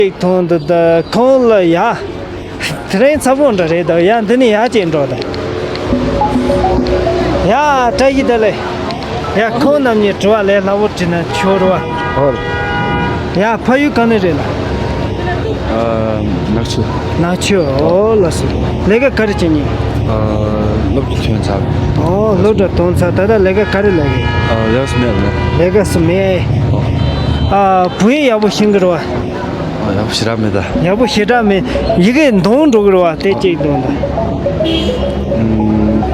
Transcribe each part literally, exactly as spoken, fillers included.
ཅིག་མཐོང་འདུག་ད་ཁོང་ལ་ཡ། དེ་རིང་ཚ་པོ་འདྲ་རེད་ད། ཡ་འདི་ནས་ཡར་ཅིག་འགྲོ་ད། ཡ་བཀྲ་ཤིས་བདེ་ལེགས། ཡ་ཁོང་རྣམ་གཉིས་དྲི་བ་ལས་སླ་པོ་དྲིས་ན་ཆོག་རེད་བ། ཨོ། ཡ་ཕ་ཡུལ་ག་ནས་རེད་ལ། ཨ། ནག་ཆུ། ནག་ཆུ། ཨོ་ལགས་སོ། ལས་ཀ་ག་རེ་བྱེད་ཉིན། ཨ། སློབ་གྲྭ་ཐོན་ཚར། ཨོ་སློབ་གྲྭ་ཐོན་ཚར། ད་ལྟ་ལས་ཀ་ག་རེ་ལས་ཀ། ཨ། ལས་ཀ་སུ་མེད་ལ། ལས་ཀ་སུ་མེད། ཨོ། ཨ། བོད་ཡིག་ཡག་པོ་ཤེས་ཀྱི་རེད་བ། ཨ། ཡག་པོ་ཞེ་དྲག་མེད་ད། ཡག་པོ་ཞེ་དྲག་མེད། ཡི་གེ་འདོན་འགྲོ་གི་རེད་བ། དེ་གཅིག་འདོན་ད། ཨམ།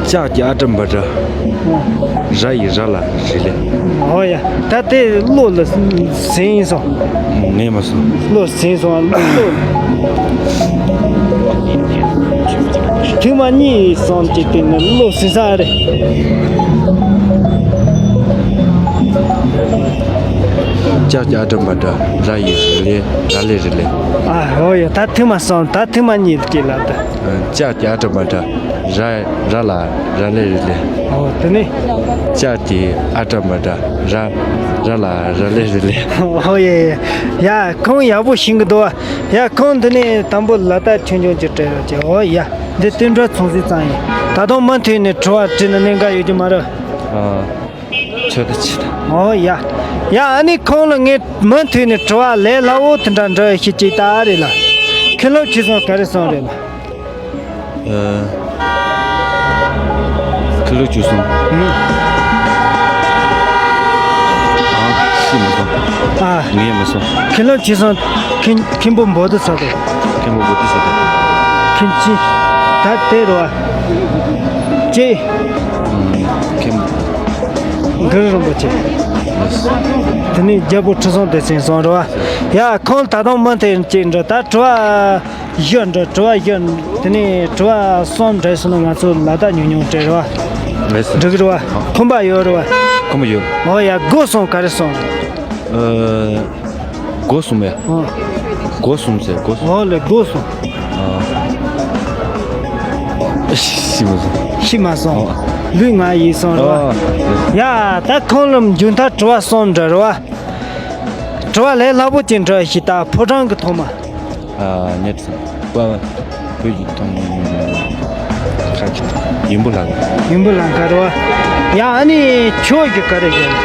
ལྕགས་ཀྱི་ཨ་འགྲམ་པ་འདྲ། ར་ཡི་ར་ལ་རི་ལེ། ཨོ་ཡ། ད་དེ་བློ་ལ་ཟིན་སོང་། ངས་མ་སོང་། བློ་ཟིན་སོང་། བློ། ཐུན་མ་གཉིས་སོང་གཅིག་དེ་ནི་བློ་ཟིན་ས་རེད། ལྕགས་ཀྱི་ཨ་འགྲམ་པ་འདྲ། ར་ཡི་རི་ལེ། ར་ལེ་རི་ལེ། ཨ་ཨོ་ཡ། ད་ཐུན་མ་སོང་། ད་ཐུན་མ་གཉིས་ཀྱི་ལབ་ད། ལྕགས་ཀྱི་ཨ་འགྲམ་པ་འདྲ། ར་ར་ལ་ར་ལེ་རི་ལེ། ཨོ་དེ་ནི། ལྕགས་ཀྱི་ཨ་འགྲམ་པ་འདྲ། ར་ར་ལ་ར་ལེ་རི་ལེ། ཨོ་ཡ་ཡ། ཡ་ཁོང་ཡག་པོ་ཤེས་ཀྱི་འདུག་བ། ཡ་ཁོང་འདི་ནས་དང་པོ་ལ་དྭགས་ཆོས་འབྱུང་གི་གྲས་ར་ཅེ། ཨོ་ཡ། འདི་བསྟན་འགྲོ་ཚོང་ཟིན་ཙང་ཡིན། ད་དུང་མུ་མཐུད་ནས་དྲི་བ་དྲིས་ན་གནད་འགག་ཡོད་ཀྱི་མ་རེད། ཨ། ཚོད་ལྟ་བྱེད་དང་། ཨོ་ཡ། ཡ་ཨ་ནི་ཁོང་ལ་ངས་མུ་མཐུད་ནས་དྲི་བ་ལས་སླ་བོ་དེ་འདྲ་འདྲི་ཤེས་ཅིག་ད་རེད་ལ། ཁྱེད་སློབ་ཆེ་སོང་ག་རེ་སོང་རེད་ལ། ཨ། ཁྱེད་སློབ་ཆེ་སོང་། ཨང་། ཨ། ཤི་མ་སོང་། ཨ། ངས་མ་སོང་། ཁྱེད་སློབ་ཆེ་སོང་། ཁྱེད་ཁྱེད་པོ་འབོ་དུ་ས་དུ། ཁྱེད་པོ་འབོ་དུ་ས་དུ། ཁྱེད་ཅི། ད་དེ་རུ་བ། ཅི། ཨང་། ཁྱེད། གུ་རུ་རིན་པོ་ཆེ། དེ་ནས་རྒྱལ་པོ་ཁྲི་སྲོང་ལྡེ་བཙན་སོང་རེད་བ། ཡ་ཁོང་ད་དུང་མུ་མཐུད་ཅིག་འགྲོ་ད། དྲི་བ་བཞི་འགྲོ། དྲི་བ་བཞི། དེ་ནས་དྲི་བ་གསུམ་འགྲིག་སོང་ན་ང་ཚོ་ལ་དྭགས་ཉུང་ཉུང་སྤྲད་རེད་བ། རེད་ཟེར། འགྲིག་རེད་བ། ཨ། ཁོམ་པ་ཡོད་རེད་བ། ཁོམ་པ་ཡོད། ཨོ་ཡ། སྒོ་གསུམ་ག་རེ་གསུམ་རེད། ཨ། སྒོ་གསུམ་ཡ། ཨ། སྒོ་གསུམ་ཟེར། སྒོ་གསུམ། ཨོ་ལེ། སྒོ་གསུམ། ཨ། ཤི་མ་སོང་། ཤི་མ་སོང་། ཨ། ལུས་ངག་ཡིད་གསུམ་རེད་བ། ཨ། ཡ་ད་ཁོང་ལ་མཇུག་མཐར་དྲི་བ་གསུམ་འདྲ་རེད་བ། དྲི་བ་ལས་སླ་པོ་ཅིག་འདྲི་ཞིག་ད། ཕོ་བྲང་གི་ཐོག་མ། ཨ། ཉེར་གསུམ་པ། བོད་ཀྱི་ཐོག་མ་ཁ་ཅིག་ཡིན་པོ་ལ། ཡིན་པོ་ལ་ག་རེ་བ། ཡ་ཨ་ནི་ཆོས་ཀྱི་ག་རེ་ཡོད།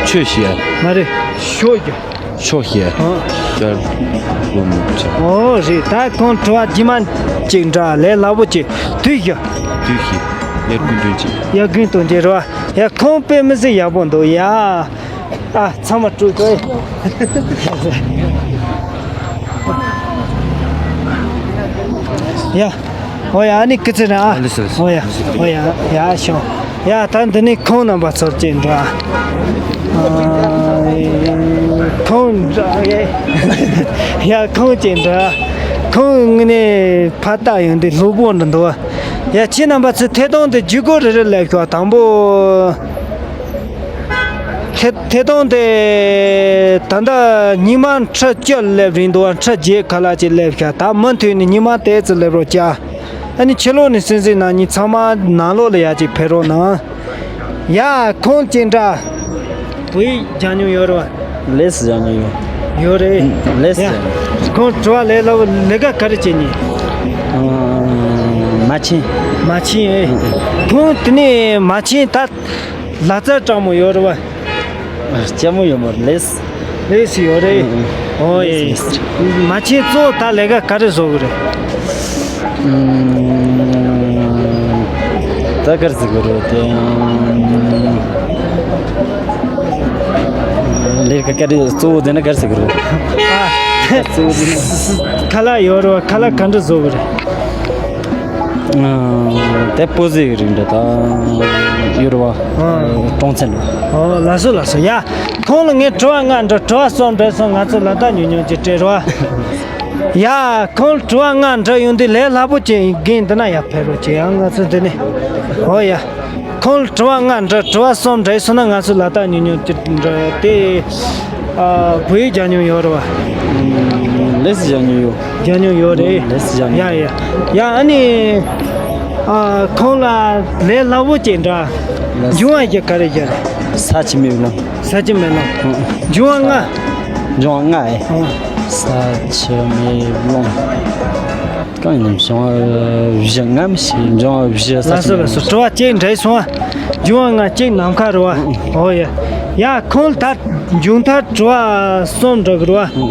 ཆོས་ཤིག་ཡ། མ་རེད། ཆོས་ཀྱི། ཕྱོགས་བཞི། ཨ། ལྕགས་ལུང་མི་བྱ། ཨོ་རེད། ད་ཁོང་དྲི་བ་རྗེས་མ་གཅིག་འདྲ་ལས་སླ་པོ་གཅིག་དུས་བཞི། དུས་བཞི། དབྱར་དགུན་སྟོན་དཔྱིད། དབྱར་དགུན་སྟོན་དཔྱིད་རེད་བ། ཡ་ཁོང་དཔེ་མི་སྲིད་ཡག་པོ་འདུག་ཡ། ཨ་ཚང་མ་དཀྲུག་དཀྲུག་ཡ། ཨོ་ཡ། ཨ་ནི་སྐུ་ཚེ་རིང་ཨ། ཨ་ལེ་སོ་ལེ་སོ། ཨོ་ཡ། ཨོ་ཡ། ཡ་ཤོག་ཡ་ད་འདི་ནི་ཁོང་རྣམ་པ་ཚོར་གཅིག་འགྲོ་ཨ། ཨ། ཁོང་འགྲོ་ཨེ། ཡ་ཁོང་གཅིག་འགྲོ་ཨ། ཁོང་ངི་ནི་ཕ་རྟགས་ཡོང་དུས་སློབ་དཔོན་འདྲ་འདུག་ཨ། ཡ་ཁྱེད་རྣམ་པ་ཚོས་ཐད་གཏོང་དེ་བརྒྱུད་སྐུར་རེ་རེ་སླེབས་ཤོག་དང་པོ། ཐད་ཐད་གཏོང་དེ་ད་ལྟ་ཉི་མ་ཁྲི་བཅུ་སླེབས་རིང་དུ་ཁྲི་བརྒྱད་ཁ་ལག་ཅིག་སླེབས་ཤག་ད་མུ་མཐུད་ནས་ཉི་མ་དེ་ཙི་སླེབས་རོགས་བྱ། ཨ་ནི་ཕྱི་ལོགས་ནས་གསན་གཟིགས་གནང་མཁན་ཚང་མ་ནང་ལོགས་ལ་ཡར་ཅིག་ཕེབས་རོགས་གནང་། ཡ་ཁོང་ཅི་འདྲ། བོད་ཡིག་སྦྱང་མྱོང་ཡོད་རེད་བ། ལས་སུ་སྦྱང་མྱོང་ཡོད། ཡོད་རེད། ལས་སུ་ཡ། སྦྱང་མྱོང་། ཁོང་དྲི་བ་ལས་སླ་བོ་ལས་ཀ་ག་རེ་བྱེད་མྱོང་། ཨ། མ་བྱན། མ་བྱན། ཁོང་དེ་ནས་མ་བྱན་ད། ལག་རྩལ་སྤྲང་མོ་ཡོད་རེད་བ། ལྕགས་མོ་ཡོད་མ་རེད། ལས། ལས་ཡོད་རེད། ཨང་། ཨོ་ཡེ། མ་བྱན་གཙོ་བོ་ད་ལས་ཀ་ག་རེ་བཟོ་གི་རེད། ཨང་། ད་ག་རེ་ཟེར་གི་རེད་དེ། ལས་ཀ་ག་རེ་གཙོ་བོ་དེ་ན་ག་རེ་ཟེར་གི་རེད། ཨ། གཙོ་བོ་དེ་ན། ཁ་ལག་ཡོད་རེད་བ། ཁ་ལག་ག་འདྲ་བཟོ་གི་རེད། དེ་སྤོ་ཟེ་གི་རིགས་འདྲ་ད་ཡོད་རེད་བ། ཨ། ཀྲོང་ཚན་འདྲ། ཨོ་ལགས་སོ་ལགས་སོ། ཡ། ཁོང་ལ་ངས་དྲི་བ་ལྔ་འདྲི། དྲི་བ་གསུམ་འདྲི་སོང་། ང་ཚོ་ལ་དྭགས་ཉུང་ཉུང་ཅིག་སྤྲད་རོགས། ཡ། ཁོང་ལ་དྲི་བ་ལྔ་འདྲི་ཡོང་དུས་ལས་སླ་པོ་ཅིག་རྒན་འདི་ན་ཡར་ཕེབས་རོགས་བྱེད་ཡ། ང་ཚོ་འདི་ནས། ཨོ་ཡ། ཁོང་ལ་དྲི་བ་ལྔ་འདྲི། དྲི་བ་གསུམ་འདྲི་སོང་ན་ང་ཚོ་ལ་དྭགས་ཉུང་ཉུང་ཅིག་འདྲི་དེ། ཨ། བོད་ཡིག་སྦྱང་མྱོང་ཡོད་རེད་བ། ལས་སུ་སྦྱང་མྱོང་ཡོད། སྦྱང་མྱོང་ཡོད་རེད། ལས་སུ་སྦྱང་མྱོང་། ཡ་ཡ། ཡ་ཨ་ནི། ཨ། ཁོང་ལ་ལས་སླ་བོ་ཅིག་འདྲི། ལས། འབྱུང་བ་བཞི་ག་རེ་བཞི་རེད། ས་ཆུ་མེ་རླུང་། ས་ཆུ་མེ་རླུང་། ཨང་། འབྱུང་བ་ལྔ། འབྱུང་བ་ལྔ་ཨེ། ཨང་། ས་ཆུ་མེ་རླུང་། གང་ཡིན་ནམ་བྱུང་བ་བཞི་ངམ་ཞིག་འབྱུང་བ་བཞི། ས་ལགས་སོ་ཆུ་ལགས་སོ། དྲི་བ་གཅིག་འདྲེས་སོང་ཨ། འབྱུང་བ་ལྔ་གཅིག་ནམ་མཁའ་རེད་བ། ཨོ་ཡ། ཡ་ཁོང་ད་མཇུག་མཐར་དྲི་བ་གསུམ་འདྲི་གི་རེད་བ།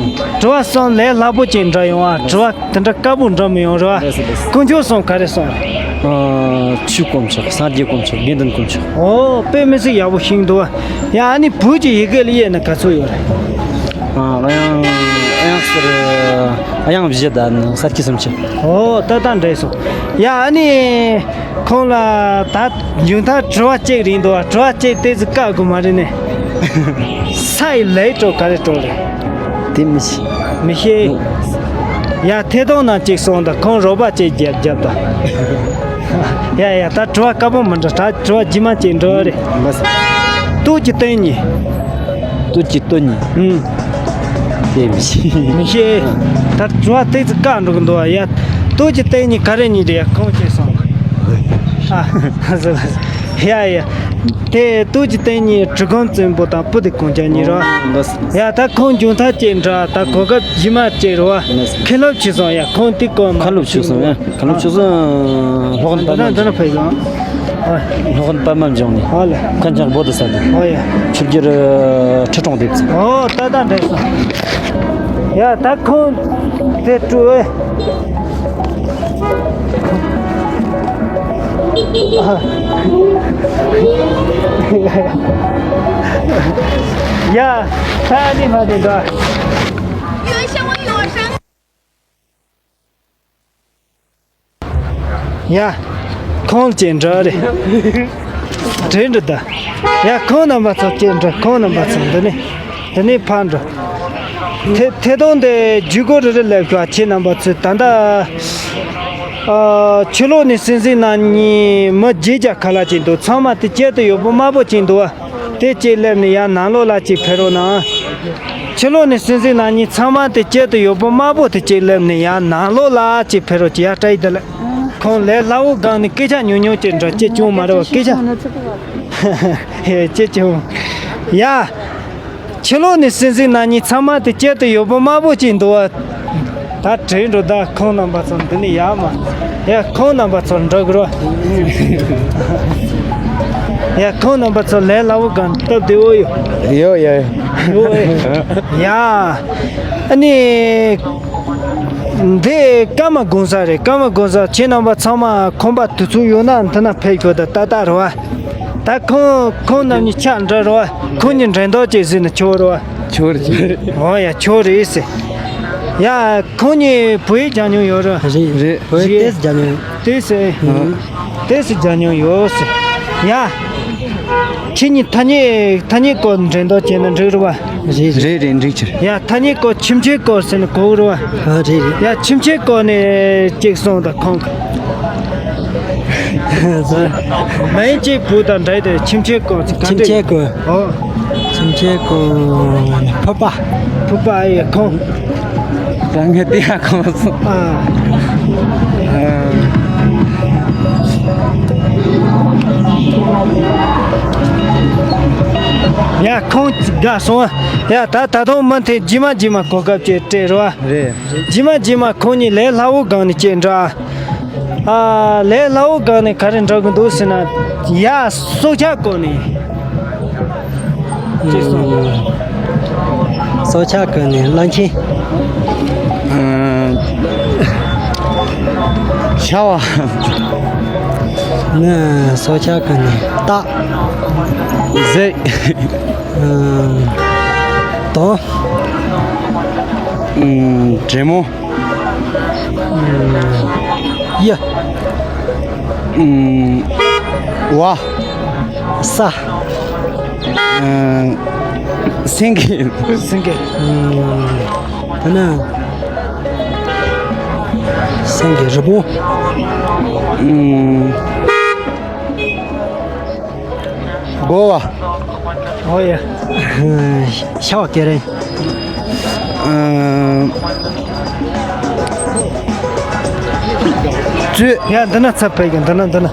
དྲི་བ་གསུམ་ལས་སླ་པོ་ཅིག་འདྲི་ཡོང་ཨ། དྲི་བ་དེ་འདྲ་དཀའ་པོ་འདྲི་མི་ཡོང་རེད་བ། དཀོན་མཆོག་གསུམ་ག་རེ་གསུངས་རེད། ཨ། ཆོས་དཀོན་མཆོག་སངས་རྒྱས་དཀོན་མཆོག་དགེ་འདུན་དཀོན་མཆོག་ཨོ་དཔེ་མི་སྲིད་ཡག་པོ་ཤེས་འདུག་བ། ཡ་ཨ་ནི་བོད་ཀྱི་ཡི་གེ་ལ་དབྱེ་ན་ག་ཚོད་ཡོད་རེད། ཨ། དབྱངས་དབྱངས་ཟེར། དབྱངས་བཞི་དང་ས་ཁྱི་སུམ་ཅུ། ཨོ་ཏག་ཏག་འདྲེས་སོང་། ཡ་ཨ་ནི་ཁོང་ལ་ད་མཇུག་མཐར་དྲི་བ་གཅིག་རེད་འདུག་བ། དྲི་བ་གཅིག་ཏོག་ཙམ་བཀག་དགོས་མ་རེད་ནས། ས་ཡི་ལའི་གྲོགས་ག་རེ་གྲོགས་རེད། དེ་མི་ཤེས། མི་ཤེས། ཡ་ཐད་གཏོང་ནང་གཅིག་སོང་དང་ཁོང་རོགས་པ་གཅིག་རྒྱབ་རྒྱབ་དང་། ཡ་ཡ་ད་དྲི་བ་དཀའ་པོ་མི་འདྲ། ད་དྲི་བ་རྗེས་མ་གཅིག་འགྲོ་རེད། མ་ཟད། སྟོད་ཀྱི་སྟེང་གཉིས། སྟོད་ཀྱི་སྟེང་གཉིས། ཨུམ། དེ་མི་ཤེས། མི་ཤེས། ད་དྲི་བ་ཏོག་ཙམ་བཀག་འགྲོ་གི་འདུག་བ། ཡ། སྟོད་ཀྱི་སྟེང་གཉིས་ག་རེ་གཉིས་རེད། ཡ་ཁོང་གཅིག་སོང་། ཨ། ཡ་ཡ། དེ་སྟོད་ཀྱི་སྟེང་གཉིས་གྲི་གུམ་བཙན་པོ་དང་སྤུ་ལྡེ་གུང་རྒྱལ་གཉིས་རེད་བ། ཡ་ད་ཁོང་མཇུག་མཐར་གཅིག་འདྲ། ད་གོ་སྐབས་རྗེས་མ་གཅིག་རེད་བ། མཁན་སློབ་ཆོས་སོང་། ཡ་ཁོང་དེ་གོ་མ། མཁན་སློབ་ཆོས་སོང་། ཡ་མཁན་སློབ་ཆོས་སོང་། སློབ་དཔོན་པདྨ། འདི་ན་འདི་ན་ཕེབས་སོང་། ཨ། སློབ་དཔོན་པདྨ་འབྱུང་གནས། ཨ་ལེ། མཁན་ཆེན་བོ་དྷི་ས་ཏྭ། ཨོ་ཡ། ཆོས་རྒྱལ་ཁྲི་སྲོང་ལྡེ་བཙན། ཨོ་ཏག་ཏག་འདྲེས་སོང་། ཡ་ད་ཁོང་དེ་སྤྲུལ་བས། ཡ་ད་ནི་མ་དེ་འདྲ། ཡ། ཁོང་ཅན་འདྲ་རེད། དྲན་འདྲ་ད། ཡ་ཁོང་རྣམ་པ་ཚོ་ཅན་འདྲ། ཁོང་རྣམ་པ་ཚོ་འདི་ནས་འདི་ནས་ཕར་འགྲོ། ཐད་ཐད་གཏོང་དེ་བརྒྱུད་སྐོར་རེ་རེ་ལབ་ཤག་ཁྱེད་རྣམ་པ་ཚོས་ད་ལྟ། ཨ། ཕྱི་ལོགས་ནས་སྲིད་འཛིན་རྣམ་གཉིས་མི་བརྒྱད་བརྒྱ་ཁ་ལག་ཅིག་འདུག་ཚང་མ་དེ་དཀྱིལ་དུ་ཡོད་པོ་དམར་པོ་ཅིག་འདུག་བ། དེ་གཅིག་སླེབས་ནས་ཡར་ནང་ལོགས་ལ་གཅིག་ཕེབས་རོགས་གནང་། ཕྱི་ལོགས་ནས་སྲིད་འཛིན་རྣམ་གཉིས་ཚང་མ་དེ་དཀྱིལ་དུ་ཡོད་པོ་དམར་པོ་དེ་གཅིག་སླེབས་ནས་ཡར་ནང་ལོགས་ལ་གཅིག་ཕེབས་རོགས་གྱིས། ཡར་བཀྲ་ཤིས་བདེ་ལེགས། ཁོང་ལས་སླ་བོ་སྒང་ནས་སྐད་ཆ་ཉུང་ཉུང་ཅིག་འདྲ་ཅིག་བྱུང་མ་རེད་བ། སྐད་ཆ་ཧེ་ཅིག་བྱུང་། ཡ། ཕྱི་ལོགས་ནས་སྲིད་འཛིན་རྣམ་གཉིས་ཚང་མ་དེ་དཀྱིལ་དུ་ཡོད་པོ་དམར་པོ་ཅིག་འདུག་བ། ད་དྲན་འགྲོ། ད་ཁོང་རྣམ་པ་ཚོ་འདི་ནས་ཡར་མར། ཡ་ཁོང་རྣམ་པ་ཚོ་འགྲོ་དགོས་རོ། ཡ་ཁོང་རྣམ་པ་ཚོ་ལས་སླ་བོ་སྒང་སྟབས་བདེ་བོ་ཡོད། ཡོད་ཡོད། ཡོད། ཡ། ཨ་ནི། འདི་ཀརྨ་གོང་ས་རེད། ཀརྨ་གོང་ས་ཁྱེད་རྣམ་པ་ཚང་མ་ཁོམ་པ་དུས་ཚོད་ཡོད་ན་འདི་ན་ཕེབས་དགོས། ད་ཏག་ཏག་རེད་བ། ད་ཁོང་ཁོང་རྣམ་གཉིས་ཆ་འདྲ་རེད་བ། ཁོང་གཉིས་འགྲན་ཟླ་བྱེད་ཟེར་ན་ཆོག་རེད་བ། ཆོག་རེད་ཆོག་རེད། འོ་ཡ་ཆོག་རེད་ཟེར། ཡ་ཁོང་གཉིས་བོད་ཡིག་སྦྱང་མྱོང་ཡོད་རེད། རེད་རེད། བོད་ཡིག་ཏོག་ཙམ་སྦྱང་མྱོང་ཡོད། ཏོག་ཙམ། ཨ། ཏོག་ཙམ་སྦྱང་མྱོང་ཡོད་ཟེར། ཡ། ཁྱེད་གཉིས་ཐ་སྙད་ཐ་སྙད་སྐོར་འགྲན་བསྡུར་བྱས་ན་འགྲིག་རེད་བ། རེད་རེད་རེད། འགྲིག་ཕྱིར། ཡ་ཐ་སྙད་སྐོར་ཁྱིམ་མཚེས་སྐོར་ཟེར་ན་གོ་གི་རེད་བ། ཨ་རེད་རེད། ཡ་ཁྱིམ་མཚེས་སྐོར་ནས་གཅིག་གསུངས་དང་ཁོང་གི། མིང་གཅིག་བུ་དང་འདྲ་དེ་ཁྱིམ་མཚེས་སྐོར་ག་ཁྱིམ་མཚེས་སྐོར། ཨོ། ཁྱིམ་མཚེས་སྐོར་ཕུ་པ། ཕུ་པ་ཨེ་ཁོང་། རང་གི་དེ་ཡང་གོང་སོང་། ཨ། ཡ་ཁོང་དགའ་སོང་། ཡ་ད་ད་དུང་མུ་མཐུད་རྗེས་མ་རྗེས་མ་གོ་སྐབས་ཅིག་སྤྲད་རོགས། རེད། རྗེས་མ་རྗེས་མ་ཁོང་གཉིས་ལས་སླ་བོ་སྒང་ནས་སྐྱེལ་འདྲ། ཨ། ལས་སླ་བོ་སྒང་ནས་ག་རེ་འདྲ་གི་འདུག་ཟེར་ན། ཡ་སྲོག་ཆགས་སྐོར་ནས། ཅེས་གསུངས། སྲོག་ཆགས་ཀྱི་ནི་གླང་ཆེན། ཨ། ཤ་བ། ནི་སྲོག་ཆགས་ཀྱི་ནི་སྟག་གཟིག་ཨ། དོམ། ཨ། དྲེད་མོང་། གཡུ། ཝ། ས། སེང་གེ། སེང་གེ། ད་ནི་སེང་གེ་རི་བོང་། དགོ་བ། ཨོ་ཡ། ཤ་བ་སྐེ་རིང་། ཨ། བཙོད། ཡ་འདི་ན་ཚབ་པའི་གི་འདི་ན་འདི་ན་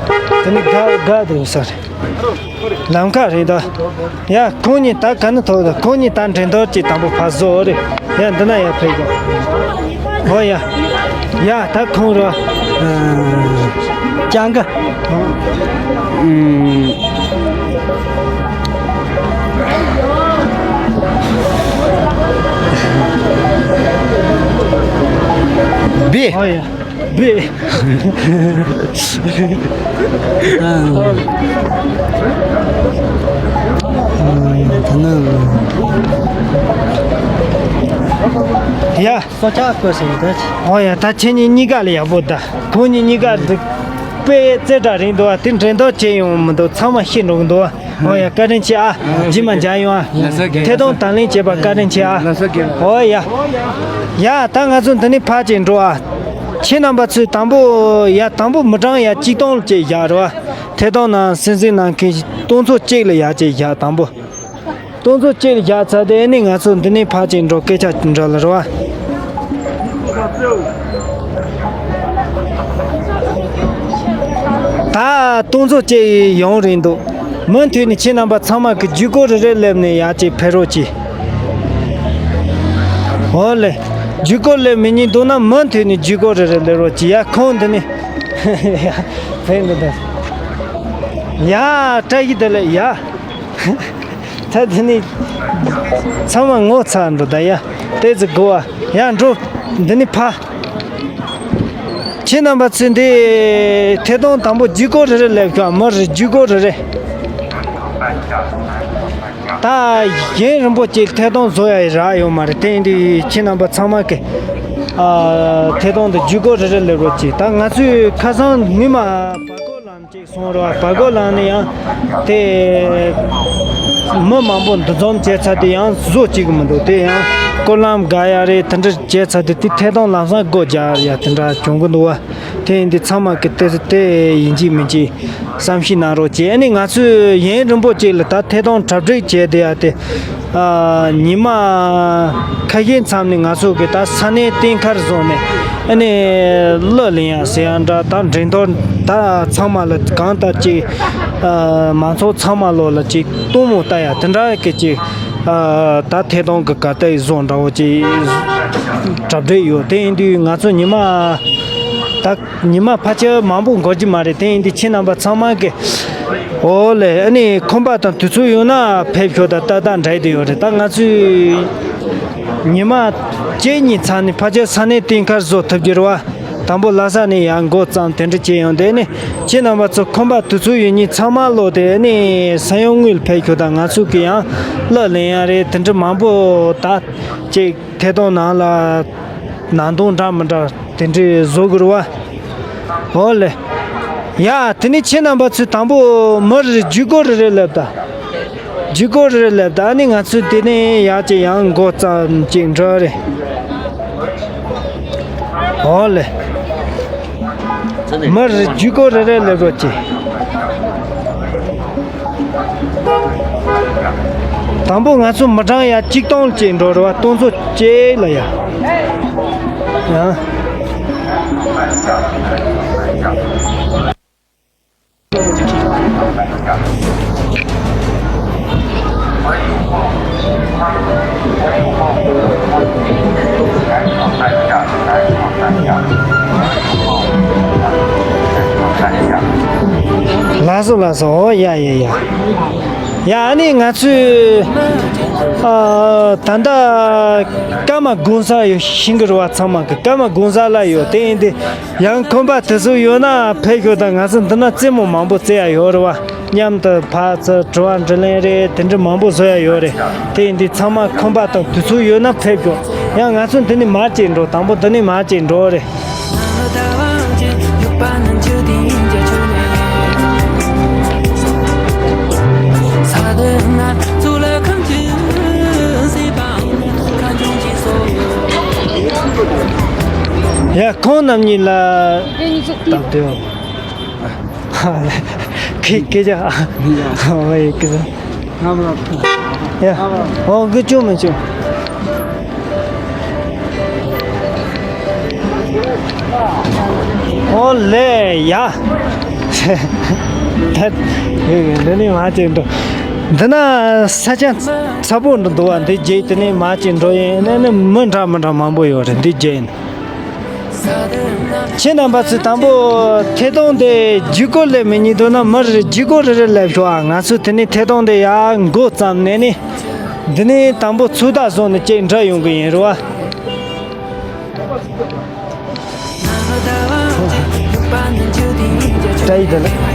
འདི་ནི་དགའ་དགའ་དེ་ཡོད་ས་རེད། ལམ་ཁ་རེད་ད། ཡ་ཁོང་གཉིས་ད་ག་ནས་ཐོབ་ད། ཁོང་གཉིས་ད་འགྲན་བསྡུར་གྱི་དང་པོ་ཕར་བཟོ་རེད། ཡ་འདི་ན་ཡ་ཕེབས་དགོས། ཨོ་ཡ། ཡ་ད་ཁོང་རོ། ཨ། ཅང་ག་ཨུམ། བི། ཨོ་ཡ། བི། ཨ། ད་ནི། ཡ། སོ་ཆ་བཀོད་ཟིན་ཏེ། ཨོ་ཡ། ད་ཁྱེད་གཉིས་གཉིས་ཀ་ལ་ཡག་པོ་ད། ཁོང་གཉིས་གཉིས་ཀ་འདི་དཔེ་རྩེ་གྲ་རིང་འདུག་བ། དེ་འགྲན་བསྡུར་བྱེད་ཡོང་མི་འདུག་ཚང་མ་ཤེས་འགྲོ་གི་འདུག་བ། ཨོ་ཡ། བཀའ་དྲིན་ཆེ་ཨ། རྗེས་མ་མཇལ་ཡོང་ཨ། ལགས་སོ་རྒན། ཐད་གཏོང་དང་ལེན་བྱེད་པ་བཀའ་དྲིན་ཆེ་ཨ། ལགས་སོ་རྒན། ཨོ་ཡ། ཡ་ད་ང་ཚོ་འདི་ནས་ཕར་ཅིག་འགྲོ་ཨ། ཁྱེད་རྣམ་པ་ཚོས་དང་པོ་ཡ་དང་པོ་མི་གྲངས་ཡ་གཅིག་སྟོང་ཅིག་བཞག་རོགས་ཨ། ཐད་གཏོང་ནང་སེམས་གཟིགས་གནང་མཁན་སྟོང་ཚོ་གཅིག་ལ་ཡ་ཅིག་བཞག་དང་པོ། སྟོང་ཚོ་གཅིག་ལ་བཞག་ཚར་དེ་ནི་ང་ཚོ་འདི་ནས་ཕར་ཅིག་འགྲོ་སྐད་ཆ་འདྲ་ལ་རོ། ད་སྟོང་ཚོ་གཅིག་ཡོང་རེད་འདུག་མུ་མཐུད་ནས་ཁྱེད་རྣམ་པ་ཚང་མ་གི་ཇུས་འགོད་རེ་རེ་སླེབས་ནས་ཡར་ཅིག་ཕེབས་རོགས་གྱིས། འོ་ལེ། ཇུས་འགོད་སླེབས་མི་ཉན་འདུག་ན་མུ་མཐུད་ནས་ཇུས་འགོད་རེ་རེ་སླེབས་རོགས་གྱིས། ཡ་ཁོང་འདི་ནས་ཕེབས་འདུག་ད། ཡ་བཀྲ་ཤིས་བདེ་ལེགས་ཡ། ད་འདི་ནི་ཚང་མ་ངོ་ཚ་འགྲོ་ད་ཡ། ཏེ་ཙི་གོ་བ་ཡ་འགྲོ། འདི་ནི་ཕ། ཁྱེད་རྣམ་པ་ཚོས་འདི་ཐད་གཏོང་དང་པོ་ཇུས་འགོད་རེ་རེ་སླེབས་ཤོག་མི་རེ་ཇུས་འགོད་རེ་རེ། ད་གཞན་རིན་པོ་ཆེ་ཐད་གཏོང་བཟོ་ཡ་ཡི་རག་ཡོད་མ་རེད། དེ་ཡིན་དུས་ཁྱེད་རྣམ་པ་ཚང་མ་གི་ཨ་ཐད་གཏོང་དུ་ཇུས་འགོད་རེ་རེ་སླེབས་རོགས་གྱིས། ད་ང་ཚོས་ཁ་སང་ཉི་མ་བར་སྐོར་ལམ་ཅིག་སོང་རོགས། བར་སྐོར་ལམ་ནས་ཡང་དེ་མི་མང་པོ་འདུ་འཛོམས་བྱས་ཚར་དུས་ཡང་བཟོ་བཅུག་གི་མི་འདུག་དེ་ཡང་སྐོར་ལམ་འགག་ཡ་རེད། དེ་འདྲ་བྱས་ཚར་དུས་དེ་ཐད་གཏོང་ལམ་སང་སྒོ་རྒྱག་ཡ་དེ་འདྲ་བྱུང་གི་འདུག་བ། དེ་ཡིན་དུས་ཚང་མ་གི་དེ་དེ་ཡིན་གཅིག་མིན་གཅིག་བསམ་ཤེས་གནང་རོགས་གྱིས། ཨ་ནི་ང་ཚོས་ཡུན་རིང་པོ་ཅིག་ལ་ད་ཐད་གཏོང་གྲ་སྒྲིག་བྱས་བསྡད་ཡ་དེ། ཨ། ཉི་མ་ཁ་ཤས་མཚམས་ནས་ང་ཚོ་གི་ད་ས་གནས་རྟེན་མཁར་བཟོ་ནས་ཨ་ནི་གླུ་ལེན་ཡ་ཟེར་ཡ་འདྲ། ད་འགྲན་བསྡུར་ད་ཚང་མ་ལ་གང་ལྟར་ཅིག་ཨ། མང་ཚོགས་ཚང་མ་ལོ་ལ་ཅིག་སྟོན་མོ་ལྟ་ཡ་དེ་འདྲ་གི་ཅིག་ཨ། ད་ཐད་གཏོང་གི་གར་སྟེགས་བཟོ་འདྲ་བོ་ཅིག་གྲ་སྒྲིག་ཡོད། དེ་ཡིན་དུས་ང་ཚོ་ཉི་མ་ད་ཉི་མ་ཕལ་ཆེར་མང་པོ་འགོར་གྱི་མ་རེད། དེ་ཡིན་དུས་ཁྱེད་རྣམ་པ་ཚང་མ་གི། ཨོ་ལེ། ཨ་ནི་ཁོམ་པ་དང་དུས་ཚོད་ཡོད་ན་ཕེབས་ཤོག་ད་ཏག་ཏག་འདྲ་ཡི་དེ་ཡོད་རེད། ད་ང་ཚོས་ཉི་མ་གཅིག་གཉིས་ཚར་ནས་ཕལ་ཆེར་ས་གནས་རྟེན་མཁར་བཟོ་ཐུབ་ཀྱི་རེད་བ། དང་པོ་ལྷ་ས་ནས་ཡར་འགོ་བརྩམས་དེ་འདྲ་བྱས་ཡོང་དེ་ནི་ཁྱེད་རྣམ་པ་ཚོ་ཁོམ་པ་དུས་ཚོད་ཡོད་མཁན་ཚང་མ་ལོ་དེ་ནི་ས་ཡོམ་དངུལ་ཕེབས་ཤོག་ད་ང་ཚོ་གི་ཡང་གླུ་ལེན་ཡ་རེད། དེ་འདྲ་མང་པོ་ད་ཅིག་ཐད་གཏོང་ནང་ལ་ནང་དོན་འདྲ་མི་འདྲ་དེ་འདྲའི་བཟོ་དགོས་རེད་བ། ཨོ་ལེ། ཡ་དེ་ནི་ཁྱེད་རྣམ་པ་ཚོས་དང་པོ་མི་རེ་རེ་ཇུས་འགོད་རེ་རེ་སླེབས་ད། ཇུས་འགོད་རེ་རེ་སླེབས་ད། ཨ་ནི་ང་ཚོས་དེ་ནས་ཡར་ཅིག་ཡང་འགོ་བརྩམས་ཅིག་འགྲོ་རེད། ཨོ་ལེ། མི་རེ་རེ་ཇུས་འགོད་རེ་རེ་སླེབས་རོགས་གྱིས། དང་པོ་ང་ཚོ་མི་གྲངས་ཡ་གཅིག་སྟོང་ཅིག་འགྲོ་རེད་བ། སྟོང་ཚོ་གཅིག་ལ་ཡ། ཡང་། ལགས་སོ་ལགས་སོ། ཨོ་ཡ་ཡ་ཡ། ཡ་ཨ་ནི་ང་ཚོས་ཨ་ད་ལྟ་ཀརྨ་གོང་ས་ཡོད་ཤིང་གི་རུ་བ་ཚང་མ་གི་ཀརྨ་གོང་ས་ལ་ཡོད། དེ་ཡིན་དུས་ཡང་ཁོམ་པ་དེ་ཚོ་ཡོད་ན་ཕེབས་ཤོག་ད་ང་ཚོ་འདི་ན་རྩེད་མོ་མང་པོ་རྩེ་ཡ་ཡོད་རེད་བ། མཉམ་དུ་ཕར་ཚུར་དྲི་བ་དྲིས་ལན་རེད། དེ་འདྲ་མང་པོ་བཟོ་ཡ་ཡོད་རེད། དེ་ཡིན་དུས་ཚང་མ་ཁོམ་པ་དང་དུས་ཚོད་ཡོད་ན་ཕེབས་ཤོག་ཡང་ང་ཚོ་འདི་ནས་མར་ཅིག་འགྲོ། དང་པོ་འདི་ནས་མར་ཅིག་འགྲོ་རེད། ཡ་ཁོང་རྣམ་གཉིས་ལ། ཡ་གཉིས་ཆུ་ཏི། སྟབས་བདེ་བོ། ཁི་ཁི་ཅག་ཡ། ཨོ་ཡ་ཁི་ཟ། ཡ། ཨོ་གི་ཅུང་མི་ཅུང་། ཨོ་ལེ་ཡ། འདི་ནས་མར་ཅིག་འགྲོ། འདི་ན་ས་ཆ་ཚ་པོ་འདུག་བ། འདི་རྗེས་དེ་ནས་མར་ཅིག་འགྲོ་ཡིན་ན་ནི་མི་འདྲ་མི་འདྲ་མང་པོ་ཡོད་རེད། འདི་རྗེས་ནས། ཁྱེད་རྣམ་པ་ཚོས་དང་པོ་ཐད་གཏོང་དེ་བརྒྱུད་སྐུར་སླེབས་མི་ཉིད་འདུག་ན་མི་རེ་བརྒྱུད་སྐུར་རེ་རེ་སླེབས་ཤོག་ཨ། ང་ཚོས་དེ་ནས་ཐད་གཏོང་དེ་ཡར་འགོ་བརྩམས་ནས་ནི། འདི་ནས་དང་པོ་ཚུར་ལྟ་སོང་ནས་ཅིག་འདྲ་ཡོང་གི་ཡིན་རེད་བ། བཀྲ་ཤིས་བདེ་ལེགས།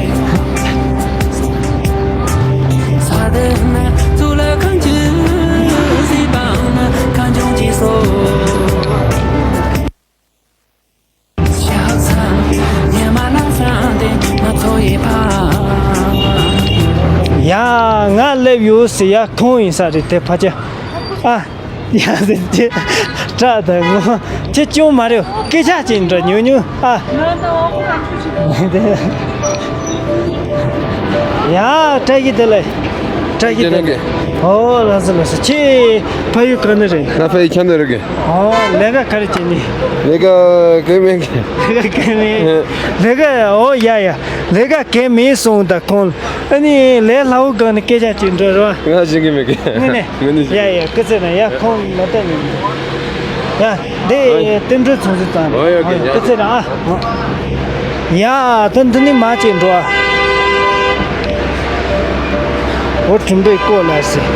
ཡ། ང་སླེབས་ཡོད་ཟེར་ཡ། ཁོང་ཡིན་ས་རེད་དེ་ཕ་ཆེ། ཨ། ཡ་ཟེར་ཅེ། སྐྲ་དང་ངོ་ཅེ་ཅུང་མ་རེད། སྐད་ཆ་ཅིག་འདྲ་ཉུང་ཉུང་ཨ། ཡ། བཀྲ་ཤིས་བདེ་ལེགས། བཀྲ་ཤིས་བདེ་ལེགས། ཨོ་ལགས་སོ་ལགས་སོ། ཁྱེད་ཕ་ཡུལ་ག་ནས་རེད། ང་ཕ་ཡུལ་ཁྱམས་ནས་རེད་གི། ཨོ་ལས་ཀ་ག་རེ་བྱེད་ནི། ལས་ཀ་ག་མེད་གི། ལས་ཀ་ག་མེད། ལས་ཀ་ཨོ་ཡ་ཡ། ལས་ཀ་ག་མེད་སོང་ད་ཁོང་། ཨ་ནི་ལས་སླ་བོ་སྒང་ནས་སྐད་ཆ་ཅིག་འགྲོ་རོགས། ང་ཤེས་ཀྱི་མེད་གི། ངས་ནས། ངས་ནས། ཡ་ཡ་སྐུ་ཚེ་རིང་། ཡ་ཁོང་ལ་བལྟས་ནས། ཡ་འདི་ཨོ་ཡ། བསྟན་འགྲོའི་ཚོང་ཟོག་ཙང་རེད། ཨོ་ཡ་ཨོ་ཡ་སྐུ་ཚེ་རིང་ཨ། ཡ་ད་འདི་ནི་མ་ཅིག་འགྲོ་ཨ། འོ་དྲིན་པའི་བཀོད་ལ་ཟེར།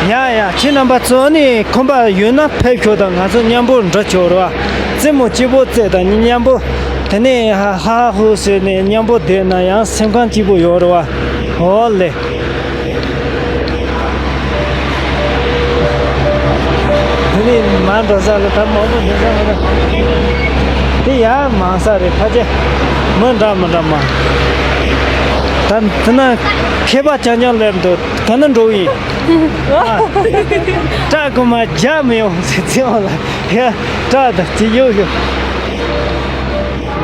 ཡ་ཡ་ཁྱེད་རྣམ་པ་ཚོ་ནི་ཁོམ་པ་ཡོད་ན་ཕེབས་ཤོག་དང་ང་ཚོ་མཉམ་པོ་འགྲོ་ཆོག་རོགས་ཨ། རྩེད་མོ་སྐྱིད་པོ་རྩེ་དང་མཉམ་པོ། དེ་ནས་ཧ་ཧ་ཧུ་ཟེར་ནས་མཉམ་པོ་བསྡད་ན་ཡང་སེམས་ཁམས་སྐྱིད་པོ་ཡོད་རེད་བ། འོ་ལེ། དེ་ནས་མར་འགྲོ་ས་ལ་ད་མང་པོ་འགྲོ་ས་མ་རེད། དེ་ཡར་མང་ས་རེད་ཕ་ཆེ། མི་འདྲ་མི་འདྲ་མང་། ད་དེ་ན་མཁས་པ་རྐྱང་རྐྱང་སླེབས་འདུག་ག་ན་འགྲོ་ཡིན། ཨ། སྐྲ་གོང་མ་རྒྱག་མི་ཡོང་ཟེར་ཚེ་འོང་ལ། ཡ། སྐྲ་དང་ཅི་ཡོད་ཡོད།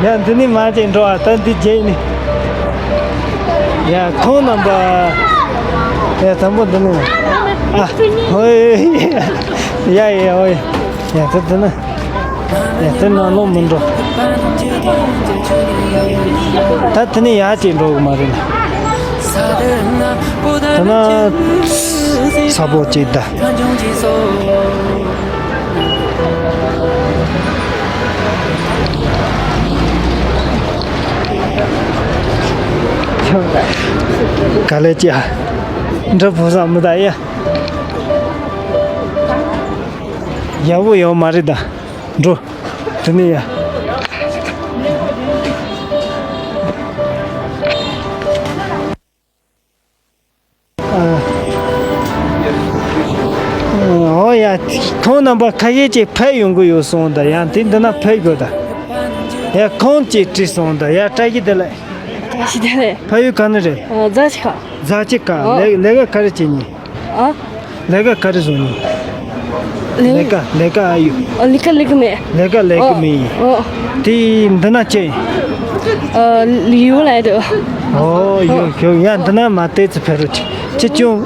ཡ་འདི་ནི་མ་ཅིག་འགྲོ་བ་ད་འདི་རྗེས་ནི། ཡ་ཁོང་རྣམ་པ། ཡ་དང་པོ་འདི་ནི། ཨ། ཧོꯏ། ཡ་ཡ་ཧོꯏ། ཡ་ད་འདི་ནི། ཡ་དེ་ནང་ལོགས་མི་འགྲོ། ད་དེ་ནི་ཡ་ཅིག་འགྲོ་གི་མ་རེད་ན། ད་ན། ས་པོ་ཅིག་ད། ག་ལེ་ཅི་ཧ། འདྲ་བོ་ས་མི་ད་ཡ། ཡག་པོ་ཡོད་མ་རེད་ད། འགྲོ། དེ་ནས་ཡ། ཨོ་ཡ། ཁོང་རྣམ་པ་ཁ་ཤས་ཅིག་ཕེབས་ཡོང་གི་ཡོད་སོང་ད། ཡང་དེ་འདི་ན་ཕེབས་དགོས་ད། ཡ་ཁོང་ཅིག་བྲིས་སོང་ད། ཡ་བཀྲ་ཤིས་བདེ་ལེགས། བཀྲ་ཤིས་བདེ་ལེགས། ཕ་ཡུལ་ག་ནས་རེད། ཨ། རྫ་ཆུ་ཁ། རྫ་ཆུ་ཁ། ཨོ། ལས་ལས་ཀ་ག་རེ་བྱེད་ནི། ཨ། ལས་ཀ་ག་རེ་བཟོ་ནི། ལས། ལས་ཀ་ལས་ཀ་ཨ་ཡོད། ཨ། ལས་ཀ་ལས་ཀ་མེད། ལས་ཀ་ལས་ཀ་ཨོ། མེད་ཡིན། ཨོ། དེ་འདི་ན་ཅི། ཨ། ལིའུ་ལ་ཡོད། ཨོ་ཡོད་ཡོད། ཡ་འདི་ན་མ་བལྟས་ཚེ་ཕེབས་རོགས་གྱིས། ཅི་ཅུང་།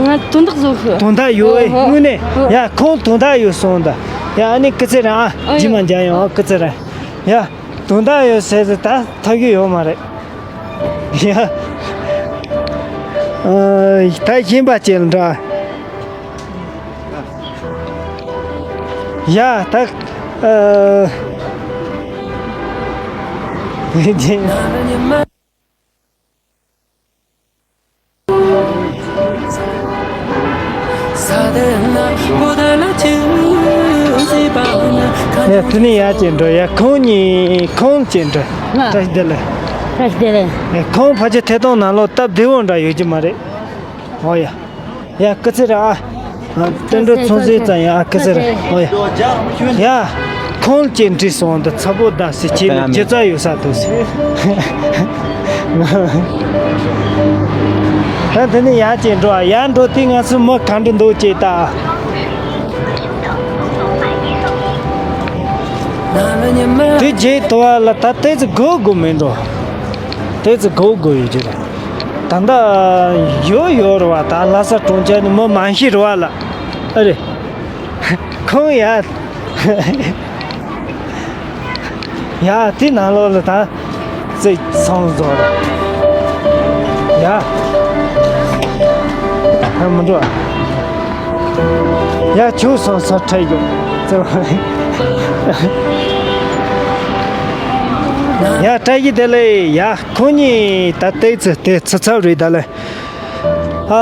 ང་དོན་དག་བཟོ་ཤི། དོན་དག་ཡོད་ཨེ། ཨོ། དངོས་གནས། ཨོ། ཡ་ཁོང་དོན་དག་ཡོད་སོང་ད། ཡ་ཨ་ནི་སྐུ་ཚེ་རིང་ཨ། ཨ་ཇི་མ་ཡོད། འཇག་ཡོང་ཨ། སྐུ་ཚེ་རིང་། ཡ་དོན་དག་ཡོད་ཟེར་ཟེར་ད་ཐབས་ཤེས་ཡོད་མ་རེད། ཡ། ཨ། ད་གཞན་པ་ཅིག་ལ་འདྲ། ཡ་ད། ཨ། ཡ་དེ་ནས་ཡར་ཅིག་འགྲོ། ཡ་ཁོང་གཉིས་ཁོང་ཅིག་འགྲོ། ང་། བཀྲ་ཤིས་བདེ་ལེགས། བཀྲ་ཤིས་བདེ་ལེགས། ཡ་ཁོང་ཕལ་ཆེར་ཐད་གཏོང་ནང་ལོགས་སྟབས་བདེ་བོ་འདྲ་ཡོད་ཀྱི་མ་རེད། ཨོ་ཡ། ཡ་སྐུ་ཚེ་རིང་ཨ། བསྟན་འགྲོ་ཚོང་ཟས་ཙམ་ཡ་ཨ་སྐུ་ཚེ་རིང་། ཨོ་ཡ། ཡ། ཁོང་ཅིག་འདྲི་སོང་འདི་ཚ་པོ་ད་ཟེར་ཁྱེད་ནི་སྒྱུ་རྩལ་ཡོད་ས་འདུག་ཟེར། ད་འདི་ནས་ཡར་ཅིག་འགྲོ་ཨ། ཡར་འགྲོ་དུས་ང་ཚོ་མི་ག་འདྲ་འདུག་ཅེས་ལྟ། དེ་རྗེས་དུ་བ་ལ་ད་ཏོག་ཙམ་སྒུག་དགོས་མིན་འགྲོ། ཏོག་ཙམ་སྒུག་དགོས་ཡོད་ཀྱི་རེད། ད་ལྟ་ཡོད་ཡོད་རེད་བ། ད་ལྷ་ས་གྲོང་ཁྱེར་ནས་མི་མང་ཤོས་རེད་བ་ལ། ཨ་རེ། ཁོང་ཡ། ཡ་དེ་ནང་ལོགས་ལ་ད་ཙིག་ཚང་བཟོ་རེད། ཡ། ཨ་མི་འགྲོ། ཡ་ཁྱོད་སོང་ས་ཁྲལ་ཡོད། ཙེ། ཡ་བཀྲ་ཤིས་བདེ་ལེགས། ཡ་ཁོང་གཉིས་ད་ལྟའི་ཚེ་དེ་ཚེ་ཚབ་རེད་ད་ལེ། ཨ་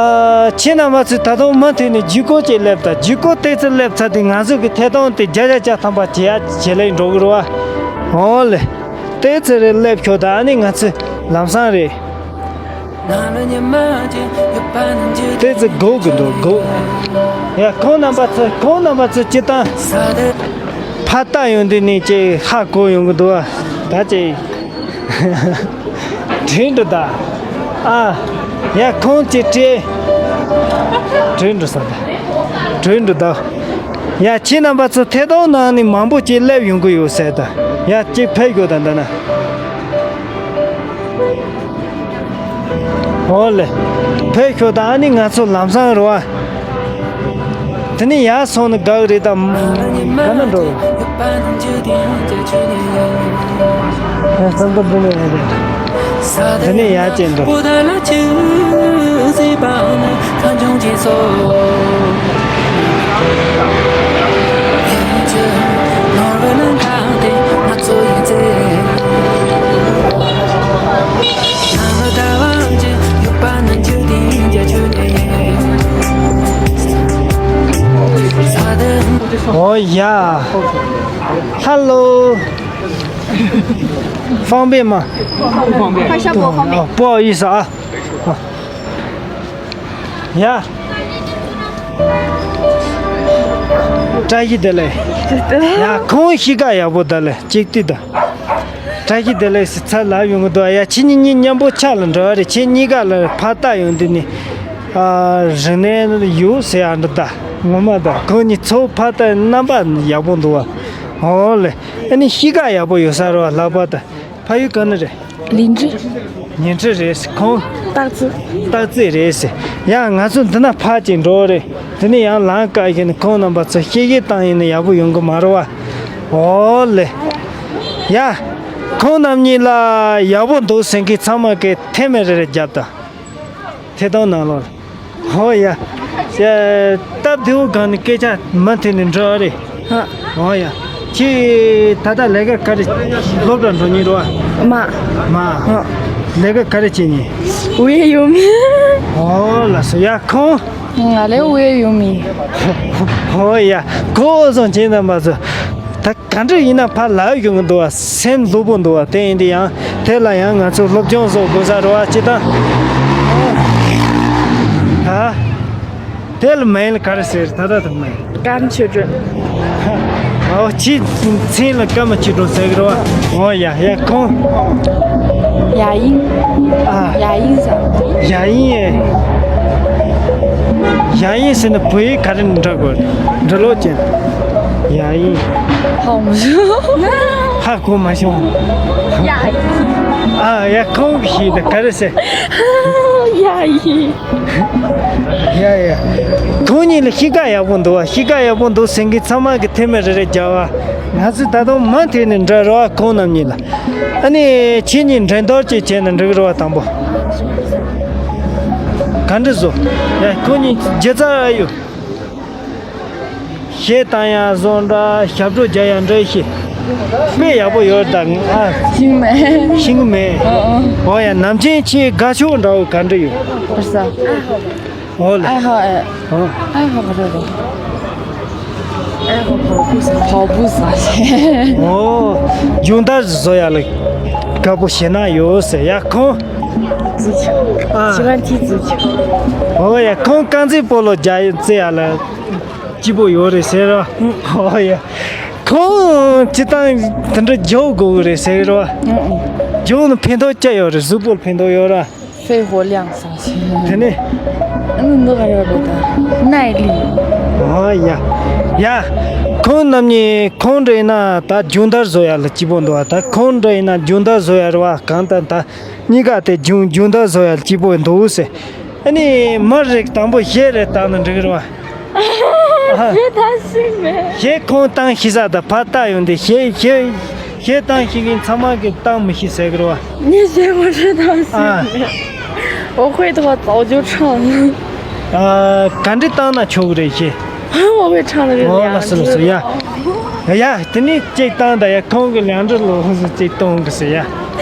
ཁྱེད་རྣམ་པ་ཚོས་ད་དུང་མུ་མཐུད་ནས་བརྒྱུད་སྐུར་ཅིག་སླེབས་དང་། བརྒྱུད་སྐུར་ཏོག་ཙམ་སླེབས་ཚར་དུས་ང་ཚོ་གི་ཐད་གཏོང་དེ་བརྒྱ་ཆ་བརྒྱ་ཐམ་པ་བྱེད་ཡ་བྱེད་ལེ་འགྲོ་གི་རེད་བ། འོ་ལེ། ཏོག་ཙམ་རེ་སླེབས་ཤོག་དང་། ཨ་ནི་ང་ཚོ་ལམ་སང་རེད། ཏོག་ཙམ་སྒུག་གི་འདུག་སྒུག་ཡ་ཁོང་རྣམ་པ་ཚོ། ཁོང་རྣམ་པ་ཚོ་སྤྱིར་བཏང་ཕར་ལྟ་ཡོང་དུས་ནས་ཅིག་ཧ་གོ་ཡོང་གི་འདུག་བ། ད་ཅིག་དྲན་འགྲོ་ད། ཨ། ཡ་ཁོང་ཅིག་སྤྲད། དྲན་འགྲོ་ས་ད། དྲན་འགྲོ་ད། ཡ་ཁྱེད་རྣམ་པ་ཚོ་ཐད་གཏོང་ནང་ནས་མང་པོ་ཅིག་སླེབས་ཡོང་གི་ཡོད་ས་ད། ཡ་ཅིག་ཕེབས་དགོས་ད་འདི་ན། འོ་ལེ། ཕེབས་ཤོག་དང་། ཨ་ནི་ང་ཚོ་ལམ་སང་རེད་བ། དེ་ནས་ཡར་སོང་ན་དགའ་གི་རེད་དམ། ག་ན་འགྲོ། ཡ་བསམ་པ་འདི་ནས་ཡར་རེད། དེ་ནས་ཡར་བཅད་འགྲོ། ཨོ་ཡ། ཧ་ལོ། ཧྥང་པེ་མ། ཁ་ཤ་པོ་ཧྥང་པེ། ཨ། པོ་ཨི་ས་ཨ། ཡ། བཀྲ་ཤིས་བདེ་ལེགས། ཡ་ཁོང་གཤིས་ཀ་ཡག་པོ་ད་ལེ་གཅིག་ལྟོས་དང་། བཀྲ་ཤིས་བདེ་ལེགས་ཟེར་ཚར་ལབ་ཡོང་གི་འདུག་ཡ་ཁྱེད་གཉིས་གཉིས་མཉམ་པོ་ཆགས་ལ་འགྲོ་བ་རེད། ཁྱེད་གཉིས་ཀ་ལ་ཕར་ལྟ་ཡོང་དུས་ནི། ཨ། རིག་གནས་ཡོད་ཟེར་ཡ་འདྲ་ད། ངོ་མ་ད་ཁོང་གཉིས་ཚོ་ཕར་ལྟ་རྣམ་པ་ཡག་པོ་འདུག་བ། འོ་ལེ། ཨ་ནི་གཤིས་ཀ་ཡག་པོ་ཡོད་ས་རེད་བ། ལྷག་པར་དུ་ཕ་ཡུལ་ག་ནས་རེད། ལིན་ཁྲི། ཉིན་ཁྲི་རེད་ཟེར་ཁོང་། སྟག་རྩེ། སྟག་རྩེ་རེད་ཟེར། ཡང་ང་ཚོ་འདི་ན་ཕར་ཅིག་འགྲོ་རེད། དེ་ནས་ཡང་ལམ་བཀག་བཞིན་ཁོང་རྣམ་པ་ཚོ་གཤིས་ཀ་བཏང་ཡིན་ན་ཡག་པོ་ཡོང་གི་མ་རེད་བ། འོ་ལེ། ཡ། ཁོང་རྣམ་གཉིས་ལ་ཡག་པོ་འདུག་ཟེར་མཁན་ཚང་མ་གིས་ཐེ་མེ་རེ་རེ་རྒྱབ་དང་། ཐད་གཏོང་ནང་ལོགས། ཧོ་ཡ། ཡ། སྟབས་བདེ་བོ་སྒང་ནས་སྐད་ཆ་མུ་མཐུད་ནས་འགྲོ་ཨ་རེད། ཧ། ཧོ་ཡ། ཁྱེད་ད་ལྟ་ལས་ཀ་ག་རེ། སློབ་གྲྭ་འགྲོ་མཁན་རེད་བ། མ། མ། ཧ། ལས་ཀ་ག་རེ་བྱེད་མཁན། དབུས་ཡོད་མི། ཨོ་ལགས་སོ། ཡ་ཁོང་། ང་ལས་དབུས་ཡོད་མི། ཧོ་ཡ། ཁོ་བཟང་བྱེད་དམ་པ་ཚོ། ད་ག་འདྲ་ཡིན་ན་ཕར་ལབ་ཡོང་གི་འདུག་བ། སེམས་སླུ་པོ་འདུག་བ། དེ་ཡིན་དུས་ཡང་དེ་ལ་ཡང་ང་ཚོ་སློབ་སྦྱོང་བཟོ་དགོས་ས་རེད་བ། སྤྱིར་བཏང་། ཨ། དེ་ལ་མིང་ལ་ག་རེ་ཟེར། ད་ལྟ་དུ་མིང་། ཀརྨ་ཆོས་སྒྲོན། ཨོ། ཁྱེད་མཚན་ལ་ཀརྨ་ཆོས་སྒྲོན་ཟེར་གི་རེད་བ། ཨོ་ཡ་ཡ། ཁོང་། ཡ་ཡིན། ཨ། ཡ་ཡིན་ཟེར། ཡ་ཡིན་ཨེ། ཡ་ཡིན་ཟེར་ན་བོད་ཡིག་ག་རེ་ནས་འབྲི་དགོས། འབྲི་ཀློག་ཅན། ཡ་ཡིན། ཧ་མ་ཧ་གོ་མ་བྱུང་། ཡ་ཡིན། ཨ་ཡ། ཁོང་གི་ཞིག་ད་ག་རེ་ཟེར། ཡ་ཡིན། ཡ་ཡ། ཁོང་གཉིས་ལ་གཤིས་ཀ་ཡག་པོ་འདུག་བ། གཤིས་ཀ་ཡག་པོ་འདུག་ཟེར་མཁན་ཚང་མ་གིས་ཐེ་མེ་རེ་རེ་རྒྱབ་བ། ང་ཚོས་ད་དུང་མུ་མཐུད་ནས་འབྲི་རོགས། ཁོང་རྣམ་གཉིས་ལ། ཨ་ནི་ཁྱེད་གཉིས་འགྲན་བསྡུར་ཅིག་བྱས་ན་འགྲིག་རེད་བ། དང་པོ་ག་འདྲ་བཟོ། ཡ་ཁོང་གཉིས་སྒྱུ་རྩལ་ཨེ་ཡོད། གཞས་བཏང་ཡག་བཟོ་འདྲ། ཞབས་བྲོ་རྒྱག་ཡག་འདྲ་ཞིག་དཔེ་ཡག་པོ་ཡོད་ད། ཨ། ཤེས་མེད། ཤེས་གི་མེད། ཨ་ཨ། འོ་ཡ། ནམ་རྒྱུན་ཁྱེད་དགའ་ཕྱོགས་འདྲ་བོ་ག་འདྲ་ཡོད། ཨོ་ལེ། ཨ་ཧ་ཨེ། ཨ་ཧ་ག་རེ་རེད། ཨ་ཧ་跑步ཟ།跑步ཟ་ཞེས། ཨོ། སྦྱོང་བརྡར་བཟོ་ཡག་ལ་དགའ་པོ་ཞེ་དྲག་ཡོད་ཟེར། ཡ་ཁོང་། ཨ། ཨོ་ཡ། ཁོང་རྐང་རྩེད་སྤོ་ལོ་རྒྱག་རྩེད་ཡག་ལ་སྐྱིད་པོ་ཡོད་རེད་ཟེར་ར། ཨོ་ཡ། ཁོང་སྤྱིར་བཏང་དེ་འདྲ་རྒྱུག་དགོས་གི་རེད་ཟེར་ར། རྒྱུག་ན་ཕན་ཐོགས་ཅི་ཡོད་རེད། གཟུགས་པོ་ལ་ཕན་ཐོགས་ཡོད་ར། 肺活量上升。དེ་ནས། ཨ་ནི་འདི་ག་རེ་རེད་ད། 耐力。ཨོ་ཡ། ཡ། ཁོང་རྣམ་གཉིས་ཁོང་འདྲ་ཡིན་ན་ད་སྦྱོང་བརྡར་བཟོ་ཡག་ལ་སྐྱིད་པོ་འདུག་བ། ད་ཁོང་འདྲ་ཡིན་ན་སྦྱོང་བརྡར་བཟོ་ཡག་རེད་བ། གང་ལྟར་ད་གཉིས་ཀ་དེ་སྦྱོང་སྦྱོང་བརྡར་བཟོ་ཡག་ལ་སྐྱིད་པོ་འདུག་ཟེར། ཨ་ནི་མི་རེ་དང་པོ་གཞས་རེ་བཏང་ན་འགྲིག་རེད་བ། ཨ། གཞས་བཏང་ཤེས་མེད། གཞས་ཁོང་བཏང་ཤེས་ས་ད་ཕར་ལྟ་ཡོང་དུས་གཞས་གཞས་གཞས་བཏང་ཤེས་མཁན་ཚང་མ་གིས་བཏང་མི་ཤེས་ཟེར་གི་རེད་བ། ངས་གཞས་མ་རེ་བཏང་ཤེས་མེད། ཨ། 我会的话早就唱了。 ཨ། ག་འདྲ་བཏང་ན་ཆོག་གི་རེད་ཤེས། 我会唱的。 ཨོ། ལགས་སོ་ལགས་སོ། ཡ། ཡ། དེ་ནས་གཅིག་བཏང་དང་། ཡ། ཁོང་གི་ལན་འདྲི་ལོ་ཧུ་སུ་གཅིག་གཏོང་གི་ཟེར་ཡ།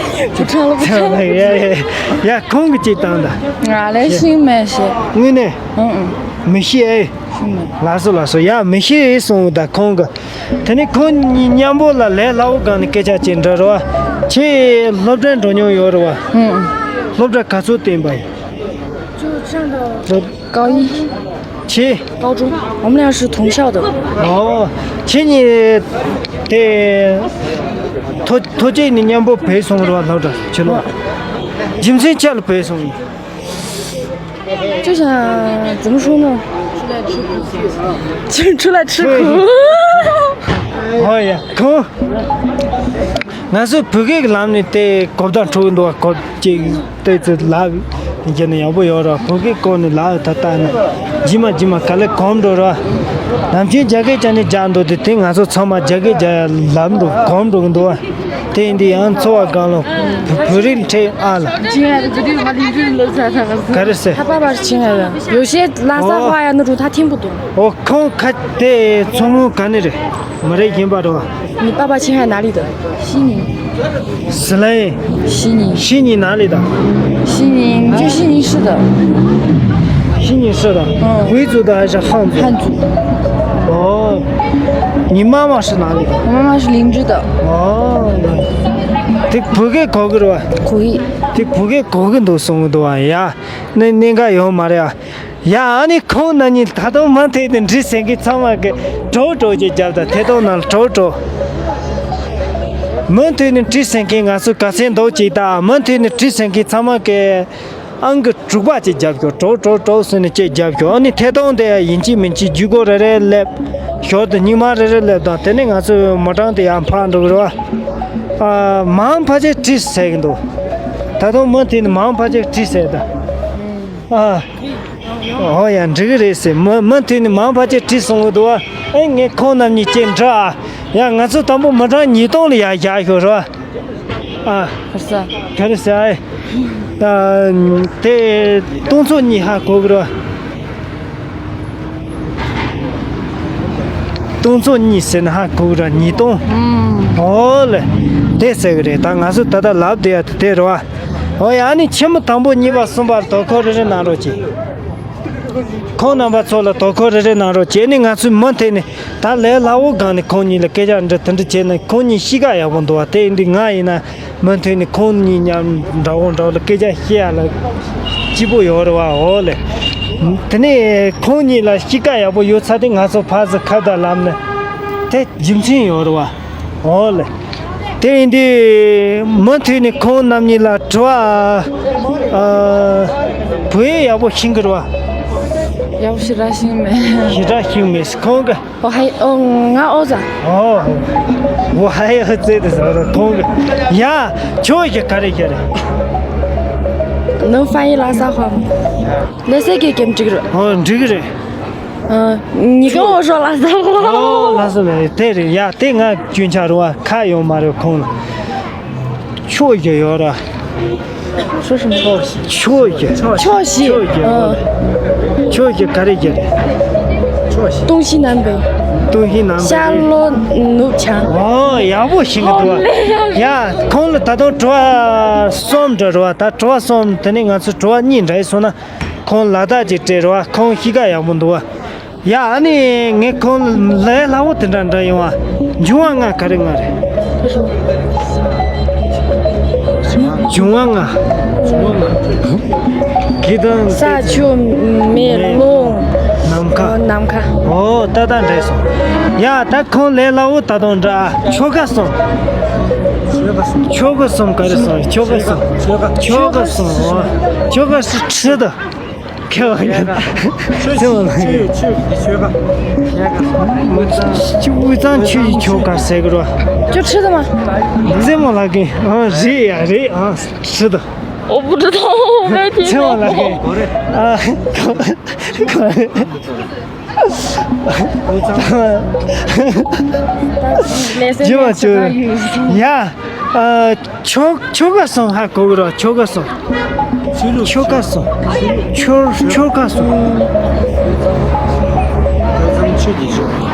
不唱了，不唱了。 ཡ་ཡ་ཡ། ཁོང་གི་གཅིག་བཏང་དང་། ང་ལས་ཤིང་མེད་ཤེས། དངོས་གནས། ཨང་ཨང་། མི་ཤེས་ཨེ། ཤིང་མེད། ལགས་སོ་ལགས་སོ། ཡ། མི་ཤེས་ཨེ་གསུངས་ད་ཁོང་གི། དེ་ནས་ཁོང་གཉིས་མཉམ་པོ་ལ་ལས་སླ་བོ་སྒང་ནས་སྐད་ཆ་ཅིག་འདྲི་རོགས། ཁྱེད་སློབ་གྲྭ་འགྲོ་མྱོང་ཡོད་རེད་བ། ཨང་ཨང་། སློབ་གྲྭ་ག་ཚོད་བསྟན་པ་ཡིན། 就上到 高一。 ཁྱེད། 高中。我们俩是同校的。 ཨོ། ཁྱེད་གཉིས་དེ་ཐོ་ཐོ་ཅེ་ནས་མཉམ་པོ་བུད་སོང་རེད་བ། སློབ་གྲྭ་ཕྱི་ལོགས། རྒྱུ་མཚན་ཆེད་ལ་བུད་སོང་ཡིན། 就想怎么说呢？ 就出来吃苦。 ཨོ་ཡ། ཁོང་། ང་ཚོ་བོད་སྐད་ཀྱི་ལམ་ནས་དེ་གོ་བརྡ་འཕྲོད་འདུག་བ། གོ་ཅིག་ཏོག་ཙམ་ལབ། དེ་བྱས་ན་ཡག་པོ་ཡོད་ར། བོད་སྐད་སྐོར་ནས་ལབ། ད་ལྟ་ནི་རྗེས་མ་རྗེས་མ་ག་ལེར་གོམས་འགྲོ་ར། ནམ་རྒྱུན་རྒྱ་སྐད་ཅིག་ནས་རྒྱག་འདུག་དེ། དེ་ང་ཚོ་ཚང་མ་རྒྱ་སྐད་རྒྱག་ཡ་ལམ་འགྲོ་གོམས་འགྲོ་གི་འདུག་བ། དེ་ཡིན་དུས་ཡང་འཚོ་བ་སྒང་ལ་བོད་རིགས་འཕྲད་ཨ་ལ། 亲爱的，这句话林志玲都在那个 ག་རེ་ཟེར། 他爸爸是亲爱的，有些拉萨话呀那种他听不懂。 ཨོ། ཁོང་ཁ་དེ་མཚོ་སྔོན་ག་ནས་རེད། མི་རེད། ཡིན་པ་རེད་བ། 你爸爸亲爱哪里的？西宁。 ཟི་ལིང་། 西宁。 西宁哪里的？ 西宁，就西宁市的。 西宁市的。 嗯。 回族的还是汉族？ 汉族。 哦。 你妈妈是哪里的？ 我妈妈是林芝的。 哦。 དེ་བོད་སྐད་གོ་གི་རེད་བ། 可以。 དེ་བོད་སྐད་གོ་གི་འདུག་གསུང་གི་འདུག་བ། ཡ། ནི་གནད་འགག་ཡོད་མ་རེད་ཨ། ཡ། ཨ་ནི་ཁོང་རྣམ་གཉིས་ད་དུང་མུ་མཐུད་དུ་འདྲི་ཟེར་མཁན་ཚང་མ་གི་གྲོགས་གྲོགས་ཅིག་རྒྱབ་དང་། ཐད་གཏོང་ནང་ལ་གྲོགས་གྲོགས། མུ་མཐུད་ནས་འདྲི་ཟེར་མཁན་ང་ཚོ་ག་ཚད་འདུག་ཅིག་དང་། མུ་མཐུད་ནས་འདྲི་ཟེར་མཁན་ཚང་མ་གི་ཨང་ཀི་དྲུག་པ་ཅིག་རྒྱབ་ཤོག་གྲོགས་གྲོགས་གྲོགས་ཟེར་ནས་ཅིག་རྒྱབ་ཤོག་ཨ་ནི་ཐད་གཏོང་དེ་ཡིན་གཅིག་མིན་གཅིག་བརྒྱུད་སྐོར་རེ་རེ་སླེབས། ཞོར་དུ་སྙིང་མ་རེ་རེ་སླེབས་དང་། དེ་ནས་ང་ཚོའི་མི་གྲངས་དེ་ཡར་འཕར་འགྲོ་གི་རེད་བ། ཨ། མང་ཕལ་ཆེར་བྲིས་ཟེར་གི་འདུག་ད་དུང་མུ་མཐུད་ནས་མང་ཕལ་ཆེར་བྲིས་ཟེར་ད། ཨ། ཨོ་ཡ། འགྲིག་གི་རེད་ཟེར། མུ་མུ་མཐུད་ནས་མང་ཕལ་ཆེར་བྲིས་སོང་གི་འདུག་བ། ཨེ། ངས་ཁོང་རྣམ་གཉིས་ཅིག་འདྲི་ཨ། ཡ། ང་ཚོ་དང་པོ་མི་གྲངས་ཉིས་སྟོང་ལ་ཡར་བཞག་ཤོག་རེད་བ། ཨ། ག་རེ་ཟེར། ག་རེ་ཟེར་ཨེ། ད་དེ་སྟོང་ཚོ་གཉིས་ཧ་གོ་གི་རེད་བ། སྟོང་ཚོ་གཉིས་ཟེར་ན་ཧ་གོ་གི་རེད། ཉིས་སྟོང་། ཨོ་ལེ། དེ་ཟེར་གི་རེད། ད་ང་ཚོ་ད་ལྟ་ལབ་བསྡད་ཡ་དེ་དེ་རེད་བ། ཨོ་ཡ། ཨ་ནི་ཆེན་མོ་དང་པོ་གཉིས་པ་གསུམ་པར་དོ་ཁུར་རེ་རེ་གནང་རོགས་གྱིས། ཁོང་རྣམ་པ་ཚོ་ལ་དོ་ཁུར་རེ་རེ་གནང་རོགས་གྱིས། ཨ་ནི་ང་ཚོས་མུ་མཐུད་ནས་ད་ལས་སླ་བོ་སྒང་ནས་ཁོང་གཉིས་ལ་སྐད་ཆ་འདྲི་དེ་འདྲ་བྱས་ན་ཁོང་གཉིས་གཤིས་ཀ་ཡག་པོ་འདུག་བ། དེ་ཡིན་དུས་ང་ཡིན་ན་མུ་མཐུད་ནས་ཁོང་གཉིས་མཉམ་འདྲ་བོ་འདྲ་བོ་ལ་སྐད་ཆ་བཤད་ཡ་ལ་སྐྱིད་པོ་ཡོད་རེད་བ། འོ་ལེ། དེ་ནས་ཁོང་གཉིས་ལ་གཤིས་ཀ་ཡག་པོ་ཡོད་ཚར་དུས་ང་ཚོ་ཕར་ཚུར་ཁ་བརྡ་ལབ་ན་དེ་རྒྱུ་མཚན་ཡོད་རེད་བ། འོ་ལེ། དེ་ཡིན་དུས་མུ་མཐུད་ནས་ཁོང་རྣམ་གཉིས་ལ་དྲི་བ། ཨ། བོད་ཡིག་ཡག་པོ་ཤེས་ཀྱི་རེད་བ། ཡག་པོ་ཞེ་དྲག་ཤེས་མེད། ཞེ་དྲག་ཤེས་མེད་ཟེར་ཁོང་གིས། 我还，哦，ང་ཨོ་ཙ། ཨོ། 我还要这个什么的 ཁོང་གིས། ཡ། ཁྱོད་ཀྱིས་ག་རེ་བྱས་རེད། 能翻译拉萨话吗？ ལྷ་ས་སྐད་རྒྱབ་འགྲིག་རེད། ཨོ། འགྲིག་གི་རེད། 嗯，你跟我说拉萨话。 ཨོ། ལྷ་ས་ལ་དེ་རེད་ཡ། དེ་ང་སྐྱོན་ཆ་རེད་བ། ཁག་ཡོད་མ་རེད་ཁོང་ལ། ཁྱོད་ཀྱི་ཡོད་ར། 说什么？ ཁྱོད་ཀྱི། 确实。 ཁྱོད་ཀྱི། ཨོ། ཁྱོད་ཀྱི་ག་རེ་བྱས་རེད། 东西南北。 东西南北。 ཤར་ལྷོ་ནུབ་བྱང་། ཨོ། ཡག་པོ་ཤེས་ཀྱི་འདུག་བ། ཡ། ཁོང་ལ་ད་དུང་དྲི་བ་གསུམ་འདྲ་རེད་བ། ད་དྲི་བ་གསུམ། དེ་ནས་ང་ཚོ་དྲི་བ་གཉིས་འདྲ་ཡིན་སོང་ན། ཁོང་ལ་དྭགས་ཀྱི་སྤྲད་རེད་བ། ཁོང་གཤིས་ཀ་ཡག་པོ་འདུག་བ། ཡ། ཨ་ནི་ངས་ཁོང་ལ་ལས་སླ་བོ་དེ་འདྲ་འདྲ་ཡོང་བ། འབྱུང་བ་ལྔ་ག་རེ་ལྔ་རེད། འབྱུང་བ་ལྔ། སྐྱེ་དང་། ས་ཆུ་མེ་རླུང་། ནམ་མཁའ། ནམ་མཁའ། ཨོ། ད་ད་འདྲ་སོང་། ཡ། ད་ཁོང་ལས་སླ་བོ་ད་དུང་འདྲ། ཆོ་ག་གསུམ། ཆོ་ག་གསུམ་ག་རེ་གསུམ། ཆོ་ག་གསུམ། ཆོ་ག་གསུམ། ཨོ། ཆོ་ག་གསུམ། ཁྲི་དང་། ཁྱོད་ཁྱོད་ཁྱོད་ཁྱོད་ཀྱི་ཆོས་ཀ། དབུས་གཙང་ཆོས་ཀྱི་ཆོ་ག་ཟེར་གི་རོ། ཁྱོད་ཁྲི་དང་མ། རྩེད་མོ་ལགས་ཀྱི། ཨ། རེད་ཡ་རེད། ཨ། ཁྲི་དང་། 我不知道，我没听过。རྩེད་མོ་ལགས་ཀྱི། ཨ། ཁོ་ཁོ། ལས་སེམས་ཇི་མ་ཇི་ཡ། ཨ། ཆོ་ཆོ་ག་སོང་ཧ་གོ་གི་རོ། ཆོ་ག་སོང་། ཆོ་ག་སོང་། ཆོ་ཆོ་ག་སོང་།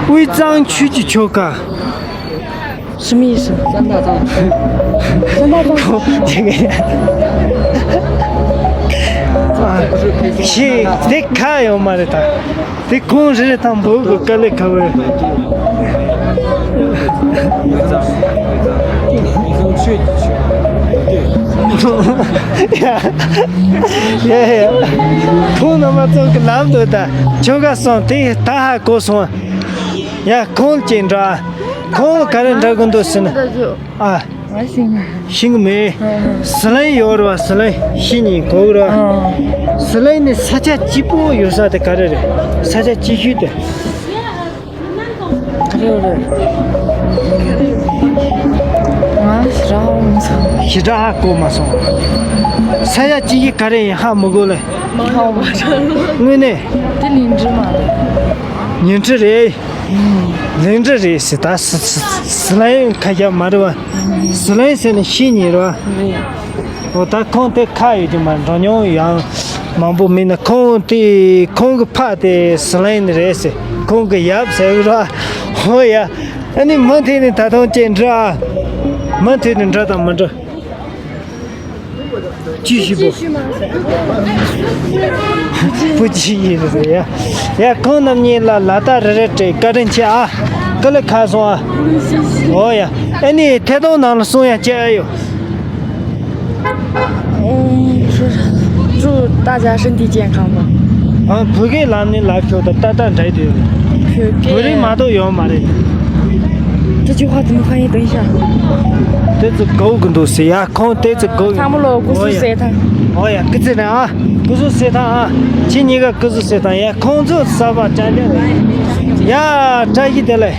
དབུས་གཙང་ཆོས་ཀྱི་ཆོ་ག། 什么意思？三大藏。三大藏。ཤེས་དེ་ཁ་ཡོད་མ་རེད་ད། དེ་ཁོང་རེ་རེ་དང་བོད་ཀྱི་དཀའ་ལས་ཁག་པོ་རེད། ཡ་ཡ་ཡ། ཁོང་རྣམ་པ་ཚོ་གི་ལམ་དུ་ད་ཆོ་ག་སོང་དེ་ད་ཧ་གོ་སོང་། ཡ་ཁོང་ཅིག་འདྲ། ཁོང་ག་རེ་འདྲ་གི་འདུག་ཟེར་ན། ཨ། ང་ཤེས་མེད། ཤེས་གི་མེད། ཨ། ཟི་ལིང་ཡོད་རེད་བ། ཟི་ལིང་ཤེས་ཉིན་གོ་གི་རེད་བ། ཨ། ཟི་ལིང་ནི་ས་ཆ་སྐྱིད་པོ་ཡོད་ས་དེ་ག་རེ་རེད། ས་ཆ་སྐྱིད་ཤོས་དེ། ག་རེ་རེད། ང་ཞེ་དྲག་ཧ་གོ་མ་སོང་། ཞེ་དྲག་ཧ་གོ་མ་སོང་། ས་ཆ་སྐྱིད་ཤོས་ག་རེ་ཡིན་ཧ་མི་གོ་ལེ། མ་ཧ་མ་རེད། དངོས་གནས། དེ་ལིང་ཁྲི་མ་རེད། ཉིང་ཁྲི་རེད། ལིང་ཁྲི་རེད་ཟེར་ད། ཟི་ཟི་ཟི་ལིང་ཁ་ཤས་མ་རེད་བ། ཟི་ལིང་ཟེར་ནས་ཤེས་ཉིན་རེད་བ། རེད། འོ་ད་ཁོང་དེ་ཁ་ཡོད་ཀྱི་མ་འགྲོ་མྱོང་ཡང་མང་པོ་མིན་ན། ཁོང་དེ་ཁོང་གི་ཕ་དེ་ཟི་ལིང་ནས་རེད་ཟེར། ཁོང་གི་ཡབ་ཟེར་ར། འོ་ཡ། ཨ་ནི་མུ་མཐུད་ནས་ད་དུང་ཅིག་འདྲི་ཨ། མུ་མཐུད་ནས་འདྲི་དང་མི་འདྲི། ཅི་ཞིག་པོ། བུ་ཅི་ཡིན་ཟེར་ཡ། ཡ་ཁོང་རྣམ་གཉིས་ལ་ལ་དྭགས་རེ་རེ་སྤྲད། བཀའ་དྲིན་ཆེ་ཨ། དཀའ་ལས་ཁག་སོང་ཨ། འོ་ཡ། ཨ་ནི་ཐད་གཏོང་ནང་ལ་གསུང་ཡ་ཅི་ཨ་ཡོད། 嗯，是，祝大家身体健康吧。 ཨ། བོད་སྐད་ལམ་ནས་ལབ་ཤོག་ད། ཏག་ཏག་འདྲ་དེ། བོད་སྐད། བོད་རིགས་མ་གཏོགས་ཡོད་མ་རེད། 这句话怎么翻译？等一下。 ཏོག་ཙམ་དགའ་གི་འདུག་ཟེར་ཡ། ཁོང་ཏོག་ཙམ་དགའ་གི། ཚང་མ་ལོ་སྐུ་གཟུགས་གསལ་ཐང་། འོ་ཡ། སྐུ་གཟུགས་ནས་ཨ། སྐུ་གཟུགས་གསལ་ཐང་ཨ། ཁྱེད་གཉིས་ཀ་སྐུ་གཟུགས་གསལ་ཐང་། ཡ་ཁོང་ཚོ་གསར་པ་ཅང་ཅང་རེད། ཡ་བཀྲ་ཤིས་བདེ་ལེགས།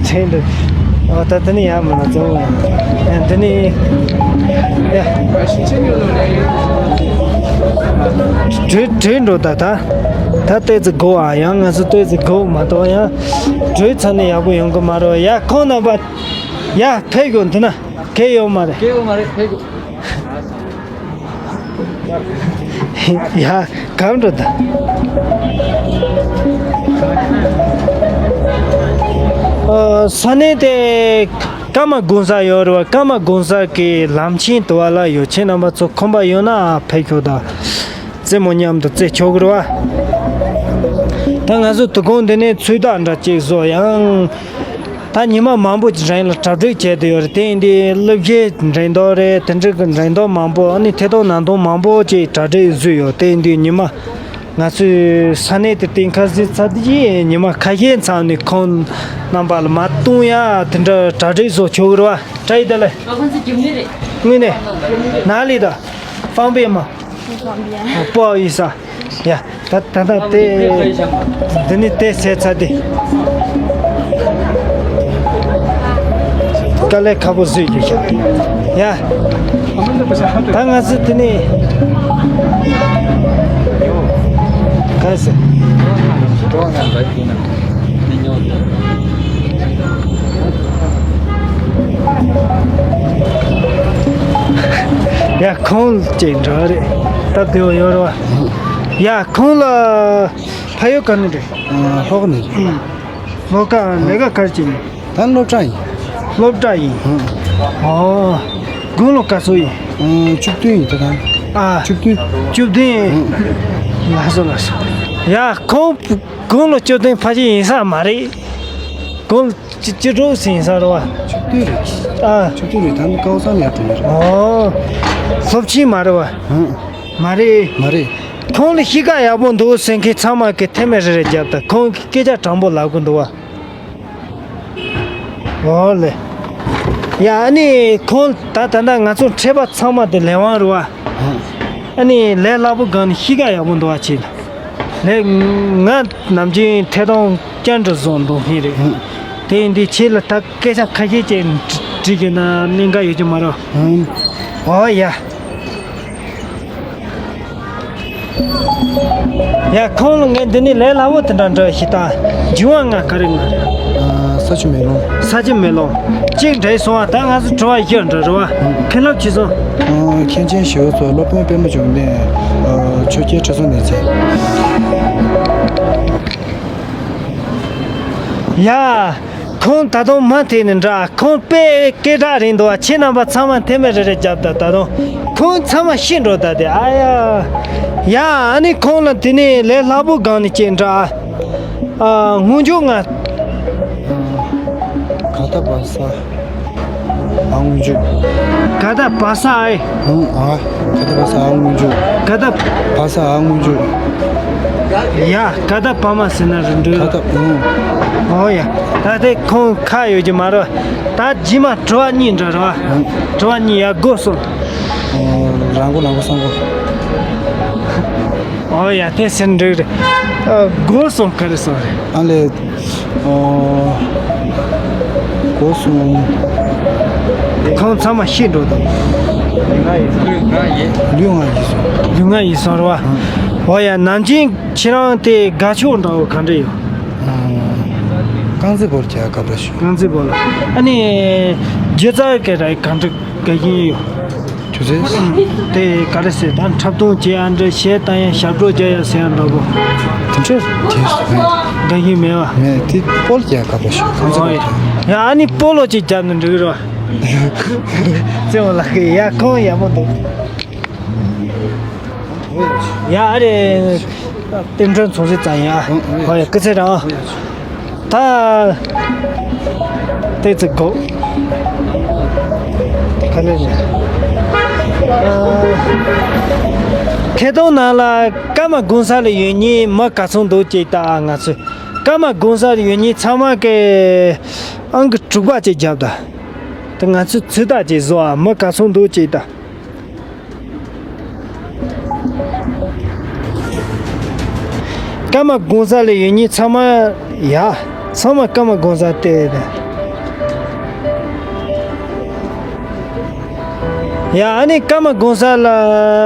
ཆེན་འདུག་ཨོ་ད་དེ་ནི་ཡ་མ་ན་ཙོ། ཡ་དེ་ནི། ཡ། བྲོས་བྲོས་འགྲོ་ད་ད། ད་ཏོག་ཙམ་དགའ་ཨ། ཡང་ང་ཚོ་ཏོག་ཙམ་དགའ་མ་གཏོགས་ཡང་། བྲོས་ཚར་ནས་ཡག་པོ་ཡོང་གི་མ་རེད། ཡ་ཁོང་རྣམ་པ། ཡ་ཕེབས་དགོས་འདི་ན། གལ་ཡོད་མ་རེད། གལ་ཡོད་མ་རེད། ཕེབས་དགོས། ཡ། གང་འགྲོ་ད། ཨ། ས་གནས་དེ་ཀརྨ་གོང་ས་ཡོད་རེད་བ། ཀརྨ་གོང་ས་གི་ལམ་ཆེན་དུ་བ་ལ་ཡོད། ཁྱེད་རྣམ་པ་ཚོ་ཁོམ་པ་ཡོད་ན་ཕེབས་ཤོག་ད། རྩེད་མོ་མཉམ་དུ་རྩེ་ཆོག་གི་རེད་བ། ད་ང་ཚོ་དོ་དགོང་འདི་ནས་ཚོད་ལྟ་འདྲ་ཅིག་བཟོ་ཡང་། ད་ཉི་མ་མང་པོ་ཅིག་རིང་ལ་གྲ་སྒྲིག་བྱས་བསྡད་ཡོད་རེད། དེ་ཡིན་དུས་སློབ་གྲྭའི་འགྲན་བསྡུར་རེད། དེ་འདྲ་གི་འགྲན་བསྡུར་མང་པོ། ཨ་ནི་ཐད་གཏོང་ནང་དོན་མང་པོ་ཅིག་གྲ་སྒྲིག་བཟོས་ཡོད། དེ་ཡིན་དུས་ཉི་མ་ང་ཚོས་ས་གནས་དེ་སྟེང་ཁ་གཟིགས་ཚར་དུས་ཉི་མ་ཁ་ཤས་མཚམས་ནས་ཁོང་རྣམ་པ་ལ་མ་བཏུང་ཡ་དེ་འདྲ་གྲ་སྒྲིག་བཟོ་ཆོག་གི་རེད་བ། བཀྲ་ཤིས་བདེ་ལེགས། དངོས་གནས། ནཱ་ལི་ད། ཕང་པའི་མ། 不方便。 不好意思啊。ཡ། ད་ད་ད་དེ། འདི་ནི་དེ་ཟས་ཚར་དེ། དཀའ་ལས་ཁག་པོ་བཟོས་ཀྱི་ཤག་ཡ། ད་ང་ཚོ་དེ་ནི། ག་ཟེར། ཡ་ཁོང་ཅིག་འདྲ་རེད། སྟབས་བདེ་བོ་ཡོད་རེད་བ། ཡ་ཁོང་ལ་ཕ་ཡུལ་ག་ནས་རེད། ཨ། ལྷོ་ཁ་ནས་རེད། ལྷོ་ཁ་ལས་ཀ་ག་རེ་བྱེད་ནི། ད་སློབ་གྲྭ་ཡིན། སློབ་གྲྭ་ཡིན། ཨ། ཨོ། དགུང་ལོ་ག་ཚོད་ཡིན། ཨ། བཅུ་བདུན་ཡིན་ད་ལྟ། ཨ། བཅུ་བདུན། བཅུ་བདུན། ཨ། ལགས་སོ་ལགས་སོ། ཡ་ཁོང་དགུང་ལོ་བཅུ་བདུན་ཕལ་ཆེར་ཡིན་ས་མ་རེད། དགུང་ལོ་བཅུ་བཅུ་དྲུག་ཙམ་ཡིན་ས་རེད་བ། བཅུ་བདུན་རེད། ཨ། བཅུ་བདུན་རེད། ད་ནི་ཀའོ་སང་ལ་འགྲོ་ནི་རེད། ཨོ། སློབ་ཆེན་མ་རེད་བ། ཨང་། མ་རེད། མ་རེད། ཁོང་ལ་གཤིས་ཀ་ཡག་པོ་འདུག་ཟེར་མཁན་ཚང་མ་གིས་མཐེ་མོ་རེ་རེ་བརྒྱབ་དང་། ཁོང་གིས་སྐད་ཆ་དྲང་པོ་ལབ་གི་འདུག་བ། ཨོ་ལེ། ཡ་ཨ་ནི་ཁོང་ད་ད་ལྟ་ང་ཚོ་འཕྲད་པ་ཚང་མ་དེ་ལས་དབང་རེད་བ། ཨང་། ཨ་ནི་ལས་སླ་པོ་སྒང་ནས་གཤིས་ཀ་ཡག་པོ་འདུག་བ། ཁྱེད་ལས་ང་ནམ་རྒྱུན་ཐད་གཏོང་བསྐྱར་འགྲོ་བཟོ་འདུག་ཧིན་རེད། ཨང་། དེ་ཡིན་དུས་ཁྱེད་ལ་ད་སྐད་ཆ་ཁ་ཤས་ཅིག་དྲི་དགོས་ན་གནད་འགག་ཡོད་ཀྱི་མ་རེད། ཨང་། ཨོ་ཡ། ཡ་ཁོང་ལ་ངས་འདི་ནས་ལས་སླ་པོ་དེ་འདྲ་འདྲི་ཞིག་ད། འགྱུར་བ་ང་ག་རེ་ང་། ཨ། ས་ཆུ་མེ་ལོང་། ས་ཆུ་མེ་ལོང་། གཅིག་འདྲེས་སོང་བ། ད་ང་ཚོ་དྲི་བ་ཡོད་འདྲ་རེད་བ། ཨང་། མཁན་སློབ་ཆོས་གསུམ། ཨང་། མཁན་ཆེན་ཞི་བ་འཚོ། སློབ་དཔོན་པད་མ་འབྱུང་གནས། ཨ། ཆོས་རྒྱལ་ཁྲི་སྲོང་ལྡེ་བཙན། ཡ། ཁོང་ད་དུང་མ་ཐེག་ནི་འདྲ། ཁོང་དཔེ་སྐད་གྲགས་རིང་འདུག་བ། ཁྱེད་རྣམ་པ་ཚང་མ་མཐེ་མོ་རེ་རེ་རྒྱབ་དང་། ད་དུང་ཁོང་ཚང་མ་ཤི་འགྲོ་ད་དེ། ཨ་ཡ། ཡ། ཨ་ནི་ཁོང་ལ་དེ་ནས་ལས་སླ་པོ་སྒང་ནས་ཅིག་འདྲ། ཨ། སྔོན་འཇུག་ང་། ག་ད་བ་ས། ཨ། སྔོན་འཇུག་ག་ད་བ་ས་ཨེ། ཨང་། ཨ། ག་ད་བ་ས། ཨ། སྔོན་འཇུག་ག་ད་བ་ས། ཨ། སྔོན་འཇུག་ཡ། ག་ད་བ་མ་ཟེར་ན་རུ་འདུག་ག་ད། ཨང་། ཨོ་ཡ། ད་དེ་ཁོང་ཁ་ཡོད་ཀྱི་མ་རེད། ད་རྗེས་མ་དྲི་བ་གཉིས་འདྲ་རེད་བ། ཨང་། དྲི་བ་གཉིས། ཡ། སྒོ་གསུམ། ཨོ། རང་མགོ་ནང་མགོ་གསང་མགོ། ཨོ་ཡ། དེ་ཟེར་འགྲིག་རེད། ཨ། སྒོ་གསུམ་ག་རེ་གསུམ་རེད། ཨ་ལས། ཨོ། སྒོ་གསུམ། ཁོང་ཚང་མ་ཤི་འགྲོ་དང་། ལུས་ངག་ཡིད་གསུམ། ལུས་ངག་ཡིད་གསུམ་རེད་བ། ཨོ་ཡ། ནམ་རྒྱུན་ཁྱེད་རང་དེ་དགའ་ཕྱོགས་འདྲ་བོ་ག་འདྲ་ཡོད། ཨང་། རྐང་རྩེད་སྤོ་ལོ་རྒྱག་སྐབས་ར་ཞུ། རྐང་རྩེད་སྤོ་ལོ། ཨ་ནི་སྒྱུ་རྩལ་ག་རེ་ག་འདྲ་དགའ་བཞིན་ཡོད། སྒྱུ་རྩལ། དེ་ག་རེ་ཟེར། ད་འཁྲབ་སྟོན་བྱེད་ཡ་འདྲ། གཞས་བཏང་ཡ། ཞབས་བྲོ་རྒྱག་ཡ་ཟེར་ཡ་འདྲ་པོ། དེ་འདྲ་དེ་མེད། དགའ་བཞིན་མེད་བ། མེད། དེ་སྤོ་ལོ་རྒྱག་སྐབས་ར་ཞུ། རྐང་རྩེད་སྤོ་ལོ་རྒྱག་ཡ། ཨ་ནི་སྤོ་ལོ་ཅིག་རྒྱབ་ན་འགྲིག་རོ། རྩེད་མོ་ལགས་ཀྱི། ཡ། ཁོང་ཡག་པོ་འདུག་ཡ། ཨ་རེ། རྟེན་མགྲོན་ཚོང་ཟེར་ཙང་ཡ། ཨོ་ཡ། སྐུ་ཚེ་རིང་། ད་ཏོག་ཙམ་སྒུག་ག་ལེར་རེད། ཨ། ཁེ་ཏོང་ནང་ལ་ཀརྨ་གོང་ས་ལ་ཡོད་མཁན་མི་ག་ཚོད་འདུག་ཅིག་ལྟ་ཨ། ང་ཚོས་ཀརྨ་གོང་ས་ལ་ཡོད་མཁན་ཚང་མ་གི་ཨང་ཀི་དྲུག་པ་ཅིག་རྒྱབ་དང་། ད་ང་ཚོས་ཚོད་ལྟ་ཅིག་བཟོ་ཨ། མི་ག་ཚོད་འདུག་ཅིག་ལྟ། ཀརྨ་གོང་ས་ལ་ཡོད་མཁན་ཚང་མ་ཡ། ཚང་མ་ཀརྨ་གོང་ས་བལྟས་ཏེ། ཡ། ཨ་ནི་ཀརྨ་གོང་ས་ལ་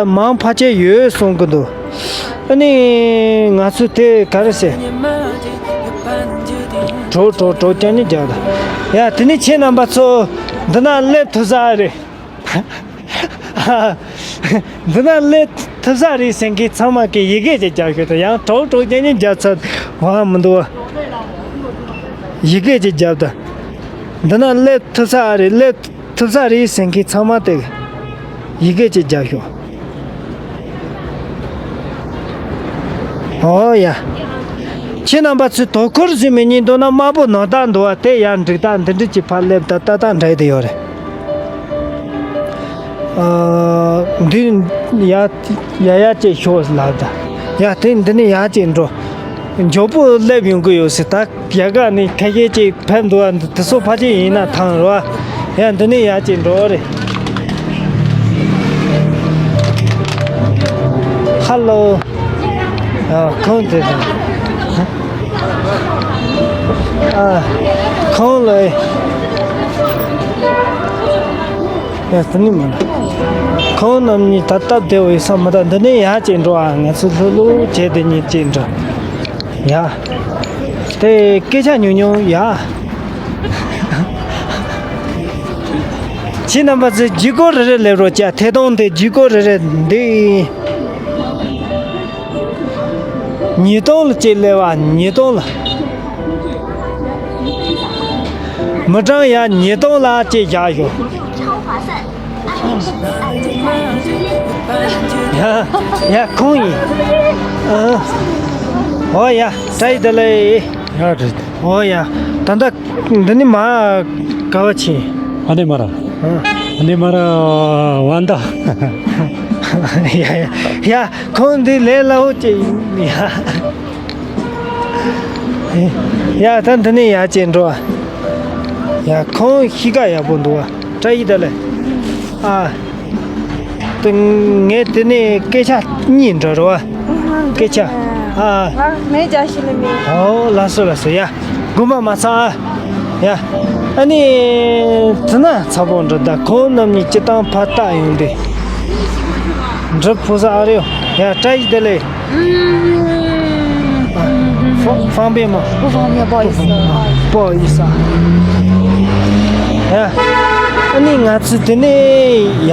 མང་ཕལ་ཆེར་ཡོད་གསུང་གི་འདུག་ཨ་ནི་ང་ཚོ་དེ་ག་རེ་ཟེར། གྲོགས་གྲོགས་གྲོགས་རྐྱང་རྐྱང་རྒྱག་དང་། ཡ། དེ་ནི་ཁྱེད་རྣམ་པ་ཚོ་འདི་ན་སླེབས་ཐུབ་ས་རེད། འདི་ན་སླེབས་ཐུབ་ས་རེད་ཟེར་མཁན་ཚང་མ་གི་ཡི་གེ་ཅིག་རྒྱག་ཤོག་དང་། ཡང་གྲོགས་གྲོགས་རྐྱང་རྐྱང་རྒྱག་ཚར་བ་མི་འདུག་བ། ཡི་གེ་ཅིག་རྒྱབ་དང་། འདི་ན་སླེབས་ཐུབ་ས་རེད། སླེབས་ཐུབ་ས་རེད་ཟེར་མཁན་ཚང་མ་དེ་ཡི་གེ་ཅིག་རྒྱག་ཤོག་ཨོ་ཡ། ཁྱེད་རྣམ་པ་ཚོས་དོ་ཁུར་ཟེར་མི་གཉིས་འདུག་ན། དམར་པོ་ནོར་བདག་འདུག་བ། དེ་ཡར་འགྲིག་ད། འདི་འདྲ་ཅིག་ཕར་སླེབས་ད། ཏག་ཏག་འདྲ་དེ་ཡོད་རེད། ཨ། འདི་ཡ་ཡ་ཡ་ཅིག་ཤོག་ལབ་ད། ཡ། དེ་འདི་ནས་ཡ་ཅིག་འགྲོ། མགྱོགས་པོ་སླེབས་ཡོང་གི་ཡོད་ཟེར་ད། ཡ་ག་ནས་ཁ་ཤས་ཅིག་ཕེབས་འདུག་བ། དེ་ཚོ་ཕལ་ཆེར་ཡིན་ན་ཐང་རེད་བ། ཡ། འདི་ནས་ཡ་ཅིག་འགྲོ་རེད། ཧ་ལོ། ཨ། ཁོང་དེ་རེད། ཨ། ཁོང་ལ། ཡ། དེ་ནི་མིན། ཁོང་རྣམ་གཉིས་ད་སྟབས་བདེ་བོ་ཡོད་ས་མ་རེད། འདི་ནས་ཡར་ཅིག་འགྲོ་ཨ། ང་ཚོ་ལྷོད་ལྷོད་བྱས་དེ་གཉིས་ཅིག་འགྲོ། ཡ། དེ་སྐད་ཆ་ཉུང་ཉུང་ཡ། ཁྱེད་རྣམ་པ་ཚོས་ལྗིད་ཁོག་རེ་རེ་སླེབས་རོགས་བྱ། ཐད་གཏོང་དེ་ལྗིད་ཁོག་རེ་རེ་འདི། ཉིས་སྟོང་ལ་གཅིག་སླེབས་པ། ཉིས་སྟོང་ལ། མི་གྲངས་ཡ་ཉིས་སྟོང་ལ་གཅིག་བཞག་ཞོག་ཡ། ཡ། ཁོང་ཡིན། ཨ། ཨོ་ཡ། བཀྲ་ཤིས་བདེ་ལེགས། ཡ། བཀྲ་ཤིས་བདེ། ཨོ་ཡ། ད་ལྟ་འདི་ནི་མ་ག་བ་ཆེ། ཨ་ནི་མ་ར། ཨ། ཨ་ནི་མ་ར། ཝན་ད། ཡ་ཡ་ཡ། ཁོང་འདི་ལས་སླ་བོ་ཅིག་ཡིན། ཡ། ཡ། ད་འདི་ནས་ཡར་ཅིག་འགྲོ། ཡ། ཁོང་གཤིས་ཀ་ཡག་པོ་འདུག་བ། བཀྲ་ཤིས་བདེ་ལེགས། ཨ། དེ་ངས་དེ་ནས་སྐད་ཆ་གཉིས་འདྲི་རོགས། སྐད་ཆ། ཨ། ང་མེད་རྒྱ་ཤི་ལ་མེད། ཨོ། ལགས་སོ་ལགས་སོ། ཡ། དགོངས་པ་མ་ཚོམ་ཨ། ཡ། ཨ་ནི། དེ་ན་ཚ་པོ་འདྲི་ད། ཁོང་རྣམ་གཉིས་སྤྱིར་བཏང་ཕར་ལྟ་ཡོང་དུས། འདྲི་ཕོ་ས་ཨ་རེ་ཡོ། ཡ། བཀྲ་ཤིས་བདེ་ལེགས། 方便吗？不方便，不好意思。不好意思啊。哎，ཨ་ནི་ང་ཚོ་དེ་ནས་ཡ།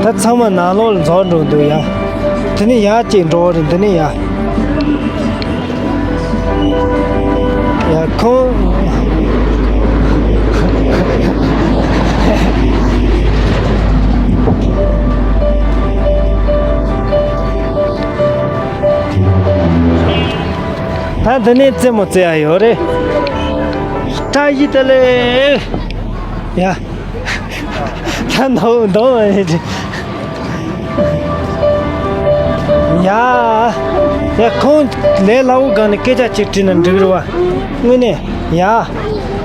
ད་ཚང་མ་ནང་ལོགས་ལ་འཛོམས་འགྲོ་འདུག་ཡ། དེ་ནས་ཡ་ཅིག་འགྲོ་རེད་འདི་ནས་ཡ། ཡ་ཁོང་ད་འདི་ནས་རྩེད་མོ་རྩེ་ཡ་ཡོད་རེད། བཀྲ་ཤིས་བདེ་ལེགས། ཡ། ད་འདོང་འདོང་བ་རེད། ཡ། ཡ་ཁོང་ལས་སླ་བོ་སྒང་ནས་སྐད་ཆ་གཅིག་དྲིས་ན་འགྲིག་རེད་བ། དངོས་གནས། ཡ།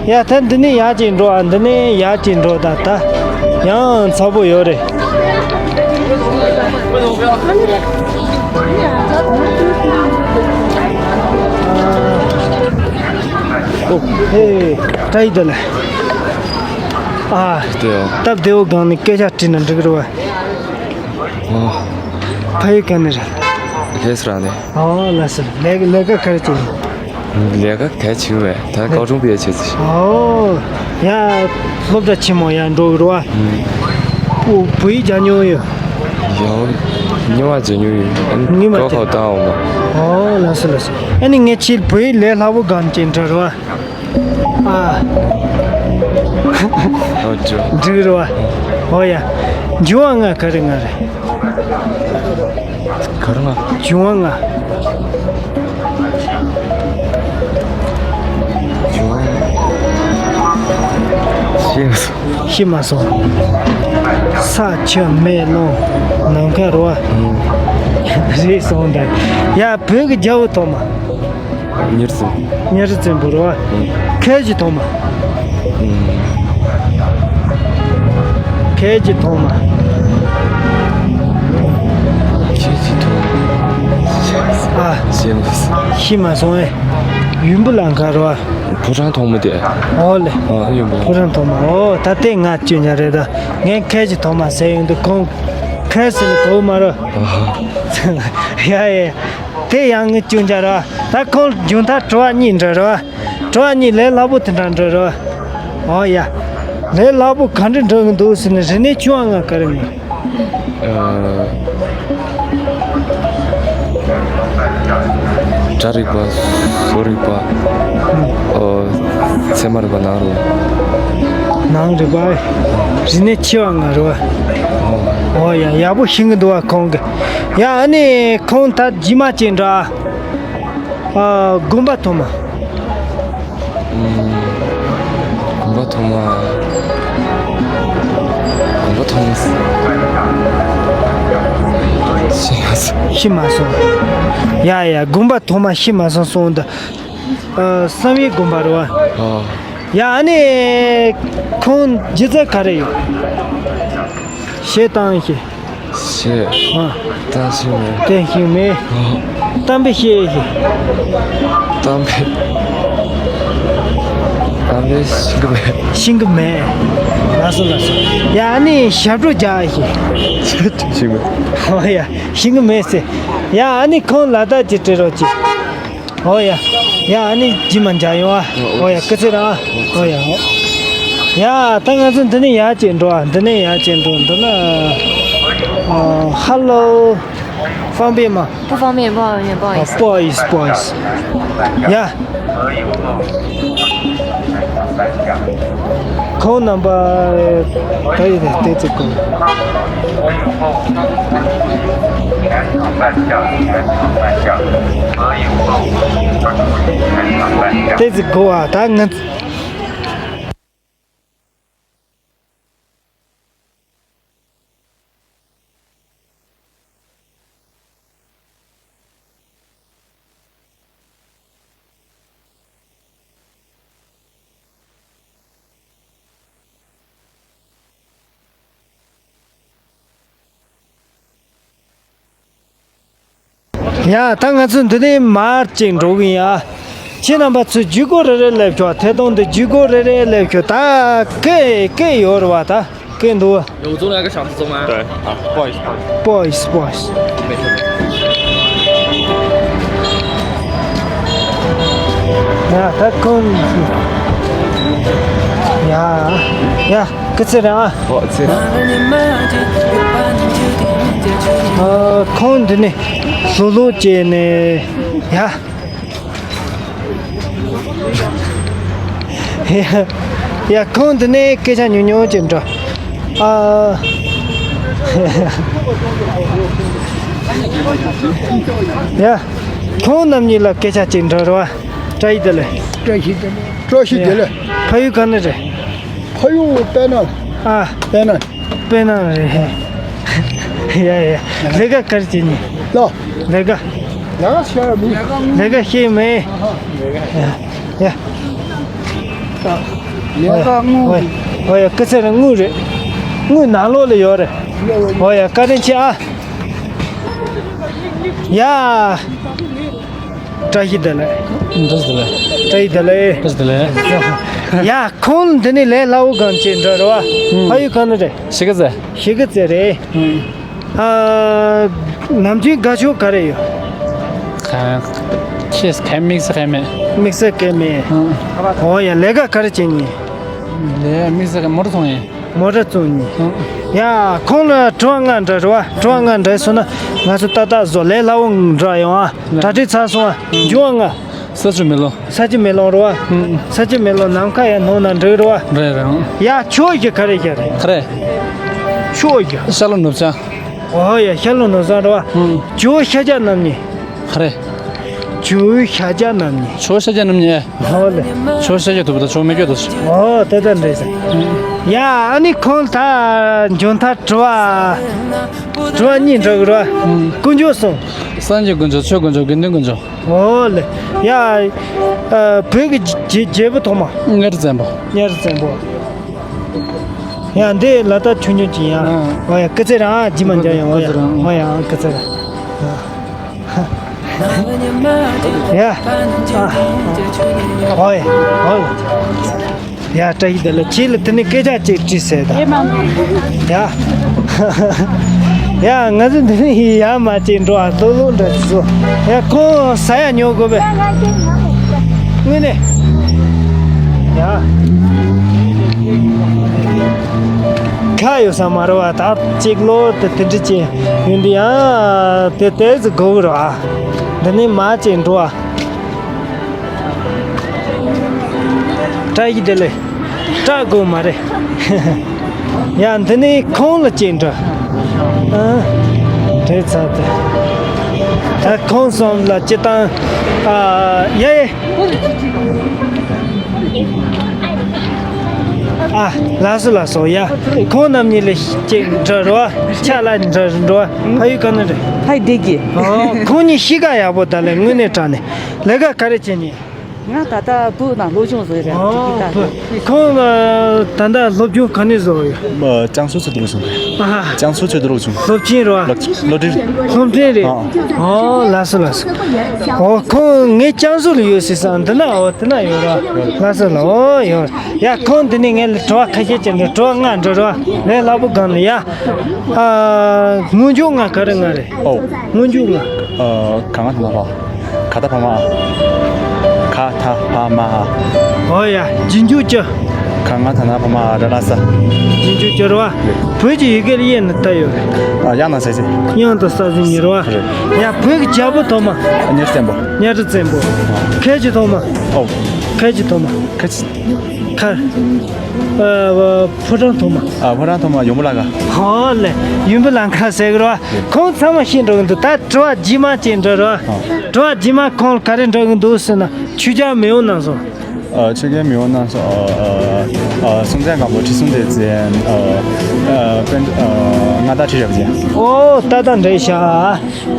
ཡ་ད་འདི་ནས་ཡར་ཅིག་འགྲོ་ཨ། འདི་ནས་ཡར་ཅིག་འགྲོ་ད་ད། ཡང་ཚ་པོ་ཡོད་རེད། ཨོ། ཧེ། བཀྲ་ཤིས་བདེ་ལེགས། ཨ། བདེ་འོ། སྟབས་བདེ་བོ་སྒང་ནས་སྐད་ཆ་དྲིས་ན་འགྲིག་རེད་བ། ཨོ། ཕ་ཡུལ་ག་ནས་རེད། ལྷ་ས་རང་ནས། ཨོ་ལྷ་ས། ལས་ལས་ཀ་ག་རེ་བྱེད་ཡིན། ལས་ཀ་ག་བྱེད་མེད། ད་ཀའོ་ཀྲུང་པའི་ཆེད་ཟིག་ཨོ། ཡ། སློབ་གྲྭ་ཆེན་མོ་ཡར་འགྲོ་གི་རེད་བ། ཨུ། བོད་ཡིག་སྦྱང་མྱོང་ཡོད། ཡང་། རྙིང་མ་སྦྱང་མྱོང་ཡོད། རྙིང་མ་ཀའོ་སྦྱང་ཁའོ་བཏང་འོང་མ། ཨོ་ལགས་སོ་ལགས་སོ། ཨ་ནི་ངས་ཁྱེད་བོད་ཡིག་ལས་སླ་བོ་སྒང་ཅིག་འདྲི་རེད་བ། ཨ། ཨོ་ཅོ། འགྲིག་རེད་བ། ཨོ་ཡ། འབྱུང་བ་ལྔ་ག་རེ་ལྔ་རེད། ག་རེ་ལྔ། འབྱུང་བ་ལྔ། འབྱུང་བ་ལྔ། ཤེས་མ་སོང་། ཤེས་མ་སོང་། ས་ཆུ་མེ་རླུང་ནམ་མཁའ་རེད་བ། ཨང་། རེད་སོང་ད། ཡ་བོད་ཀྱི་རྒྱལ་པོ་ཐོག་མ། མྱུར་བྱེད། མྱུར་བྱེད་པོ་རེད་བ། ཨང་། ཁལ་གྱི་ཐོག་མ། ཨང་། ཁལ་གྱི་ཐོག་མ། ཁལ་གྱི་ཐོག་མ། ཨ། ཤེས་མ་སོང་། ཤེས་མ་སོང་ཨེ། ཡུམ་བུ་བླ་མཁར་རེད་བ། ཕོ་བྲང་ཐོག་མ་དེ། ཨོ་ལེ། ཨ་ཡུམ་བུ། ཕོ་བྲང་ཐོག་མ། ཨོ་ད་ལྟའི་ང་སྐྱོན་ཆ་རེད་ད། ངས་ཁལ་གྱི་ཐོག་མ་ཟེར་ཡོང་དུས་ཁོང་ཁལ་ཟེར་ནས་གོ་མ་རེད། ཨ་ཧ། ཡ་ཡ། དེ་ཡང་ངའི་སྐྱོན་ཆ་རེད། ད་ཁོང་རྒྱུན་མཐའ་དྲི་བ་གཉིས་འདྲི་རེད་བ། དྲི་བ་གཉིས་ལས་སླ་པོ་དེ་འདྲ་འདྲི་རེད་བ། ཨོ་ཡ། ལས་སླ་པོ་ག་འདྲ་འདྲི་གི་འདུག་ཟེར་ནས་རིག་གནས་བཅུ་པ་ལྔ་ག་རེ་ཡིན། ཨ། སྒྲ་རིག་པ། བཟོ་རིག་པ། ཨོ། ཚད་མ་རིག་པ། ནང་རིག་པ། ནང་རིག་པ། རིག་གནས་ཆེ་བ་ལྔ་རེད་བ། ཨོ་ཡ། ཡག་པོ་ཤེས་གི་འདུག་བ་ཁོང་གི། ཡ་ཨ་ནི་ཁོང་ད་རྗེས་མ་ཅིག་འདྲ། ཨ། དགོན་པ་ཐོག་མ། ཨུམ། དགོན་པ་ཐོག་མ། དགོན་པ་ཐོག་མ། ཤེས་མ་སོང་། ཤེས་མ་སོང་། ཡ་ཡ། དགོན་པ་ཐོག་མ་ཤེས་མ་སོང་གསུངས་འདུག་ཨ། བསམ་ཡས་དགོན་པ་རེད་བ། ཨ། ཡ་ཨ་ནི་ཁོང་སྒྱུ་རྩལ་ག་རེ་ཡོད། གཞས་བཏང་ཤེས། གཞས། ཨ། བཏང་ཤེས་མེད། བཏང་ཤེས་མེད། ཨ། གཏམ་དཔེ་བཤད་ཤེས། གཏམ་དཔེ། གཏམ་དཔེ་ཤེས་གི་མེད། ཤེས་གི་མེད། ལགས་སོ་ལགས་སོ། ཡ་ཨ་ནི་ཞབས་བྲོ་རྒྱག་ཤེས། ཤེས་གི་མེད། ཨོ་ཡ། ཤེས་གི་མེད་ཟེར། ཡ་ཨ་ནི་ཁོང་ལ་དྭགས་ཀྱི་སྤྲེལ་རོགས་ཀྱི། ཨོ་ཡ། ཡ་ཨ་ནི་རྗེས་མ་མཇལ་ཡོང་ཨ། ཨོ་ཡ། སྐུ་ཚེ་རིང་ཨ། ཨོ་ཡ། ཡ་ད་ང་ཚོ་འདི་ནས་ཡར་ཅིག་འགྲོ་ཨ། འདི་ནས་ཡར་ཅིག་འགྲོ། འདི་ལ། ཨ། ཧ་ལོ། 方便吗？不方便，不好意思。 ཨ། 不好意思，不好意思。 ཡ། ཁོང་རྣམ་པ་ད་ཡིན་ནས་བལྟས་ཚེ་དགོས། བལྟས་ཚེ་དགོས་བ་ད་ང་། ཡ་ད་ང་ཚོ་འདི་ནས་མར་ཅིག་འགྲོ་གི་ཡིན་ཡ། ཁྱེད་རྣམ་པ་ཚོས་ཇུས་འགོད་རེ་རེ་སླེབས་ཤོག་ཐད་གཏོང་དུ་ཇུས་འགོད་རེ་རེ་སླེབས་ཤོག་ད་སྐད་སྐད་ཡོད་རེད་བ་ད། 更多。有中了个小时钟吗？对，啊，不好意思，不好意思。不好意思，不好意思。ཡ་ད་ཁོང་། ཡ་ཡ་སྐུ་ཚེ་རིང་ཨ། ཨོ་ཚེ་རིང་། ཨ་ཁོང་འདི་ནས་ལྷོད་ལྷོད་བྱས་ནས་ཡ། ཡ་ཁོང་འདི་ནས་སྐད་ཆ་ཉུང་ཉུང་ཅིག་འགྲོ། ཨ་ཡ་ཁོང་རྣམ་གཉིས་ལ་སྐད་ཆ་ཅིག་འགྲོ་རོགས། བཀྲ་ཤིས་བདེ་ལེགས། བཀྲ་ཤིས་བདེ་ལེགས། བཀྲ་ཤིས་བདེ་ལེགས། ཕ་ཡུལ་ག་ནས་རེད། ཕ་ཡུལ་དཔལ་ནང་། ཨ། དཔལ་ནང་། དཔལ་ནང་རེད། ཡ་ཡ། ལས་ཀ་ག་རེ་བྱེད་ནི། ལོ། ལས་ཀ་ལས་ཀ་བྱེད་མི། ལས་ཀ་བྱེད་མི། ཡ་ཡ། ལས་ཀ་དངུལ། ཨོ་ཡ་སྐུ་ཚེ་རིང་དངུལ་རེད། དངུལ་ནང་ལོགས་ལ་ཡོད་རེད། ཨོ་ཡ་བཀའ་དྲིན་ཆེ་ཨ། ཡ། བཀྲ་ཤིས་བདེ་ལེགས། བཀྲ་ཤིས་བདེ་ལེགས། བཀྲ་ཤིས་བདེ་ལེགས། བཀྲ་ཤིས་བདེ་ལེགས། ཡ་ཁོང་འདི་ནས་ལས་སླ་བོ་གང་བྱེད་འགྲོ་རེད་བ། ཕ་ཡུལ་གང་ནས་རེད། གཞིས་ཀ་རྩེ། གཞིས་ཀ་རྩེ་རེད། ཨ། ནམ་རྒྱུན་དགའ་ཕྱོགས་ག་རེ་ཡོད། ག་ཁྱེད་ག་དམིགས་བསལ་ག་མེད། དམིགས་བསལ་ག་མེད། ཨོ་ཡ་ལས་ཀ་ག་རེ་བྱེད་ནི། ལས་དམིགས་བསལ་ག་མོ་ཊ་ཚོང་ཡིན། མོ་ཊ་བཙོང་ནི། ཨང་། ཡ། ཁོང་ལ་དྲི་བ་ལྔ་འདྲི་རེད་བ། དྲི་བ་ལྔ་འདྲི་སོང་ན་ང་ཚོ་ཏག་ཏག་བཟོ་ལས་སླ་བོ་འདྲ་ཡོང་ཨ། གྲ་སྒྲིག་ཚར་སོང་ཨ། འབྱུང་བ་ལྔ། ས་ཆུ་མེ་རླུང་། ས་ཆུ་མེ་རླུང་རེད་བ། ཨང་། ས་ཆུ་མེ་རླུང་ནམ་མཁའ་ཡར་ལྷུང་ན་འགྲིག་རེད་བ། རེད་རེད་ཨང་། ཡ་ཕྱོགས་བཞི་ག་རེ་བཞི་རེད། ག་རེ། ཕྱོགས་བཞི། ཤར་ལྷོ་ནུབ་བྱང་། ཨོ་ཡ་ཤར་ལྷོ་ནུབ་བྱང་རེད་བ། ཨང་། ཇོ་བོ་ཤཱཀྱ་རྣམ་གཉིས། ག་རེ། ཇོ་བོ་ཤཱཀྱ་རྣམ་གཉིས། ཇོ་བོ་ཤཱཀྱ་རྣམ་གཉིས། ཧོ་ལེ། ཇོ་བོ་ཤཱཀྱ་ཐུབ་པ་དང་ཇོ་བོ་མི་བསྐྱོད་དོ། ཨོ་དེ་ལྟར་འདྲ་ཟེར། ཡ་ཨ་ནི་ཁོང་ད་འཇོན་ཐར་དྲི་བ། དྲི་བ་གཉིས་འགྲོ་གི་རེད། དཀོན་མཆོག་གསུམ། སངས་རྒྱས་དཀོན་མཆོག་ཆོས་དཀོན་མཆོག་དགེ་འདུན་དཀོན་མཆོག་ཨོ་ལེ། ཡ། ཨ་བོད་ཀྱི་རྒྱལ་རྒྱལ་པོ་ཐོག་མ། གཉའ་ཁྲི་བཙན་པོ། གཉའ་ཁྲི་བཙན་པོ། ཡ་འདི་ལ་དྭགས་ཆུང་ཆུང་ཅིག་ཡ། ཨོ་ཡ་སྐུ་ཚེ་རིང་ཨ་རྗེས་མ་མཇལ་ཡོང་། ཨོ་ཡ་ཨོ་ཡ་སྐུ་ཚེ་རིང་། ཡ། ཨོ་ཡ་ཨོ་ཡ། ཡ་བཀྲ་ཤིས་བདེ་ལེགས། ཁྱེད་ལ་དེ་ནས་སྐད་ཆ་ཅིག་དྲིས་ཟེར་ད། ཡ། ཡ་ང་ཚོ་འདི་ནས་ཡར་མར་ཅིག་འགྲོ་ཨ། ལྷོད་ལྷོད་འདྲ་ཅིག་བཟོ། ཡ་ཁོང་ཟ་ཡ་ཉོ་དགོས་པས། དངོས་གནས། ཡ། ཁ་ཡོད་ས་མ་རེད་བ། ད་ཅིག་ལོ་དེ་དེ་འདྲ་ཅིག་ཡིན་དུས་ཡང་དེ་དེ་ཙི་དགོས་རེད་བ། འདི་ནས་མར་ཅིག་འགྲོ་ཨ། བཀྲ་ཤིས་བདེ་ལེགས། སྐྲག་དགོས་མ་རེད། ཡ་འདི་ནས་ཁོང་ལ་ཅིག་འདྲི། ཨ། དྲན་ཚར་ཏེ། ད་ཁོང་གསུམ་ལ་སྤྱིར་བཏང་། ཨ། ཡ་ཡ། ཨ། ལགས་སོ་ལགས་སོ། ཡ་ཁོང་རྣམ་གཉིས་ལ་ཅིག་འདྲི་རོགས། ཆ་ལ་འདྲི་འགྲོ། ཕ་ཡུལ་ག་ནས་རེད། ཕ་ཡུལ་བདེ་སྐྱིད། ཨོ་ཁོང་གཉིས་གཤིས་ཀ་ཡག་པོ་ད་ལས་དངོས་གནས་དྲང་གནས། ལས་ཀ་ག་རེ་བྱེད་ནི། ང་ད་ལྟ་བོད་ནང་སློབ་སྦྱོང་བཟོ་ཡི་རེད། ཨོ་ཁོང་ད་ལྟ་སློབ་སྦྱོང་ག་ནས་བཟོ་ཡོད། ཨ། ཅང་སུའུ་ཆོས་དུ་སློབ་ཆུང་། ཨ། ཅང་སུའུ་ཆོས་དུ་སློབ་ཆུང་། སློབ་ཆེན་རེད་བ། སློབ་སློབ་འབྲིང་། སློབ་འབྲིང་རེད། ཨ། ཨོ་ལགས་སོ་ལགས་སོ། ཨོ་ཁོང་ངའི་ཅང་སུའུ་ལ་ཡོད་ཟེར་ས་འདི་ན། ཨོ་འདི་ན་ཡོད་ར། ལགས་སོ་ལགས། ཨོ་ཡོད། ཡ་ཁོང་འདི་ནས་ངས་ལ་དྲི་བ་ཁ་ཤས་ཅིག་འདྲི། དྲི་བ་ལྔ་འདྲི་ར། ངས་ལྷག་པོ་གང་ལ་ཡ། ཨ། སྔོན་འཇུག་ལྔ་ག་རེ་ལྔ་རེད། ཨོ། སྔོན་འཇུག་ལྔ། ཨ། ག་ང་ད་ན་བ། ག་ད་བ་མ། ག་ད་བ་མ། ཨོ་ཡ། རྗེས་འཇུག་བཅུ། ག་ང་ད་ན་བ་མ་ར་ལ་ས། རྗེས་འཇུག་བཅུ་རེད་བ། བོད་ཀྱི་ཡི་གེ་ལ་དབྱངས་ནི་ད་ཡོད་རེད། ཨ། དབྱངས་དང་ས་གཞི། དབྱངས་དང་ས་གཞི་གཉིས་རེད་བ། རེད། ཡ་བོད་ཀྱི་རྒྱལ་པོ་ཐོག་མ། གཉའ་ཁྲི་བཙན་པོ། གཉའ་ཁྲི་བཙན་པོ། ཁལ་གྱི་ཐོག་མ། ཨོ། ཁལ་གྱི་ཐོག་མ། ཁལ་གྱི། ཁལ། ཨ། ཕོ་བྲང་ཐོག་མ། ཨ། ཕོ་བྲང་ཐོག་མ་ཡོམ་བུ་ལང་ཀ། ཧོ་ལེ། ཡོམ་བུ་ལང་ཀ་ཟེར་གི་རེད་བ། ཁོང་ཚང་མ་ཤེས་འགྲོ་གི་འདུག་ད་དྲི་བ་རྗེས་མ་ཅིག་འདྲི་རོགས། ཨ། དྲི་བ་རྗེས་མ་ཁོང་ལ་ག་རེ་འདྲི་གི་འདུག་ཟེར་ན། ཆོས་རྒྱལ་མེས་དབོན་རྣམ་གསུམ། ཨ། ཆོས་རྒྱལ་མེས་དབོན་རྣམ་གསུམ། ཨ། ཨ། ཨ། སྲོང་བཙན་སྒམ་པོ། ཁྲི་སྲོང་ལྡེ་བཙན། ཨ། ཨ། པཎ། ཨ། མངའ་བདག་ཁྲི་རབ་རྒྱན། ཨོ་ཏག་ཏག་འདྲ་ཤག་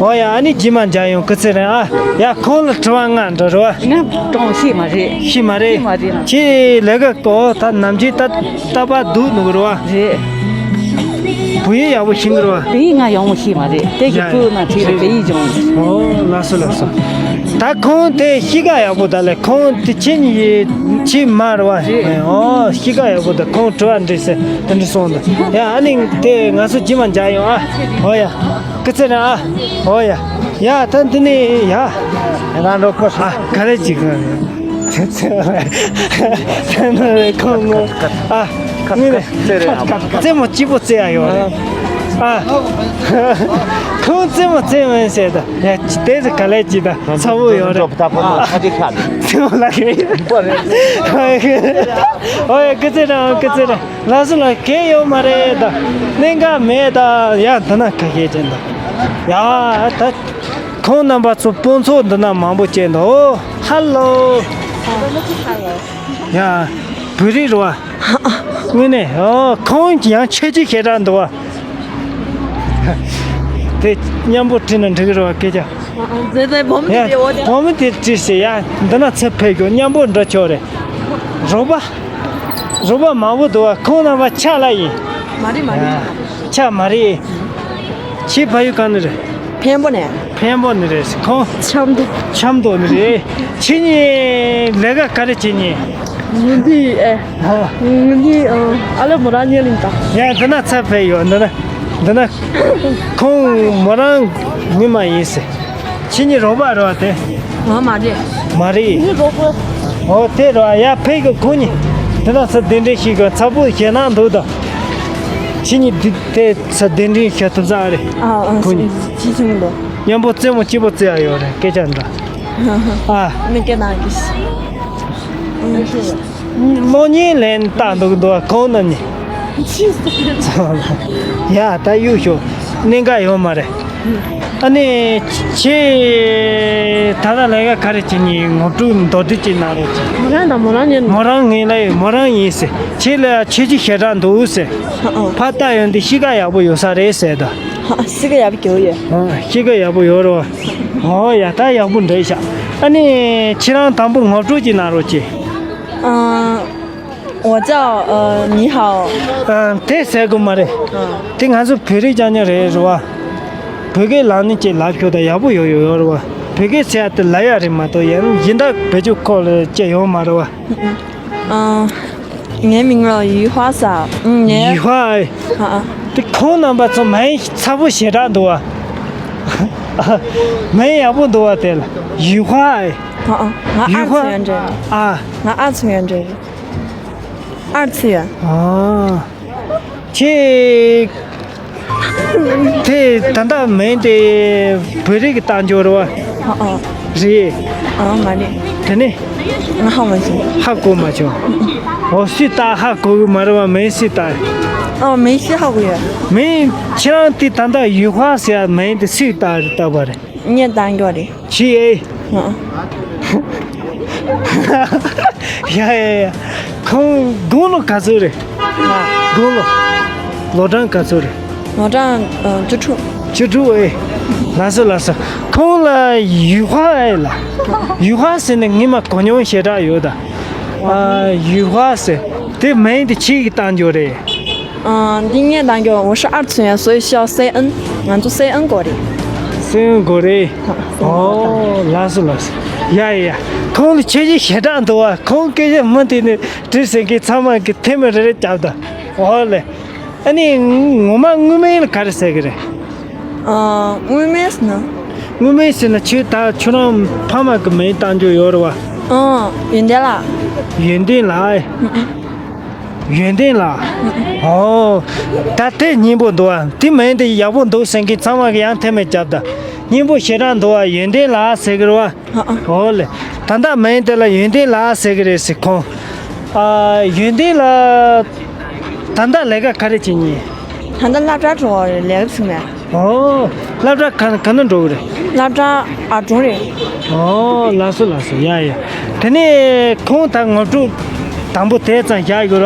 ཨོ་ཡ། ཨ་ནི་རྗེས་མ་མཇལ་ཡོང་། སྐུ་ཚེ་རིང་ཨ། ཡ་ཁོང་ལ་དྲི་བ་ལྔ་འདྲི་རོགས། ང་ཀྲུང་ཤེས་མ་རེད། ཤེས་མ་རེད། ཤེས་མ་རེད་ལ། ཁྱེད་ལས་ཀ་གོ་ད་ནམ་རྒྱུན་ད། རྟག་པར་སྡུག་ནུག་རེད་བ། རེད། བོད་ཡིག་ཡག་པོ་ཤེས་ཀྱི་རེད་བ། བོད་ཡིག་ང་ཡག་མོ་ཤེས་མ་རེད། དེ་གི། ཡ། བོད་ནང་ཁྲིད་ལ་བོད་ཡིག་སྦྱོང་། ཨོ་ལགས་སོ་ལགས་སོ། ད་ཁོང་དེ་གཤིས་ཀ་ཡག་པོ་ད་ལས། ཁོང་དེ་ཁྱེད་གཉིས་ཁྱེད་མ་རེད་བ། རེད། ཨོ་གཤིས་ཀ་ཡག་པོ་ད། ཁོང་དྲི་བ་འདྲི་ཟེར་དེ་འདྲ་སོང་ད། ཡ་ཨ་ནི་དེ་ང་ཚོ་རྗེས་མ་མཇལ་ཡོང་ཨ། ཨོ་ཡ། སྐུ་ཚེ་རིང་ཨ། ཨོ་ཡ། ཡ་ད་འདི་ནས་ཡ། ང་འགྲོ་ཁོ། ཨ་ག་རེ་བྱེད་གི། ཚེ་ཚེ་ཚེ་ནོ་རེ་ཁོང་ངོ་ཨ་ངོས་ནས་རྩེད་མོ་སྐྱིད་པོ་རྩེ་ཡ་ཡོད་རེད། ཨ་ཁོང་རྩེད་མོ་རྩེ་མ་ཡིན་ཟེར་ད་ཡ་དེ་ཚོ་ག་ལས་ཅི་ད་ཚ་བོ་ཡོད་རེད། རྩེད་མོ་ལ་གི་ཨོ་ཡ་སྐུ་ཚེ་རིང་སྐུ་ཚེ་རིང་། ལགས་སོ་ལགས། གལ་ཡོད་མ་རེད་ད། གནད་འགག་མེད་ད། ཡ་འདི་ན་ག་གེ་ཅན་ད། ཡ་ད། ཁོང་རྣམ་པ་ཚོ་སྤུན་ཚོགས་འདི་ན་མང་པོ་ཅན་ད། ཨོ་ཧ་ལོ། ཡ་བོད་རིགས་རེད་བ། དངོས་གནས་ཨོ་ཁོང་ཡང་ཆོས་ཀྱི་ཞལ་གྲངས་འདུག་བ། དེ་མཉམ་པོ་བྲིས་ན་འགྲིག་གི་རེད་བ་སྐད་ཆ། ཡ་བུ་མོ་དེ་བྲིས་ཟེར་ཡ་འདི་ན་ཚེ་ཕེབས་རྒྱུ་མཉམ་པོ་འགྲོ་ཆོག་རེད། རོགས་པ། རོགས་པ་མང་པོ་འདུག་བ། ཁོང་རྣམ་པ་ཆག་ལ་ཡིན། མ་རེད་མ་རེད། ཆག་མ་རེད། ཁྱེད་ཕ་ཡུལ་གང་ནས་རེད། འཕན་པོ་ནས། འཕན་པོ་ནས་རེད། ཁོང་ཆབ་མདོ། ཆབ་མདོ་ནས་རེད། ཁྱེད་གཉིས་ལས་ཀ་ག་རེ་བྱེད་ཉེ། ངུ་འདི་ཨེ། ཧོ། ངུ་འདི་ཨ་ལེ་མོ་རང་ཉེ་ལིང་ད། ཡ་འདི་ན་ཚ་ཕེ་ཡོད་འདི་ན། འདི་ན། ཁོང་མོ་རང་མི་མ་ཡིན་ཟེར། ཁྱེད་གཉིས་རོགས་པ་རེད་བ་དེ། ང་མ་རེད། མ་རེད། ངའི་རོགས་པ། ཨོ་དེ་རེད་བ། ཡ་ཕེ་གི་ཁོང་གཉིས་དེ་ན་ཚ་གདན་འདྲེན་ཞིག་གི་ཚ་པོ་ཞེད་སྣང་འདུག་ད། ཁྱེད་གཉིས་འདི་དེ་ཚ་གདན་འདྲེན་ཞིག་ཐུབ་ས་རེད། ཨ་ཨ་ཁོང་གཉིས། ཅི་ཅི་མི་འདུག་མཉམ་པོ་རྩེད་མོ་སྐྱིད་པོ་རྩེ་ཡ་ཡོད་རེད་སྐད་ཆ་འདྲ། ཨ། ནི་སྐད་ནང་གི། གློག་བརྙན་ལེན་བལྟ་འདུག་འདུག་གོང་ན་ནི། ཡ་ད་གཡུག་ཞོག་གནད་འགག་ཡོད་མ་རེད། ཨ་ནི། ཁྱེད། ད་ལྟ་ལས་ཀ་ག་རེ་བྱེད་ཉིན་ངོ་སྤྲོད་མདོར་བསྡུས་ཅིག་གནང་རོགས་གྱིས། མོ་རང་དང་མོ་རང་ཉན། མོ་རང་ངེད་ལ་ཡོད་མོ་རང་ཡིན་ཟེར། ཁྱེད་ལ་ཆོས་ཀྱི་ཞལ་གྲངས་འདུག་ཟེར། ཨ་ཨ། ཕར་ལྟ་ཡོང་དུས་གཤིས་ཀ་ཡག་པོ་ཡོད་ས་རེད་ཟེར་ད། ཧ་གཤིས་ཀ་ཡག་པོ་ཡོད་ཡོད། ཨ་གཤིས་ཀ་ཡག་པོ་ཡོད་རེད་བ། ཨོ་ཡ་ད་ཡག་པོ་འདྲ་ཤག་ཨ་ནི་ཁྱེད་རང་དང་པོ་ངོ་སྤྲོད་ཅིག་གནང་རོགས་གྱིས། ཨ། 我叫呃你好。 ཨ་དེ་ཟེར་དགོས་མ་རེད། ཨ། དེ་ང་ཚོ་བོད་རིགས་རྐྱང་རྐྱང་རེད་རེད་བ། བོད་སྐད་ལབ་ནི་ཅིག་ལབ་ཤོག་ད་ཡག་པོ་ཡོད་ཡོད་ཡོད་རེད་བ། བོད་སྐད་ཟེར་ཡ་དེ་ལབ་ཡ་རེད་མ་གཏོགས་ཡང་སྦྱིན་བདག་བེད་སྤྱོད་ཁོག་ལ་སྐྱེ་ཡོད་མ་རེད་བ། ཨ། ངའི་མིང་ལ་ཡུས་ཧྭ་ཟེར། ཨང་ངའི། ཡུས་ཧྭ་ཨེ། ཨ་ཨ། དེ་ཁོང་རྣམ་པ་ཚོ་མིང་ཚ་པོ་ཞེ་དྲག་འདུག་བ། མིང་ཡག་པོ་འདུག་བ་དེ་ལ་ཡུས་ཧྭ་ཨེ། ཨ་ཨ། ང་ཡུས་ཧྭ། ཨར་ཚུ་ཡོན་ཏྲེ། ཨ། ང་ཨར་ཚུ་ཡོན་ཏྲེ། ཨར་ཚུ་ཡོན། ཨ། ཁྱེད། དེ་ད་ལྟ་མིང་དེ་བོད་རིགས་ཀྱི་བཏགས་འཇོག་རེད་བ། ཨ་ཨ། རེད། ཨ་མ་རེད། དེ་ནས། ང་ཧ་མ་བྱུང་། ཧ་གོ་མ་བྱུང་། འོ་སུས་བཏགས་ཧ་གོ་གི་མ་རེད་བ་མིང་སུས་བཏགས། ཨ་མིང་སུས་ཧ་གོ་ཡོད། མིང་ཁྱེད་རང་དེ་ད་ལྟ་ཡུས་ཧྭ་ཟེར་ཡ་མིང་དེ་སུས་བཏགས་རེད་བཏགས་པ་རེད། ངས་བཏགས་འཇོག་རེད། ཁྱི་ཨེ། ཨ། ཡ་ཡ་ཡ། ཁོང་དགུང་ལོ་ག་ཚོད་རེད། ང་། དགུང་ལོ། ལོ་གྲངས་ག་ཚོད་རེད། ལོ་གྲངས་ཨ་བཅུ་དྲུག་བཅུ་དྲུག་ཨེ། ལགས་སོ་ལགས་སོ། ཁོང་ལ་ཡུས་ཧྭ་ཨེ་ལ། ཡུས་ཧྭ་ཟེར་ནས་ངས་མ་གོ་མྱོང་ཞེ་དྲག་ཡོད་ད། ཨ་ཡུས་ཧྭ་ཟེར། དེ་མིང་དེ་ཁྱི་གིས་བཏགས་འཇོག་རེད། ཨ། འདི་ངས་བཏགས་འཇོག 我是二次元，所以需要C N。 ང་ཚོ་C N དགོས་རེད། C N དགོས་རེད། ཨོ་ལགས་སོ་ལགས་སོ། ཡ་ཡ་ཡ། ཁོང་ལ་ཆོས་ཀྱི་ཞལ་གྲངས་འདུག་བ། ཁོང་སྐད་ཆ་མུ་མཐུད་ནས་དྲིས་ཟེར་མཁན་ཚང་མ་གི་ཐེངས་མ་རེ་རེ་རྒྱབ་ད། ཨོ་ལེ། ཨ་ནི་ངོ་མ་དངོས་མིང་ལ་ག་རེ་ཟེར་གི་རེད། ཨ། དངོས་མིང་ཟེར་ན། དངོས་མིང་ཟེར་ན་ཁྱོད་ད་ཁྱོད་རང་ཕ་མ་གི་མིང་བཏགས་འཇོག་ཡོད་རེད་བ། ཨ། ཡོན་ཏན་ལགས། ཡོན་ཏན་ལགས། ཨེ། ཡོན་ཏན་ལགས། ཨོ། ད་དེ་སྙན་པོ་འདུག་ཨ། དེ་མིང་དེ་ཡག་པོ་འདུག་ཟེར་མཁན་ཚང་མ་གི་ཡང་ཐེངས་མ་རྒྱབ་ད། སྙན་པོ་ཞེ་དྲག་འདུག་ཨ། ཡོན་ཏན་ལགས་ཟེར་གི་རེད་བ། ཨ་ཨ། ཨོ་ལེ། ད་ལྟ་མིང་དེ་ལ་ཡོན་ཏན་ལགས་ཟེར་གི་རེད་ཟེར་ཁོང་། ཨ། ཡོན་ཏན་ལགས། ད་ལྟ་ལས་ཀ་ག་རེ་བྱེད་ཉེ། ད་ལྟ་སློབ་གྲྭ་འགྲོ་བ་རེད། ལས་ཀ་བྱེད་མེད། ཨོ། སློབ་གྲྭ་ག་ག་ན་འགྲོ་གི་རེད། སློབ་གྲྭ་ཨ་གྲོང་རེད། ཨོ་ལགས་སོ་ལགས་སོ། ཡ་ཡ། དེ་ནས་ཁོང་ད་ངོ་སྤྲོད་དང་པོ་དེ་ཙམ་བཞག་ཡོད་ར།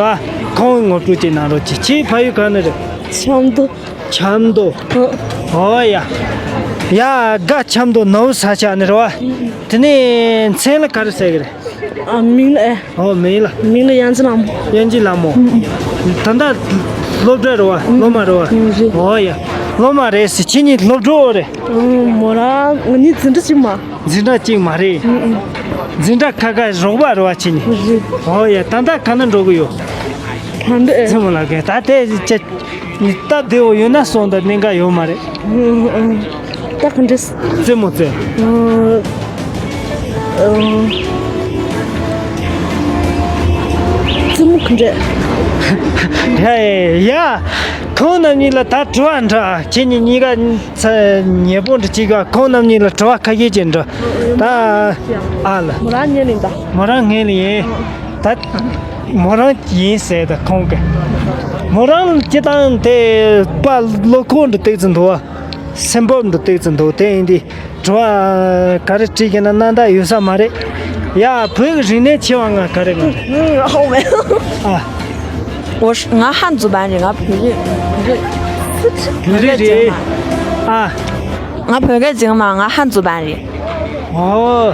ཁོང་ངོ་སྤྲོད་ཅིག་གནང་རོགས་གྱིས། ཁྱེད་ཕ་ཡུལ་ག་ནས་རེད། ཆབ་མདོ། ཆབ་མདོ། ཨོ་ཡ། ཡ་དགའ་ཆབ་མདོ་ནོར་བུ་ས་ཆ་ནས་རེད་བ། དེ་ནས་མཚན་ལ་ག་རེ་ཟེར་གི་རེད། ཨ། མིང་ལ་ཨེ། ཨོ་མིང་ལ། མིང་ལ་དབྱངས་ཅན་ལྷ་མོ། དབྱངས་ཅན་ལྷ་མོ། ཨུ། ད་ལྟ་སློབ་གྲྭ་རེད་བ། སློབ་མ་རེད་བ། ཨུ་རེད། ཨོ་ཡ། སློབ་མ་རེད་ཟེར། ཁྱེད་གཉིས་སློབ་གྲོགས་རེད། ཨུ་མོ་རང་ང་གཉིས་འཛིན་གྲྭ་གཅིག་མ། འཛིན་གྲྭ་གཅིག་མ་རེད། ཨུ་ཨུ། འཛིན་གྲྭ་ཁ་ཁ་རོགས་པ་རེད་བ་ཁྱེད་གཉིས། ཨུ་རེད། ཨོ་ཡ། ད་ལྟ་ག་ན་འགྲོ་གི་ཡོད། ད་འདི་ཨེ། ཚེ་མོ་ལགས་ཀྱིས་ད་དེ་ཅི། སྟབས་བདེ་བོ་ཡོད་ན་སོང་ད་གནད་འགག་ཡོད་མ་རེད། ཨུ་ཨུ། ད་ག་འདྲས། རྩེད་མོ་རྩེ། ཨུ་ཨུ། འདྲ། ཡ་ཡ། ཁོང་རྣམ་གཉིས་ལ་ད་དྲི་བ་འདྲི། ཁྱེད་གཉིས་གཉིས་ཀ་ཚ་ཉེ་པོ་འདྲ་གཅིག་ག་ཁོང་རྣམ་གཉིས་ལ་དྲི་བ་ཁ་ཤས་ཅིག་འདྲི། ད་ཨ་ལ། མོ་རང་ངེད་ལ་ཡིན་ད། མོ་རང་ངེད་ལ་ཡིན། ད་མོ་རང་ཡིན་ཟེར་ད་ཁོང་གི། མོ་རང་སྤྱི་བཏང་དེ་པ་བློ་ཁོག་འདྲ་ཏོག་ཙམ་འདུག་བ། སེམས་བབ་འདྲ་ཏོག་ཙམ་འདུག་དེ་ཡིན་དུས། དྲི་བ་ག་རེ་དྲིས་ཀྱི་ན་རྣ་ཐག་ཡོད་ས་མ་རེད། ཡ། བོད་ཀྱི་རིག་གནས་ཆེ་བ་ང་ག་རེ་ང་རེད། ཨང་མེད། ཨ། 我是- ང་汉族班རེད། ང་བོད་རིགས། བོད་རིགས་རེད། ཨ། ང་བོད་སྐད་སྦྱང་མ། ང汉族班རེད། ཨོ།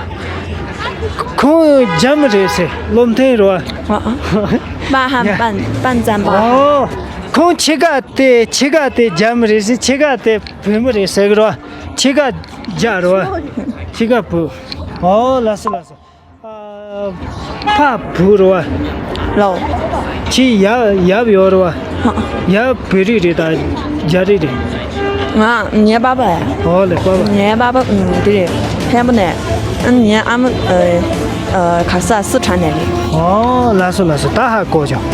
ཁོང་རྒྱ་མི་རེད་ཟེར། བློ་མཐུན་རེད་བ། ཨ། ཨ། 半汉半- 半藏吧。 ཨོ། ཁོང་ཕྱེད་ཀ་དེ་ཕྱེད་ཀ་དེ་རྒྱ་མི་རེད་ཟེར། ཕྱེད་ཀ་དེ་བོད་མི་རེད་ཟེར་གི་རེད་བ། ཕྱེད་ཀ་རྒྱ་རེད་བ། ཕྱེད་ཀ་བོད། ཨོ་ལགས་སོ་ལགས་སོ། ཨ། ཕ་བོད་རེད་བ། ལའོ། ཁྱེད་ཡབ་ཡབ་ཡོད་རེད་བ། ཡབ་བོད་རིགས་རེད་ད་རྒྱ་རིགས་རེད། ང་ངའི་པ་ཕ་ཡ། ཨོ་ལེ་པ་ཕ། ངའི་པ་ཕ་ཨུམ་འདི་རེད། ཕན་པོ་ནས། ཨ་ངའི་ཨ་མ་ཨ་ཨ་ག་ས་སི་ཁྲོན་ནས་རེད། ཨོ་ལགས་སོ་ལགས་སོ། ད་ཧ་གོ་བྱུང་།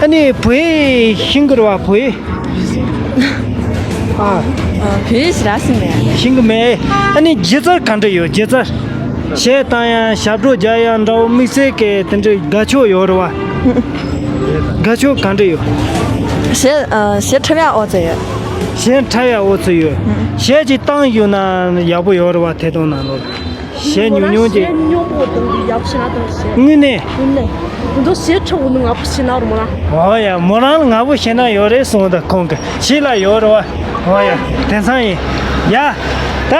ཨ་ནི་བོད་ཡིག་ཤེས་ཀྱི་རེད་བ། བོད་ཡིག་ཨ། ཨ། བོད་ཡིག་ཞེ་དྲག་ཤེས་མེད། ཤེས་ཀྱི་མེད། ཨ་ནི་སྒྱུ་རྩལ་ག་འདྲ་ཡོད། སྒྱུ་རྩལ། གཞས་བཏང་ཡ། ཞབས་བྲོ་རྒྱག་ཡ་འདྲ་བོ། དམིགས་བསལ་གྱི་དེ་འདྲའི་དགའ་ཕྱོགས་ཡོད་རེད་བ། དགའ་ཕྱོགས་ག་འདྲ་ཡོད། གཞས་ཨ་གཞས་འཁྲབ་ཡ་ཨོ་ཙི་ཡོད། གཞས་འཁྲབ་ཡ་ཨོ་ཙི་ཡོད། གཞས་ཅིག་བཏང་ཡོད་ན་ཡག་པོ་ཡོད་རེད་བ། ཐད་གཏོང་ནང་ལོགས་ལ། གཞས་ཉུང་ཉུང་ཅིག་གཞས་ཉུང་པོ་དང་གི་ཡག་ཤི་ན་དང་གཞས། དངོས་གནས། དངོས་གནས། དེ་ཚོ་གཞས་འཁྲབ་འོ་ནི་ང་པོ་ཤི་ན་རུ་མ་ལ། ཨོ་ཡ། མོ་རང་ལ་ང་པོ་ཤི་ན་ཡོད་རེད་གསུངས་ད་ཁོང་གི་ཤི་ལ་ཡོད་རེད་བ། ཨོ་ཡ། དེང་སང་ཡིན། ཡ། ད་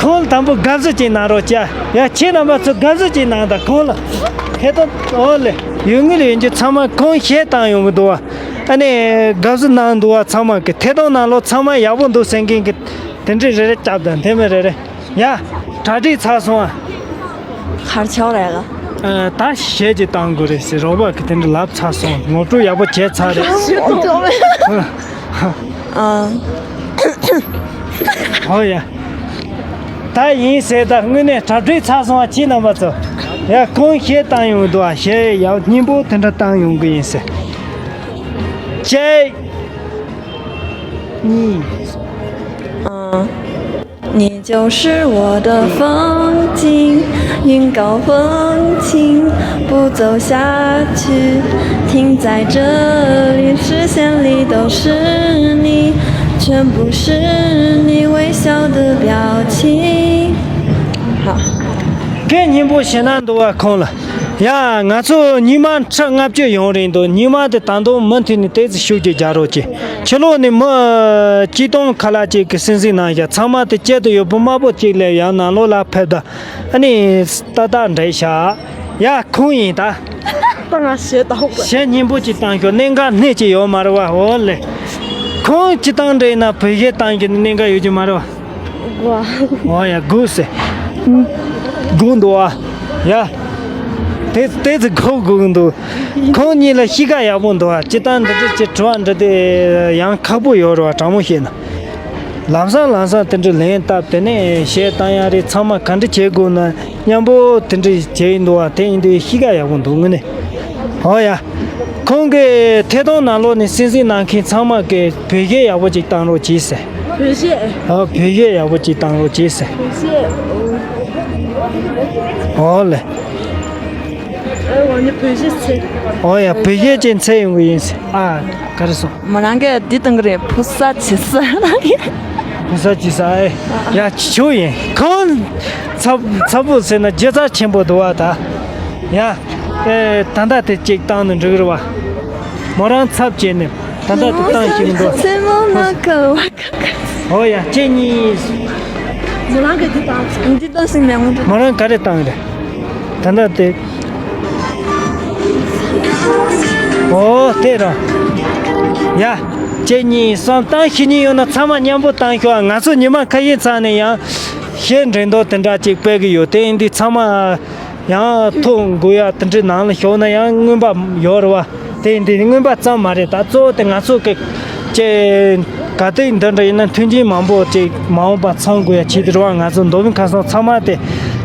ཁོང་ལ་དང་པོ་དགའ་བསུ་ཅིག་གནང་རོགས་བྱ། ཡ། ཁྱེད་རྣམ་པ་ཚོ་དགའ་བསུ་ཅིག་གནང་ད་ཁོང་ལ། ཧེ་ད་ཨོ་ལེ། ཡོད་ངེས་ལ་ཡོད་རྒྱུ་ཚང་མ་ཁོང་གཞས་བཏང་ཡོང་གི་འདུག་བ། ཨ་ནི་དགའ་བསུ་གནང་འདུག་བ། ཚང་མ་གི་ཐད་གཏོང་ནང་ལོགས་ཚང་མ་ཡག་པོ་འདུག་ཟེར་མཁན་གི་དེ་འདྲའི་རེ་རེ་རྒྱབ་དང་དེ་མི་རེ་རེ། ཡ། གྲ་སྒྲིག་ཚར་སོང་ཨ། གར་ཆོག་རེད་ལ། ཨ། ད་གཞས་ཅིག་བཏང་དགོས་རེད་ཟེར་རོགས་པ་གི་དེ་འདྲ་ལབ་ཚར་སོང་། ངོ་སྤྲོད་ཡག་པོ་བྱས་ཚར་རེད། ཨ། ཨོ་ཡ། ད་ཡིན་ཟེར། ད་དངོས་གནས་གྲ་སྒྲིག་ཚར་སོང་ཨ། ཁྱེད་རྣམ་པ་ཚོ། ཡ། ཁོང་གཞས་བཏང་ཡོང་འདུག་ཨ། གཞས་ཡག་སྙན་པོ་དེ་འདྲ་བཏང་ཡོང་གི་ཡིན་ཟེར། གཅིག་གཉིས། 嗯，你就是我的风景，云高风轻，不走下去，停在这里，视线里都是你，全部是你微笑的表情。好。 སྐད་སྙན་པོ་ཞེ་ན་འདུག་བ་ཁོང་ལ། ཡ། ང་ཚོ་ཉི་མ་ཁྲི་ལྔ་བཅུ་ཡོང་རིང་དུ་ཉི་མ་དེ་ད་དུང་མུ་མཐུད་ནས་ཏོག་ཙམ་ཤུགས་ཀྱིས་རྒྱག་རོགས་གྱིས། ཕྱི་ལོགས་ནས་མི་གཅིག་སྟོང་ཁ་ལྷག་ཅིག་གིས་སིང་སིང་གནང་བཞག་ཚང་མ་དེ་དཀྱིལ་དུ་ཡོད་པོ་དམར་པོ་གཅིག་སླེབས་ཡང་ནང་ལོགས་ལ་ཕེབས་ད། ཨ་ནི་ཏག་ཏག་འདྲ་ཤག་ཡ། ཁོང་ཡིན་ད། ད་ང་གཞས་བཏང་དགོས། གཞས་སྙན་པོ་ཅིག་བཏང་ཤོག་གནད་འགག་སྣེ་གཅིག་ཡོད་མ་རེད་བ། འོ་ལེ། ཁོང་སྤྱིར་བཏང་འདྲ་ཡིན་ན་བོད་གཞས་བཏང་གི་གནད་འགག་ཡོད་ཀྱི་མ་རེད་བ། འོ་ཡ། སྒུག་ཟེར། སྒུག་འདུག་ཨ། ཡ། དེ་དེ་ཚོ་སྒུག་སྒུག་འདུག་ཁོང་གཉིས་ལ་གཤིས་ཀ་ཡག་པོ་འདུག་ཨ། སྤྱིར་བཏང་འདི་འདྲ་ཅིག་དྲི་བ་འདྲི་དུས་ཡང་ཁག་པོ་ཡོད་རེད་བ། དྲང་མོ་བཤད་ན། ལམ་སང་ལམ་སང་དེ་འདྲ་ལན་བཏབ། དེ་ནས་གཞས་བཏང་ཡ་རེད། ཚང་མ་ག་འདྲ་བྱེད་དགོས་ན་མཉམ་པོ་དེ་འདྲ་བྱས་ཡིན་འདུག་བ། དེ་ཡིན་དུས་གཤིས་ཀ་ཡག་པོ་འདུག་དངོས་གནས། འོ་ཡ། ཁོང་གིས་ཐད་གཏོང་ནང་ལོགས་ནས་སིང་སིང་གནང་མཁན་ཚང་མ་གིས་བོད་གཞས་ཡག་པོ་ཅིག་བཏང་རོགས་གྱིས་ཟེར། བོད་གཞས། ཨ། བོད་གཞས་ཡག་པོ་ཅིག་བཏང་རོགས་གྱིས་ཟེར། བོད་གཞས། འོ་ལེ། ཨ། འོ་ནི་བོད་གཞས་ཟེར། འོ་ཡ། བོད་གཞས་ཅིག་འཚོལ་ཡོང་གི་ཡིན་ཟེར། ཨ། ག་རེ་སོང་། མོ་རང་གིས་འདི་བཏང་གི་རེད། བུ་ས་ཆི་ས་ལ་ཡ། བུ་ས་ཆི་ས་ཨེ། ཡ། ཆོ་ཡིན། ཁོང་ཚ་ཚ་པོ་ཟེར་ན་སྒྱུ་རྩལ་ཆེན་པོ་འདུག་བ་ད། ཡ། ཨེ། ད་ལྟ་དེ་གཅིག་བཏང་ནས་འགྲིག་རེད་བ། མོ་རང་ཚབ་བྱས་ནས་ད་ལྟ་དེ་བཏང་ཤེས་ཀྱི་འདུག་འོ་ཡ། གཅིག་གཉིས། མོ་རང་གིས་འདི་བཏང་། འདི་བཏང་ཟིན་མེད་ངོ་། མོ་རང་ག་རེ་བཏང་རེད། ད་ལྟ་དེ། ཨོ་དེ་རང་། ཡ། གཅིག་གཉིས་གསུམ་བཏང་ཤེས་ཉེན་ཡོད་ན་ཚང་མ་མཉམ་པོ་བཏང་ཤོག་ང་ཚོ་ཉི་མ་ཁ་ཤས་ཚར་ནས་ཡང་གཞས་འགྲན་བསྡུར་དེ་འདྲ་ཅིག་སྤེལ་གི་ཡོད། དེ་ཡིན་དུས་ཚང་མ་ཡང་ཐོ་འགོད་ཡ་དེ་འདྲའི་ནང་ལ་ཞུགས་ན་ཡང་མངོན་པ་ཡོད་རེད་བ། དེ་ཡིན་དུས་མངོན་པ་ཙམ་མ་རེད། ད་གཙོ་བོ་དེ་ང་ཚོ་གི་ཅེ་ག་དུས་འདི་འདྲ་ཡིན་ན་མཐུན་རྐྱེན་མང་པོ་ཅིག་མ་འོངས་པ་ཚང་དགོས་ཡ་ཆེད་དུ་རེད་བ། ང་ཚོ་མདོ་དབུས་ཁམས་གསུམ་ཚང་མ་དེ་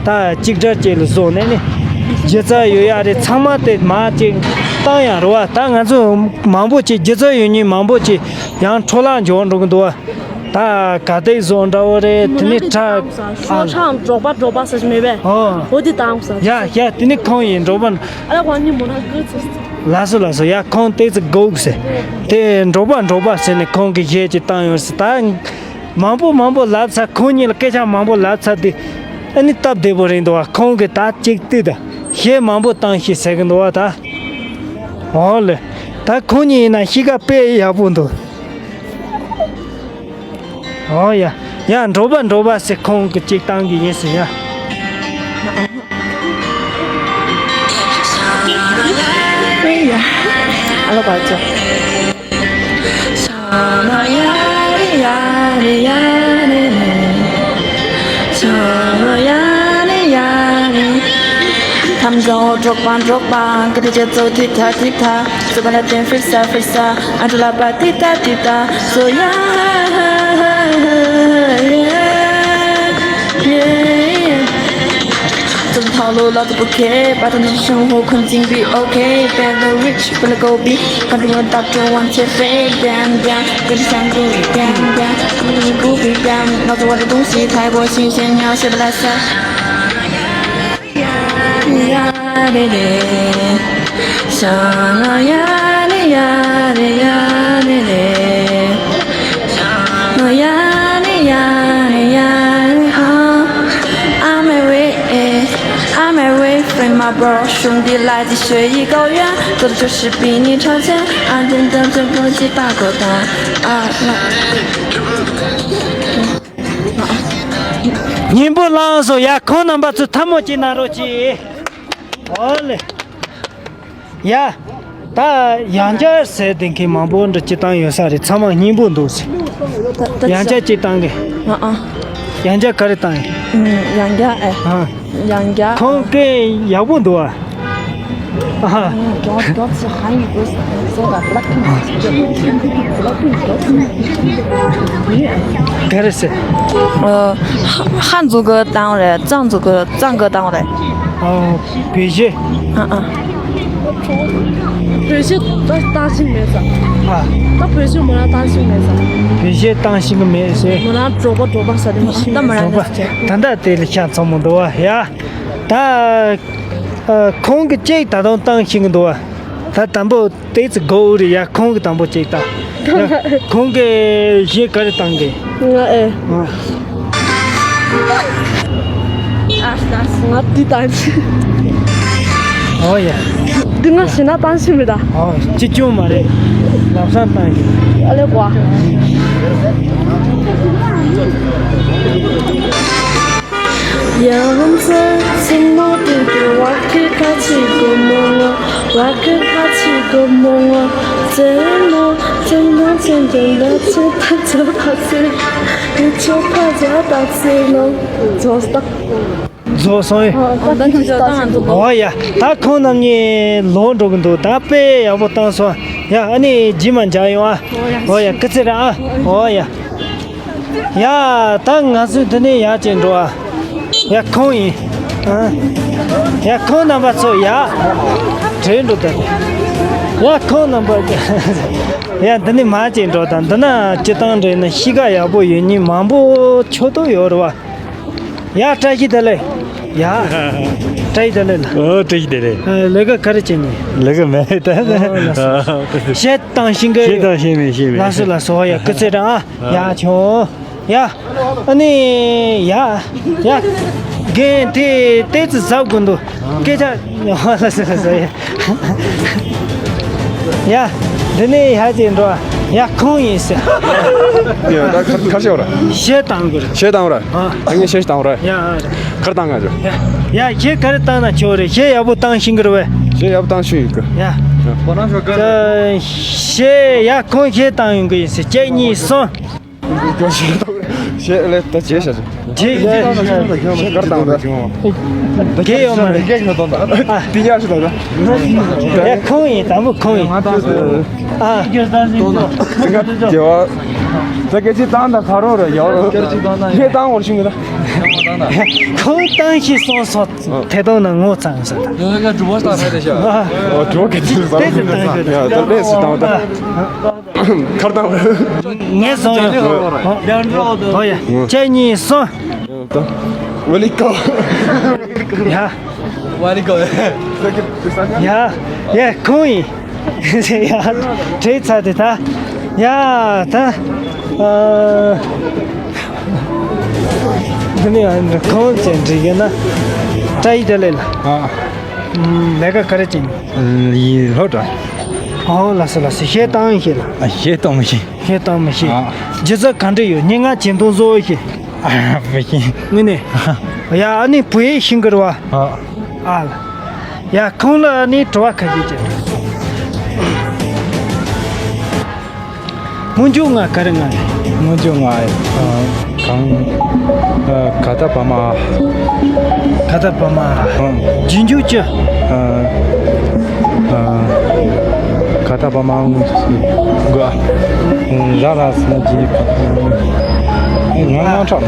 ད་གཅིག་སྒྲིལ་ཅིག་ལ་བཟོས་ནས་ནི་སྒྱུ་རྩལ་ཡོད་ཡ་རེད། ཚང་མ་དེ་མ་ཅིག་ བཏང་ཡང་རེད་བ། ད་ང་ཚོ་མང་པོ་ཅིག་སྒྱུ་རྩལ་ཡོད་མཁན་མང་པོ་ཅིག་ཡང་འཕྲོ་བརླག་འགྲོ་འགྲོ་གི་འདུག་བ། ད་ག་དེ་བཟོ་འདྲ་བོ་རེད། དེ་ནས་ཁྲ་ཤོག་ཆང་འབྲོག་པ་འབྲོག་པ་ཟེར་གྱི་མེད་པས། ཨོ། འོ་དེ་བཏང་ས། ཡ་ཡ། དེ་ནས་ཁོང་ཡིན་འབྲོག་པ། ཨ་ལ་ཁོང་གཉིས་མོ་རང་དགོས་ཚོད། ལགས་སོ་ལགས་སོ། ཡ་ཁོང་ཏོག་ཙམ་སྒུག་ཟེར། དེ་འབྲོག་པ་འབྲོག་པ་ཟེར་ནས་ཁོང་གི་གཞས་ཅིག་བཏང་ཡོང་ཟེར། ད་མང་པོ་མང་པོ་ལབ་ཚར། ཁོང་གཉིས་ལ་སྐད་ཆ་མང་པོ་ལབ་ཚར་དུས་ཨ་ནི་སྟབས་བདེ་པོ་རེད་འདུག་བ། ཁོང་གིས་ད་ཅིག་ལྟོས་དང་། གཞས་མང་པོ་བཏང་ཤིག་ཟེར་གི་འདུག་བ་ད། འོ་ལེ། ད་ཁོང་གཉིས་ཡིན་ན་གཤིས་ཀ་དཔེ་ཡག་པོ་འདུག་འོ་ཡ། ཡ་འབྲོག་པ་འབྲོག་པ་ཟེར། ཁོང་གིས་ཅིག་བཏང་གི་ཡིན་ཟེར་ཡ། ཨ་ལོ་པ་ཅོ། ཐམ་ཚོ་འབྲོག་པ་འབྲོག་པ། ཀ་ཏི་ཅེ་ཚོ་ཐིག་ཐག་ཐིག་ཐག། སོ་པ་ལ་བརྟེན་ཧྥིར་ས་ཧྥིར་ས། ཨ་འགྲོ་ལ་པ་ཏི་ཏ་ཏི་ཏ། སོ་ཡ། ཙུམ་ཐང་ལོ་ལ་ཙུ་པོ་ཁེ། པ་ཏ་ནི་ཤང་ཧོ་ཁོན་ཙིང་བི། ཨོ་ཁེ། པེ་ལོ་རིཆ་པེ་ལ་ཀོ་བི། ཀ་ཏི་ངོ་ཏབ་ཀྲོ་ཝན་ཆེ་ཧྥེ། བེམ་བེམ། ཀ་ཏི་ཤང་ཀུ་བི་བེམ་བེམ། ཀུ་ནི་ཀུ་བི་བེམ། ང་ཚོ་བ་ར་དུང་སི་ཐའི་གོ་ཤིང་ཤེན་ཉ་ཤེ་པ་ལ་ས། ཡ་རེ་རེ། ཤ་ཡ་རེ་ཡ་རེ་ཡ་རེ་རེ། ཡ་རེ་ཡ་རེ་ཡ་རེ། ཨ། I'm away, I'm away from my bro. 兄弟来自雪域高原，走的就是比你超前。俺真的真不计八个大。啊，那。 སྙིང་པོ་བླངས་སོ། ཡ་ཁོང་རྣམ་པ་ཚོ་ཐལ་མོ་གཅིག་གནང་རོགས་གྱིས། ཨོ་ལེ། ཡ། ད་ཡང་བསྐྱར་ཟེར་དེ་མཁན་མང་པོ་འདྲ་སྤྱི་བཏང་ཡོད་ས་རེད། ཚང་མ་སྙིང་པོ་འདུག་ཟེར། ད་ད་ཡང་བསྐྱར་སྤྱི་བཏང་གི། ཨ་ཨ། ཡང་བསྐྱར་ག་རེ་བཏང་ཡིན། ཡང་བསྐྱར་ཨེ། ཨ། ཡང་བསྐྱར། ཁོང་སྐད་ཡག་པོ་འདུག་ཨ། ཨ། ག་རེ་ཟེར། ཨ། ཧ་འཛུགས་གི་བཏང་རེད། ཙང་འཛུགས་གི་ཙང་གི་བཏང་རེད། ཨ། བེད་སྤྱོད། ཨ་ཨ། བེད་སྤྱོད་ད་བཏང་ཤེས་མེད་ས། ཨ། ད་བེད་སྤྱོད་མོ་རང་བཏང་ཤེས་མེད་ས། བེད་སྤྱོད་བཏང་ཤེས་གི་མེད་ཟེར། མོ་རང་འབྲོག་པ་འབྲོག་པ་ས་དེ་མ་ཤེས་ད་མོ་རང་འབྲོག་པ། ད་ལྟ་དེ་ལ་ཤ་ཚ་མོ་འདུག་བ་ཡ། ད། ཨ། ཁོང་གི་ཅིག་ད་དུང་བཏང་ཤེས་གི་འདུག་བ། ད་དང་པོ་ཏོག་ཙམ་སྒུག་རེད་ཡ། ཁོང་གི་དང་པོ་ཅིག་ད། ཡ། ཁོང་གི་གཞས་ག་རེ་བཏང་གི། ང་ཨེ། ཨ། ང་འདི་བཏང་ཤེས། ཨོ་ཡ། འདི་ང་གཞས་ན་བཏང་ཤེས་མེད་ད། ཨོ་ཅི་ཅུང་མ་རེད། ལམ་སང་བཏང་ཤེས། ཨ་ལེ་ཀོ། རྫོགས་སོང་ཡ། ཨ། ད་ཁྱོད་ཚོ་ད་ང་ཚོ་ཨོ་ཡ། ད་ཁོང་རྣམ་གཉིས་ལོག་འགྲོ་གི་འདུག་ད་དཔེ་ཡག་པོ་བཏང་སོང་ཡ། ཨ་ནི་རྗེས་མ་མཇལ་ཡོང་ཨ། ཨོ་ཡ། སྐུ་ཚེ་རིང་ཨ། ཨོ་ཡ། ཡ། ད་ང་ཚོས་འདི་ནས་ཡར་བྱས་འགྲོ་ཨ། ཡ་ཁོང་ཡིན། ཨ། ཡ་ཁོང་རྣམ་པ་ཚོ་ཡ། བྲོས་འགྲོ་ད། ཡ་ཁོང་རྣམ་པ། ཡ་འདི་ནས་མར་བྱས་འགྲོ་ད། འདི་ན་སྤྱི་བཏང་འདྲ་ན་གཤིས་ཀ་ཡག་པོ་ཡོད་མཁན་མང་པོ་ཆོག་ཏུ་ཡོད་རེད་བ། ཡ། བཀྲ་ཤིས་བདེ་ལེགས། ཡ། བཀྲ་ཤིས་བདེ་ལེགས་ལ། ཨོ། བཀྲ་ཤིས་བདེ་ལེགས། ཨ། ལས་ཀ་ག་རེ་བྱེད་ནི། ལས་ཀ་མེད་ད། ཨོ་ལགས་སོ། ཨ། གཞས་བཏང་ཤེས་གི། གཞས་བཏང་ཤེས་མེད་ཤེས་མེད། ལགས་སོ་ལགས་སོ། ཡ་སྐུ་ཚེ་རིང་ཨ། ཡ་ཆོ། ཡ། ཨ་ནི་ཡ། ཡ། རྒན་དེ་ཏོག་ཙམ་གཟབ་དགོས་འདུག་སྐད་ཆ། ཡ། ལགས་སོ་ལགས་སོ། ཡ། ཡ། འདི་ནས་ཡར་ཅིག་འགྲོ། ཡ་ཁོང་ཡིན་ཟེར། ཡ། ད་ཁ་ཁ་ཤས་བར། གཞས་བཏང་དགོས་རེད། གཞས་བཏང་བར། ཨ། ད་ངས་གཞས་བཏང་བར། ཡ། གར་བཏང་ང་ཅོ། ཡ། ཡ་གཞས་ག་རེ་བཏང་ན་ཆོག་རེད། གཞས་ཡག་པོ་བཏང་ཤེས་གི་རེད་བས། གཞས་ཡག་པོ་བཏང་ཤེས་ཡོད་གི། ཡ། ད་གཞས་ཡ་ཁོང་གཞས་བཏང་ཡོང་གི་ཡིན་ཟེར། གཅིག་གཉིས་གསུམ། གཞས་ལས་ད་བྱས་བྱ་ཅོ། རྗེས་ཀྱི་གར་དང་། རྒྱལ་ཡོད་མ་རེད། ཨ། དེ་ཡར་ཞིག་དང་། ཡ། ཁོང་ཡིན། དང་པོ་ཁོང་ཡིན། ཨ། རྒྱལ་བ། ད་སྐད་ཆ་བཏང་དང་ཁ་རོག་རེད། ཡོ། ཁྱེད་བཏང་བར་ཤིང་གི་ད། ཁོང་བཏང་ཤི་སོང་སོང་། དེ་དང་ན་ངོ་ཚ་ས་ད། ཡོ་ཡོ་གྲུ་བ་ས་ས་དེ་ཤ། ཨོ་གྲུ་བ་ག་ཚོད་ས། དེ་ཚོད་བཏང་ཤི། ཡ་ད་ལས་སུ་བཏང་ད། ཁར་བཏང་། ངས་སོང་ཡོད། ཨོ་ཡ། གཅིག་གཉིས་གསུམ། ད། ཝ་ལི་ཀོ། ཡ། ཝ་ལི་ཀོ། ཡ། ཡ་ཁོང་ཡིན། ཡ། བྲེལ་ཚར་དེ་ད། ཡ་ད། ཨ། འདི་ནི་ཁོང་ཅན་འགྲིག་གི་ན། བཀྲ་ཡི་དེ་ལས་ལ། ཨ། ལས་ཀ་ག་རེ་བྱེད། ཡི་ལྷོ་དྲ། ཨོ་ལགས་སོ་ལགས་སོ། གཞས་བཏང་ཤེས་ལ། ཨ། གཞས་གཏོང་ཤེས། གཞས་གཏོང་མི་ཤེས། ཨ། རྒྱུ་ཚ་ག་འདྲ་ཡོད། སྙན་ངག་བྱེད་སྟངས་བཟོ་ཤེས། ཨ། མི་ཤེས། དངོས་གནས། ཡ་ཨ་ནི་བུ་ཡེ་ཤིང་གི་རེད་བ། ཨ། ཨ་ལ། ཡ་ཁོང་ལ་ཨ་ནི་དྲི་བ་ཁ་ཤས་བྱེད། སྔོན་འཇུག་ང་ག་རེ་ང་རེད། སྔོན་འཇུག་ང་། ཨ། གང་། ཨ། ག་ད་བ་མ། ག་ད་བ་མ། ཨ། རྗེས་འཇུག་ཅི། ཨ། ཨ། ག་ད་བ་མ་ག་ར་ར་ས་ན་ཇི། ང་ང་ཁྲ།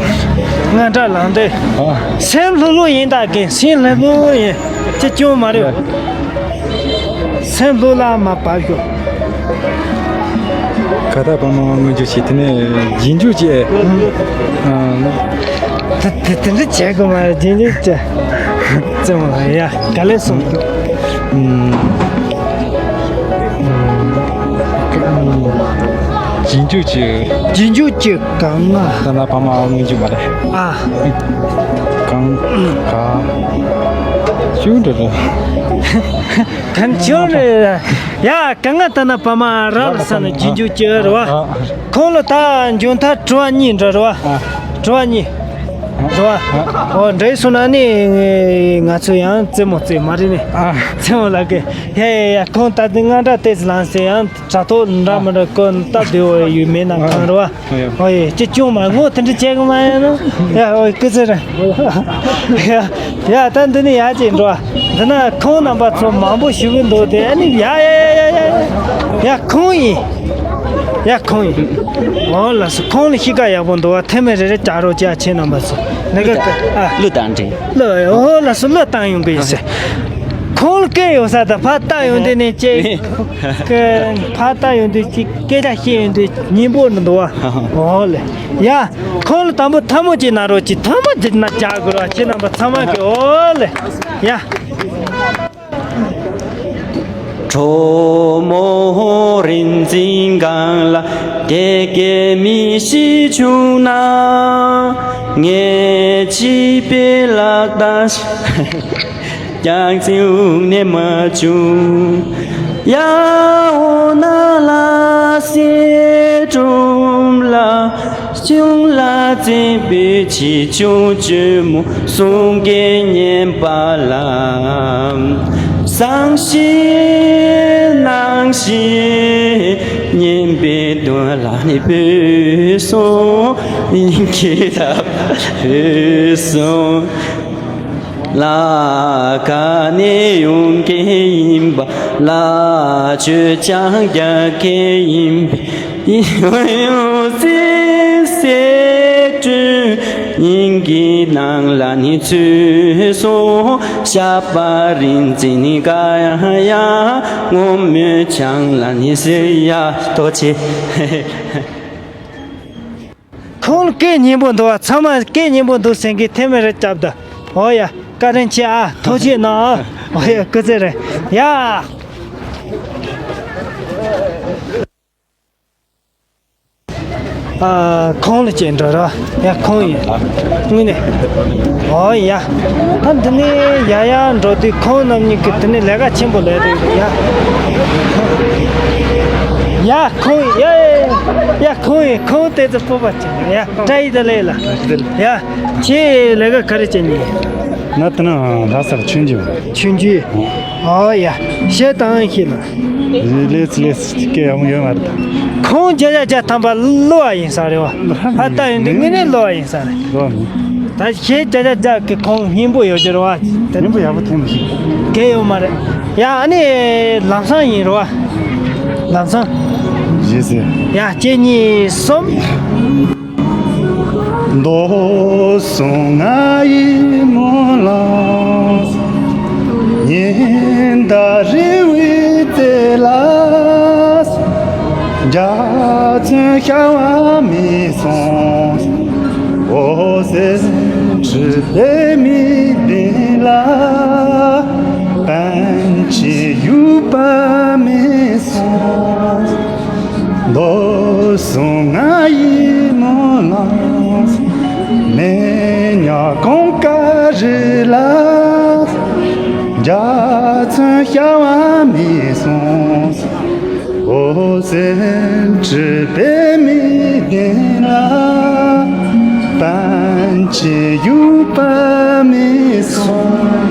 ང་ཁྲ་ལང་དེ། ཨ། སེམས་ལྷོད་ལྷོད་ཡིན་ད་གིན། སེམས་ལྷོད་ལྷོད་ཡིན། ཅི་ཅུང་མ་རེད། སེམས་ལྷོད་ལ་མ་བབས་ཤོག་ག་ད་བ་མ་སྔོན་འཇུག་བྱས། དེ་ནས་རྗེས་འཇུག་བྱས། ཨ། དེ་དེ་དེ་འདྲ་བྱེད་དགོས་མ་རེད། རྗེས་འཇུག་བྱས། རྩེ་མོ་ལ་ཡ་ག་ལེ་སོང་། ཨུམ། ཨུམ། རྗེས་འཇུག་བྱས། རྗེས་འཇུག་བྱས་གང་ང་། ད་ན་བ་མ་སྔོན་འཇུག་མ་རེད། ཨ། གང་། ག་ཅུང་འདྲ་རེད། གང་ཅུང་རེད། ཡ་གང་ང་། ད་ན་བ་མ་ར་ལ་ས་ན་རྗེས་འཇུག་བྱས་རེད་བ། ཨ། ཁོང་ལ་ད་འཇོན་ཐང་དྲི་བ་གཉིས་འདྲ་རེད་བ། ཨ། དྲི་བ་གཉིས། རེད་བ། ཨོ་འདྲ་སོང་ན་ནི་ང་ཚོ་ཡང་རྩེད་མོ་རྩེ་མ་རེད་ནི། ཨ། རྩེད་མོ་ལ་གི། ཡ་ཡ་ཡ། ཁོང་ད་དེ་ང་འདྲ་ཏེ་ཙི་ལང་སེ་ཡང་དྲ་ཐོག་འདྲ་མི་འདྲ་ཀོ་སྟབས་བདེ་བོ་ཡོད་མེད་ན་གང་རེད་བ། ཨོ་ཡ། ཨོ་ཡ། ཅི་ཅུང་མ་ངོ་དེ་འདྲ་བྱེད་གི་མ་ཡིན་ནོ། ཡ་ཨོ་ཡ་སྐུ་ཚེ་རིང་། ཡ་ཡ། ད་འདི་ནི་ཡ་ཅིག་འགྲོ་བ། འདི་ན་ཁོང་རྣམ་པ་ཚོ་མང་པོ་ཞུ་གི་འདུག་དེ་ཨ་ནི་ཡ་ཡ་ཡ་ཡ་ཡ། ཡ་ཁོང་ཡིན། ཡ་ཁོང་ཡིན། ཨོ་ལགས་སོ། ཁོང་ལ་གཤིས་ཀ་ཡག་པོ་འདུག་བ། ཐེ་མེ་རེ་རེ་བྱ་རོགས་བྱ། ཁྱེད་རྣམ་པ་ཚོ་ལས་ཀ་ཨ། གླུ་དང་འདྲེས། གླུ། ཨོ་ལགས་སོ། གླུ་བཏང་ཡོང་གི་ཡིན་ཟེར། ཁོང་ལ་སྐད་ཡོད་ས་དང་ཕར་ལྟ་ཡོང་དུས་ནས་ཅེ། ཕར་ལྟ་ཡོང་དུས་ཅིག་སྐད་ཆ་བཤད་ཡོང་དུས་སྙན་པོ་འདུག་བ། ཨོ་ལེ། ཡ། ཁོང་ལ་དང་པོ་ཐལ་མོ་ཅིག་གནང་རོགས་གྱིས། ཐལ་མོ་ཅིག་གནང་བྱ་དགོས་ར། ཁྱེད་རྣམ་པ་ཚང་མ་གི། ཨོ་ལེ། ཡ། ཐུགས་རྗེ་ཆེ། ཁོང་སྐད་སྙན་པོ་འདུག་བ། ཚང་མ་སྐད་སྙན་པོ་འདུག་ཟེར་གི་ཐེ་མེ་རེ་རྒྱབ་ད། ཨོ་ཡ། བཀའ་དྲིན་ཆེ་ཨ། ཐུགས་རྗེ་གནང་ཨ། ཨོ་ཡ། སྐུ་ཚེ་རིང་། ཡ། ཨ། ཁོང་ལ་ཅིག་འགྲོ་ར། ཡ་ཁོང་ཡིན། དངོས་གནས། ཨོ་ཡ། ད་འདི་ནས་ཡ་ཡ་འགྲོ་དུས་ཁོང་རྣམ་གཉིས་ཀྱིས་དེ་ནས་ལས་ཀ་ཆེན་པོ་ལས་འདུག་ཡ། ཡ་ཁོང་ཡིན། ཡ་ཡ་ཡ། ཡ་ཁོང་ཡིན། ཁོང་དེ་ཚོ་སྤོབས་པ་ཆེ། ཡ་བཀྲ་ཤིས་བདེ་ལེགས་ལ། ཡ་ཁྱེད་ལས་ཀ་ག་རེ་བྱེད་ནི། ང་དེ་ན་ལྷ་སར་ཆུང་རྒྱུ། ཆུང་རྒྱུ། ཨོ་ཡ། གཞས་བཏང་ཤེས་ལ། ལས་ལས་ལས་སྐད་ཡག་མོ་ཡོད་མ་རེད། ཁོང་བརྒྱ་ཆ་བརྒྱ་ཐམ་པ་གླུ་བ་ཡིན་ས་རེད་བ། ཕར་ལྟ་ཡོང་དུས་དངོས་གནས་གླུ་བ་ཡིན་ས་རེད། གླུ་བ་མིན། ད་གཞས་ཅ་ཅ་ཅ་གི་ཁོང་སྙན་པོ་ཡོད་ཀྱི་རེད་བ། སྙན་པོ་ཡག་པོ་ཐོན་མི་ཤེས། གལ་ཡོད་མ་རེད། ཡ་ཨ་ནི་ལམ་སང་ཡིན་རེད་བ། ལམ་སང་། རྗེས་སུ། ཡ་གཅིག་གཉིས་གསུམ།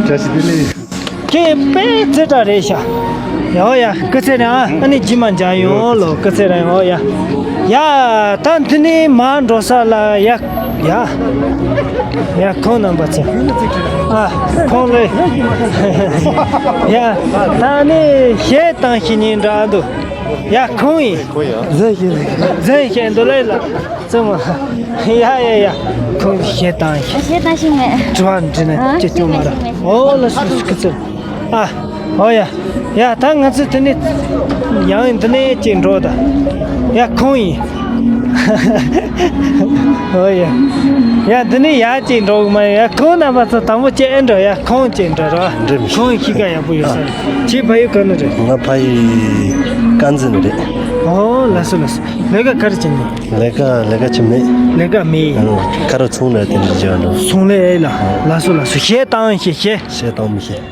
བཀྲ་ཤིས་བདེ་ལེགས། ཁྱེད་དཔེ་ཚེ་དྲག་རེད་ཤག་ཡོ་ཡ་སྐུ་ཚེ་རིང་ཨ། ཨ་ནི་རྗེས་མ་མཇལ་ཡོང་ལོ། སྐུ་ཚེ་རིང་ཨོ་ཡ། ཡ་ད་འདི་ནས་མར་འགྲོ་ས་ལ་ཡ། ཡ། ཡ་ཁོང་རྣམ་པ་ཚོ། ཨ་ཁོང་ལོས། ཡ་ད་ནི་གཞས་བཏང་ཤེས་ཉིན་འདྲ་འདུག་ཡ་ཁོང་ཡིན། འཛིན་ཤེས་འཛིན་ཤེས་འདུག་ལས་ལ། ཙམ། ཡ་ཡ་ཡ། ཁོང་གཞས་བཏང་ཡ། གཞས་བཏང་ཤེས་མེད། དྲི་བ་འདྲི་ན་ཨ་ཅི་ཅུང་མ་ར། ཨོ་ལ་སུ་སུ་སྐུ་ཚེ། ཨ། ཨོ་ཡ། ཡ་ད་ང་ཚོ་དེ་ནས་ཡང་འདི་ནས་ཅིག་འགྲོ་ད། ཡ་ཁོང་ཡིན། ཨོ་ཡ། ཡ་འདི་ནས་ཡ་ཅིག་འགྲོ་གི་མ་ཡ། ཁོང་རྣམ་པ་ཚོ་དང་པོ་ཅིག་ཨེ་འགྲོ། ཡ་ཁོང་ཅིག་འགྲོ་ར། འགྲིག་མི་ཤེས། ཁོང་གི་ཁྱི་ག་ཡག་པོ་ཡོད་ས་རེད། ཁྱེད་ཕ་ཡུལ་ག་ནས་རེད། ང་ཕ་ཡུལ་དཀར་མཛེས་ནས་རེད། ཨོ་ལ་སོ་ལ་སོ། ལས་ཀ་ག་རེ་བྱེད་ནི། ལས་ཀ་ལས་ཀ་བྱེད་མེད། ལས་ཀ་མེད། ཨང་། ཁ་རོག་ཚོང་ར་དེ་འདྲ་བྱེད་འགྲོ། ཚོང་ལས་ལ། ལ་སོ་ལ་སོ། གཞས་བཏང་ཤེས་ཤེས། གཞས་བཏང་མི་ཤེས།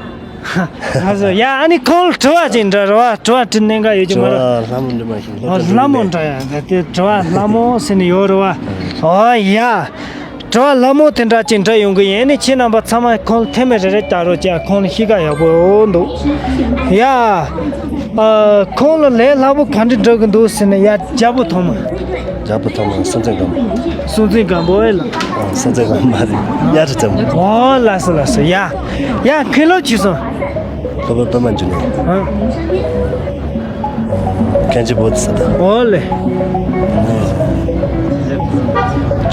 ལ་སོ་ཡ། ཨ་ནི་ཁོང་ལ་དྲི་བ་ཅིག་འདྲི་ར་བ། དྲི་བ་དྲི་གནད་འགག་ཡོད་ཀྱི་མ་རེད། དྲི་བ་ལྷ་མོ་འདྲི་མ་ཤེས། ཨོ་ལྷ་མོ་འདྲི་ཡ། ད་དེ་དྲི་བ་ལྷ་མོ་ཟེར་ནི་ཡོད་རེད་བ། ཨོ་ཡ། དྲི་བ་ལྷ་མོ་དེ་འདྲ་ཅིག་འདྲི་ཡོང་གི་ཡིན། ཨ་ནི་ཁྱེད་རྣམ་པ་ཚང་མ་ཁོང་ལ་ཐེ་མེ་རེ་རེ་བལྟ་རོགས་བྱས། ཁོང་ལ་གཤིས་ཀ་ཡག་པོ་འདུག་ཡ། ཨ། ཁོང་ལ་ལས་སླ་པོ་ག་འདྲ་འགྲོ་གི་འདུག་ཟེར་ན། ཡ་རྒྱལ་པོ་ཐོག་མ། རྒྱལ་པོ་ཐོག་མ་སྲོང་བཙན་སྒམ་པོ། སྲོང་བཙན་སྒམ་པོ་ཨེ་ལ། ཨ། སྲོང་བཙན་སྒམ་པོ་མ་རེད། གཉའ་ཁྲི་བཙན་པོ། ཨོ་ལ་སོ་ལ་སོ། ཡ། ཡ་མཁན་སློབ་ཅིག་སོང་། སློབ་དཔོན་པད་མ་འབྱུང་གནས། ཨ། མཁན་ཆེན་བོ་དྷི་ས་ཏྭ། ཨོ་ལེ།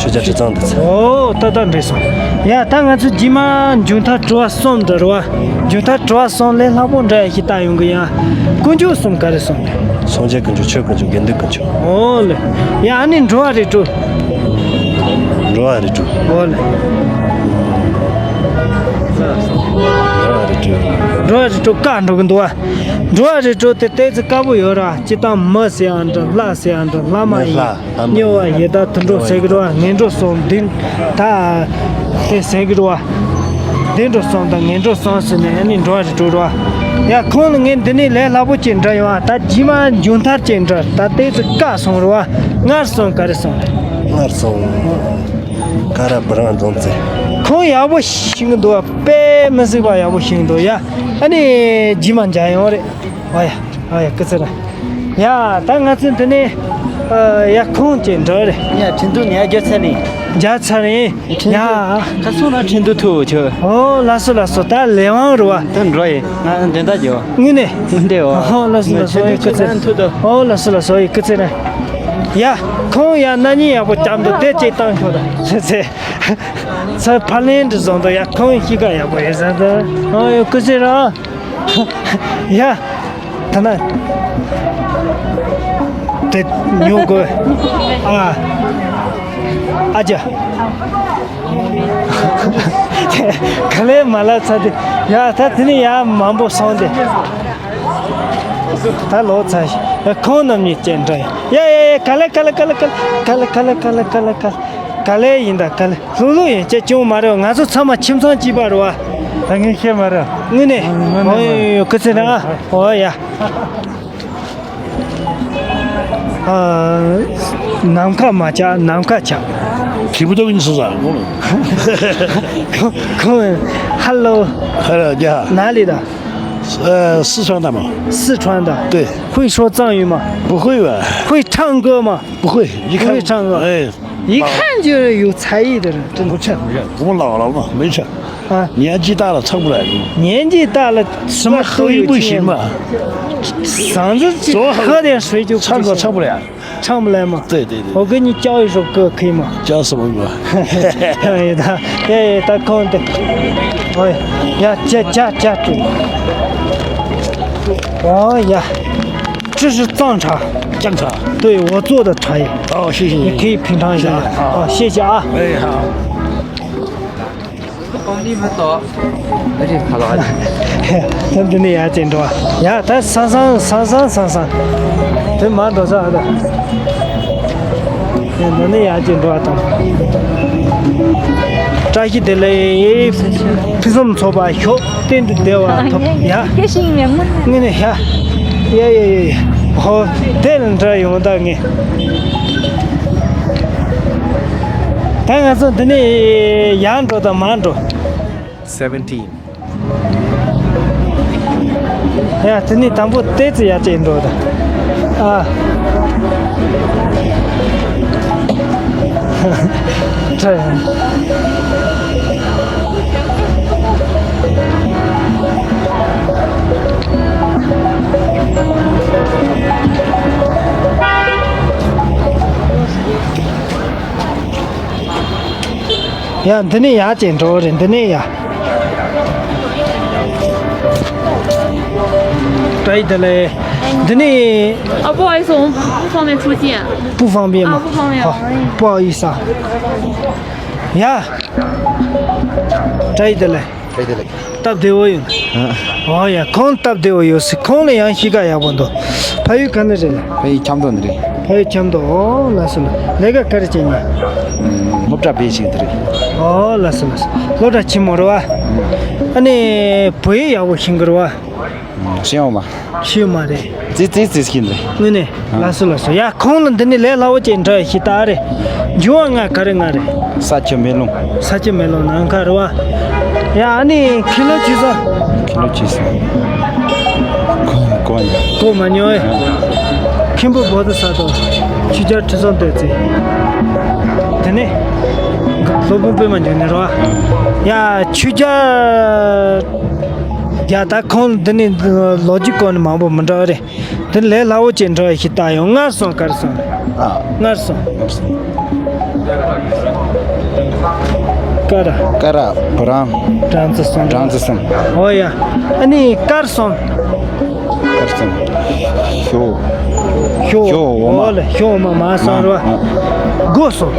ཆོས་རྒྱལ་ཁྲི་གཙང་དེ་ཚོ། ཨོ་ཏག་ཏག་འགྲིག་སོང་། ཡ་ད་ང་ཚོ་རྗེས་མ་མཇུག་མཐར་དྲི་བ་གསུམ་འདྲི་ར་བ། མཇུག་མཐར་དྲི་བ་གསུམ་ལས་སླ་པོ་འདྲ་ཡ་ཞིག་བལྟ་ཡོང་གི་ཡ། དཀོན་མཆོག་གསུམ་ག་རེ་གསུངས་རེད། སངས་རྒྱས་དཀོན་མཆོག་ཆོས་དཀོན་མཆོག་དགེ་འདུན་དཀོན་མཆོག་ཨོ་ལེ། ཡ་ཨ་ནི་འགྲོ་བ་རིགས་དྲུག་འགྲོ་བ་རིགས་དྲུག་ཨོ་ལེ། འགྲོ་བ་རིགས་དྲུག་འགྲོ་བ་རིགས་དྲུག་བཀག་འགྲོ་གི་འདུག་བ། འགྲོ་བ་རིགས་དྲུག་དེ་ཏོག་ཙམ་དཀའ་པོ་ཡོད་ར། སྤྱིར་བཏང་མི་ཟེར་ཡང་འདྲ། ལྷ་ཟེར་ཡང་འདྲ། ལྷ་མ་ཡིན། ལྷ་མ་ཡིན། དམྱལ་བ་ཡི་དྭགས་དུད་འགྲོ་ཟེར་གི་རེད་བ། ངན་འགྲོ་གསུམ་འདི་ད་དེ་ཟེར་གི་རེད་བ། བདེ་འགྲོ་གསུམ་དང་ངན་འགྲོ་གསུམ་ཟེར་ནས་ཨ་ནི་འགྲོ་བ་རིགས་དྲུག་རེད་བ། ཡ་ཁོང་ལ་ངས་འདི་ནས་ལས་སླ་པོ་ཅིག་འདྲི་ཡོང་བ། ད་རྗེས་མ་མཇུག་མཐར་ཅིག་འདྲི། ད་ལྟའི་ཚེ་བཀག་སོང་རེད་བ། སྔར་སོང་ག་རེ་སོང་། སྔར་སོང་། ཀ་ར་བུ་རང་རྫོང་རྩེ། ཁོང་ཡག་པོ་ཤེས་གི་འདུག་བ། དཔེ་མི་སྲིད་པ་ཡག་པོ་ཤེས་གི་འདུག་ཡ། ཨ་ནི་རྗེས་མ་མཇལ་ཡོང་རེད། ཨོ་ཡ། ཨོ་ཡ། སྐུ་ཚེ་རིང་། ཡ་ད་ང་ཚོ་འདི་ནས་ཨ་ཡ་ཁོང་ཅིག་འདྲི་རེད། ཡ་ཁྲིན་ཏུ་ངས་རྒྱ་ཚ་ནི། རྒྱ་ཚ་ནི། ཡ། ཁ་སང་ན་ཁྲིན་ཏུ་ཐུག་ཆོ། ཨོ་ལགས་སོ་ལགས་སོ། ད་ལས་དབང་རུ་བ། ད་འགྲོ་ཡི། ང་འདི་འདྲ་རྒྱོ། དངོས་གནས། འདི་འོ། ཨོ་ལགས་སོ་ལགས་སོ། ཡ་སྐུ་ཚེ། ཨོ་ལགས་སོ་ལགས་སོ། ཡ་སྐུ་ཚེ་རིང་། ཡ་ཁོང་ཡ་ན་ནི་ཡག་པོ་བརྐྱབ་འདུག་དེ་ཅིག་བཏང་ཤོག་ད། ཚེ་ཚེ། ཚེ་ཕ་ལན་འདྲི་བཟོ་འདུག་ཡ་ཁོང་གཤིས་ཀ་ཡག་པོ་ཡོད་ས་འདུག་ཨོ་ཡ་སྐུ་ཚེ་རིང་། ཡ། ད་ན། དེ་ཉོ་དགོས། ཨ། ཨ་ཅག་ག་ལེ་མ་ལ་ཚ་དེ། ཡ་ད་དེ་ནི་ཡ་མང་པོ་སོང་དེ། ད་ལོ་ཚ་ཞིག་ཡ་ཁོང་རྣམ་གཉིས་ཅན་འདྲ་ཡ། ཡ་ཡ་ཡ་ག་ལེ་ག་ལེ། ག་ལེ་ཡིན་ད་ག་ལེ། ལྷུག་ལྷུག་ཡིན་ཅེས་ཅུང་མ་རེད། ང་ཚོ་ཚང་མ་ཁྱིམ་ཚང་གཅིག་པ་རེད་བ། ད་ངས་བཤད་མ་རེད། དངོས་གནས། དངོས་གནས། ཨོ་ཡ་ཡ། ཨོ་ཡ། ཨ། ནམ་མཁའ་མ་ཆག་ནམ་མཁའ་ཆག 听不懂你说啥。 ཁོང་ཁོང་ཧ་ལོ། 快点讲。 哪里的？ 呃，四川的嘛。 四川的。 对。 会说藏语吗？ 不会吧？ 会唱歌吗？ 不会，你看。 不会唱歌。 哎。一看就是有才艺的人，真的。不错，不错，跟我老了嘛，没错。啊，年纪大了撑不来。年纪大了，什么都有经验。喝一不行嘛。嗓子就喝点水就不行。唱歌唱不了。唱不来嘛。对对对。我给你教一首歌可以吗？教什么歌？哎，他，哎，他空的。哎，呀，加加加注。哦呀。 这是藏茶。藏茶。对，我做的茶叶。哦，谢谢你。你可以品尝一下。谢谢啊。哦，谢谢啊。哎，好。 ད་འདི་ནས་ཡར་ཅིག་འགྲོ། ཡ། ད་སང་སང་སང་སང་སང་སང་། དེ་མར་འགྲོ་ས་ཨ་ད། ཡ། འདི་ནས་ཡར་ཅིག་འགྲོ་བ་དང་། བཀྲ་ཤིས་བདེ་ལེགས། ཕུན་སུམ་ཚོགས་པ་ཤོག་གཏན་དུ་བདེ་བ་ཐོབ། ཡ། དངོས་གནས་ཡ། ཡ་ཡ་ཡ་ཡ། ཧོ། དེ་ལ་འདྲ་ཡོང་ད་ངས། ད་ང་ཚོ་འདི་ནས་ཡར་འགྲོ་དང་མར་འགྲོ། Seventeen. ཡ། དེ་ནས་དང་པོ་ཏོག་ཙམ་ཡར་ཅིག་འགྲོ་དང་། ཨ། ཁྲ། ཡ། འདི་ནས་ཡར་ཅིག་འགྲོ་རེད། འདི་ནས་ཡ། བཀྲ་ཤིས་བདེ་ལེགས། འདི་ནས། 啊，不好意思，我们不方便出镜。不方便吗？啊，不方便。好，不好意思啊。ཡ། བཀྲ་ཤིས་བདེ་ལེགས། བཀྲ་ཤིས་བདེ་ལེགས། སྟབས་བདེ་བོ་ཡོད། ཨ། ཨོ་ཡ། ཁོང་སྟབས་བདེ་བོ་ཡོད་སྲིད། ཁོང་ལ་ཡང་གཤིས་ཀ་ཡག་པོ་འདུག་ཕ་ཡུལ་ག་ནས་རེད། ཕ་ཡུལ་ཁྱམས་ཐོག་ནས་རེད། ཕ་ཡུལ་ཁྱམས་ཐོག་ཨོ་ལགས་སོ་ལགས། ལས་ཀ་ག་རེ་བྱེད་ཉན། སློབ་གྲྭ་བེད་ཞིག་འདི་རེད། ཨོ་ལགས་སོ་ལགས་སོ། སློབ་གྲྭ་ཆེན་མོ་རེད་བ། ཨ་ནི་བོད་ཡིག་ཡག་པོ་ཤེས་ཀྱི་རེད་བ། ཤེས་ཡོང་མ། ཤེས་ཡོང་མ་རེད། ཙི་ཙི་ཙི་ཤེས་འདི་རེད། དངོས་གནས། ལགས་སོ་ལགས་སོ། ཡ། ཁོང་ལ་འདི་ནས་ལས་སླ་བོ་ཅིག་འདྲ་ཞིག་ལྟ་རེད། འབྱུང་བ་ལྔ་ག་རེ་ལྔ་རེད། ས་ཆུ་མེ་རླུང་། ས་ཆུ་མེ་རླུང་ནམ་མཁའ་རེད་བ། ཡ། ཨ་ནི་མཁན་སློབ་ཆོས་ཚོགས། མཁན་སློབ་ཆོས་ཚོགས། གོ་གོ་མ་གོ་མ་མྱོང་ཨེ། མཁན་པོ་བོ་དྷི་ས་ཏྭ། ཆོས་རྒྱལ་ཁྲི་སྲོང་ལྡེ་བཙན། དེ་ནས་སློབ་དཔོན་པད་མ་འབྱུང་གནས་རེད་བ། ཡ། ཆོས་རྒྱལ། ཡ། ད་ཁོང་འདི་ནས་ལོ་རྒྱུས་སྐོར་ནས་མང་པོ་མི་འདྲ་བ་རེད། དེ་ལས་སླ་བོ་ཅིག་འདྲ་ཞིག་ལྟ་ཡོང་། སྔར་སོང་ག་རེ་སོང་། ཨ། སྔར་སོང་། སྔར་སོང་། ཀ་ར། ཀ་ར་བུ་རམ། སྦྲང་རྩི་སོང་། སྦྲང་རྩི་སོང་། ཨོ་ཡ། ཨ་ནི་དཀར་སོང་། དཀར་སོང་། ཞོ། ཞོ། ཞོ་འོ་མ། ཨོ་ལེ། ཞོ་འོ་མ་མ་སོང་ར་བ། མ། མ། སྒོ་སོང་།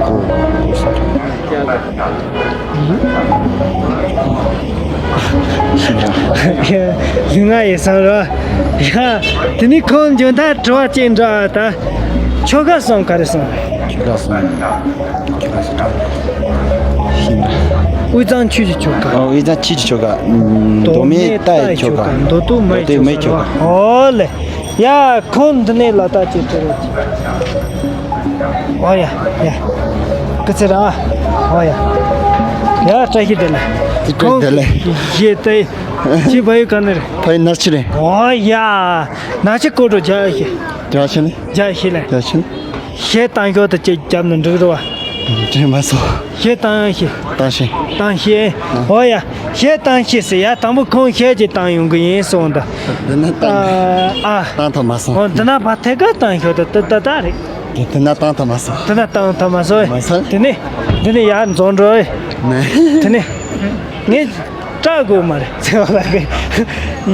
སྒོ། སྒོ། སྒོ་སོང་། ལུས་ངག་ཡིད་གསུམ་རེད། ཡ། དེ་ནས་ཁོང་འཇོན་ཐང་དྲི་བ་གཅིག་འདྲ་བ་ད། ཆོལ་ཁ་གསུམ་ག་རེ་གསུམ་རེད། ཆོལ་ཁ་གསུམ། ཆོལ་ཁ་གསུམ། ཤེས་མ། དབུས་གཙང་ཆོས་ཀྱི་ཆོལ་ཁ། ཨོ། དབུས་གཙང་ཆོས་ཀྱི་ཆོལ་ཁ། མདོ་སྨད་རྟ་ཡི་ཆོལ་ཁ། མདོ་སྟོད་མི་ཡི་ཆོལ་ཁ། ཨོ་ལེ། ཡ། ཁོང་འདི་ནས་ལ་ད་ཅིག་དྲི་རོགས་གྱིས། ཨོ་ཡ་ཡ། སྐུ་ཚེ་རིང་། ཨོ་ཡ། ཡ། བཀྲ་ཤིས་བདེ་ལེགས། བཀྲ་ཤིས་བདེ་ལེགས། ཁོང་ཞེས་ཏེ། ཁྱེད་ཕ་ཡུལ་ག་ནས་རེད། ཕ་ཡུལ་ནག་ཆུ་རེད། ཨོ་ཡ། ནག་ཆུ་སྐོར་བྲོ་རྒྱག་ཤེས། རྒྱག་ཤེས་ནི། རྒྱག་ཤེས་ལེ། རྒྱག་ཤེས་ནི། གཞས་བཏང་ཞོར་དུ་ཅིག་བརྒྱབ་ན་འགྲིག་རེད་བ། དྲན་མ་སོང་། གཞས་བཏང་ཡང་ཤེས། བཏང་ཤེས། བཏང་ཤེས། ཨོ་ཡ། གཞས་བཏང་ཤེས་ཟེར་ཡ། དང་པོ་ཁོང་གཞས་ཅིག་བཏང་ཡོང་གི་ཡིན་གསུངས་ད། འདི་ན་བཏང་། ཨ། བཏང་ཐུབ་མ་སོང་། ཨོ། འདི་ན་བ་ཐད་ཀར་བཏང་ཤོར་ད་ད་ད་ད་རེད། འདི་ན་བཏང་ཐུབ་མ་སོང་། འདི་ན་བཏང་ཐུབ་མ་སོང་། མ་སོང་། དེ་ནས་འདི་ནས་ཡར་འཛོམས་འགྲོ། ནས། དེ་ནས་ངས་སྐྲག་དགོས་མ་རེད་ཟེར་བ་ལ་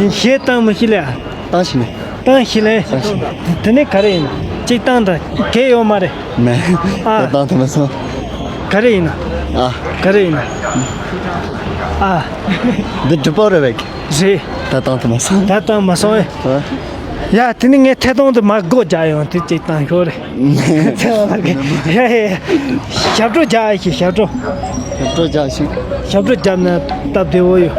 གཞས་བཏང་མི་ཤེས་ལ། བཏང་ཤེས་ནས། བཏང་ཤེས་ལེ། བཏང་ཤེས། དེ་ནས་ག་རེ་ཡིན། གཅིག་བཏང་དང་གས་ཡོད་མ་རེད། མེད། ཨ། ད་བཏང་ཐུབ་མ་སོང་། ག་རེ་ཡིན་ན། ཨ། ག་རེ་ཡིན་ན། ཨ། འདི་གྲུ་པ་རེད་བས། རེད། ད་བཏང་ཐུབ་མ་སོང་། ད་བཏང་མ་སོང་ཨེ། ཨ། ཡ། དེ་ནས་ངས་ཐད་གཏོང་དུ་མ་སྒོ་རྒྱག་ཡོང་དུས་གཅིག་བཏང་ཤོར་རེད། ཡ་ཡ། ཞབས་བྲོ་རྒྱག་ཨེ་ཤེས། ཞབས་བྲོ། ཞབས་བྲོ་རྒྱག་ཤིང་། ཞབས་བྲོ་བརྒྱབ་ན་སྟབས་བདེ་བོ་ཡོད།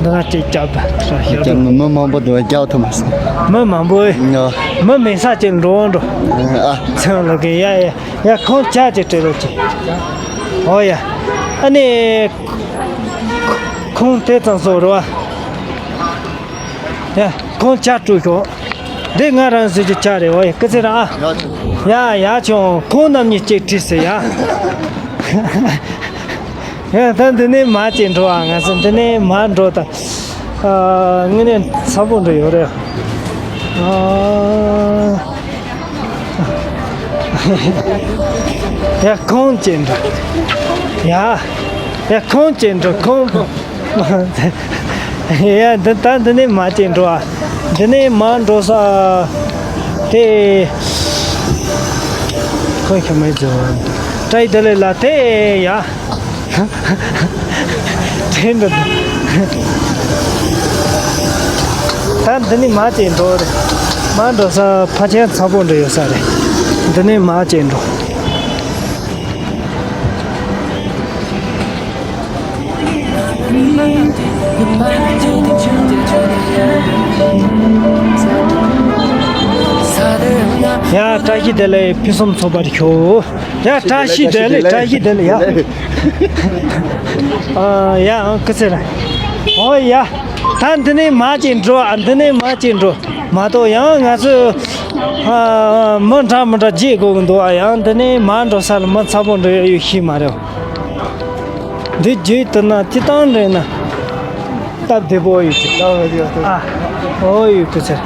འདི་ན་ཅིག་བརྒྱབ་ད་ཞབས་བྲོ། མི་མང་པོ་འདུག་རྒྱག་ཐུབ་མ་སོང་། མི་མང་པོ་ཨེ། ཨ། མི་མེད་ས་ཅིག་འགྲོ་འགྲོ། ཨ། ཚེ་རིང་ལགས་ཀྱིས་ཡ་ཡ་ཡ། ཁོང་ཅག་ཅིག་སྤྲད་རོགས་གྱིས། ཨོ་ཡ། ཨ་ནི། ཁོང་དེ་ཙམ་སོང་རེད་བ། ཡ། ཁོང་ཅག་སྤྲོད་ཤོག་འདི་ང་རང་བཟོས་ཀྱི་ཇ་རེད། འོ་ཡ། སྐུ་ཚེ་རིང་ཨ། ཡ་ཆུང་། ཁོང་རྣམ་གཉིས་གཅིག་བྲིས་ཟེར་ཡ། ཡ་ད་འདི་ནས་མར་ཅིག་འགྲོ་ཨ། ང་ཚོ་འདི་ནས་མར་འགྲོ་ད། ཨ། དངོས་གནས་ཚ་པོ་འགྲོ་ཡོད་རེད། ཨ། ཡ་ཁོང་ཅིག་འགྲོ། ཡ། ཡ་ཁོང་ཅིག་འགྲོ། ཁོང་། ཡ་འདི་ད་འདི་ནས་མར་ཅིག་འགྲོ་ཨ། འདི་ནས་མར་འགྲོ་ས་དེ། ཁོང་ཁྱོད་མེད་ཚོ། བཀྲ་ཤིས་བདེ་ལེགས་ལ་དེ་ཡ། དྲན་འདུག་ད་འདི་ནས་མར་ཅིག་འགྲོ་རེད། མར་འགྲོ་ས་ཕལ་ཆེར་ཚ་པོ་འདྲ་ཡོད་ས་རེད། འདི་ནས་མར་ཅིག་འགྲོ། ཡ། བཀྲ་ཤིས་བདེ་ལེགས། ཕུན་སུམ་ཚོགས་པར་ཤོག་ཡ། བཀྲ་ཤིས་བདེ་ལེགས། བཀྲ་ཤིས་བདེ་ལེགས་ཡ། ཨ། ཡ། ཨང་། སྐུ་ཚེ་རིང་། ཨོ་ཡ། ད་འདི་ནས་མར་ཅིག་འགྲོ་ཨ། འདི་ནས་མར་ཅིག་འགྲོ། མ་གཏོགས་ཡང་ང་ཚོས། ཨ། མི་འདྲ་མི་འདྲ་བརྗེ་དགོས་ཀྱི་འདུག་ཨ། ཡང་འདི་ནས་མར་འགྲོ་ས་ལ་མི་ཚ་པོ་འདྲ་ཡོད་ཤེས་མ་རེད། འདི་བརྗེད་དུ་ན་ཅི་བཏང་རེད་ན། སྟབས་བདེ་པོ་ཡོད་ཀྱི། ཨ། ཨོ་ཡོད་སྐུ་ཚེ།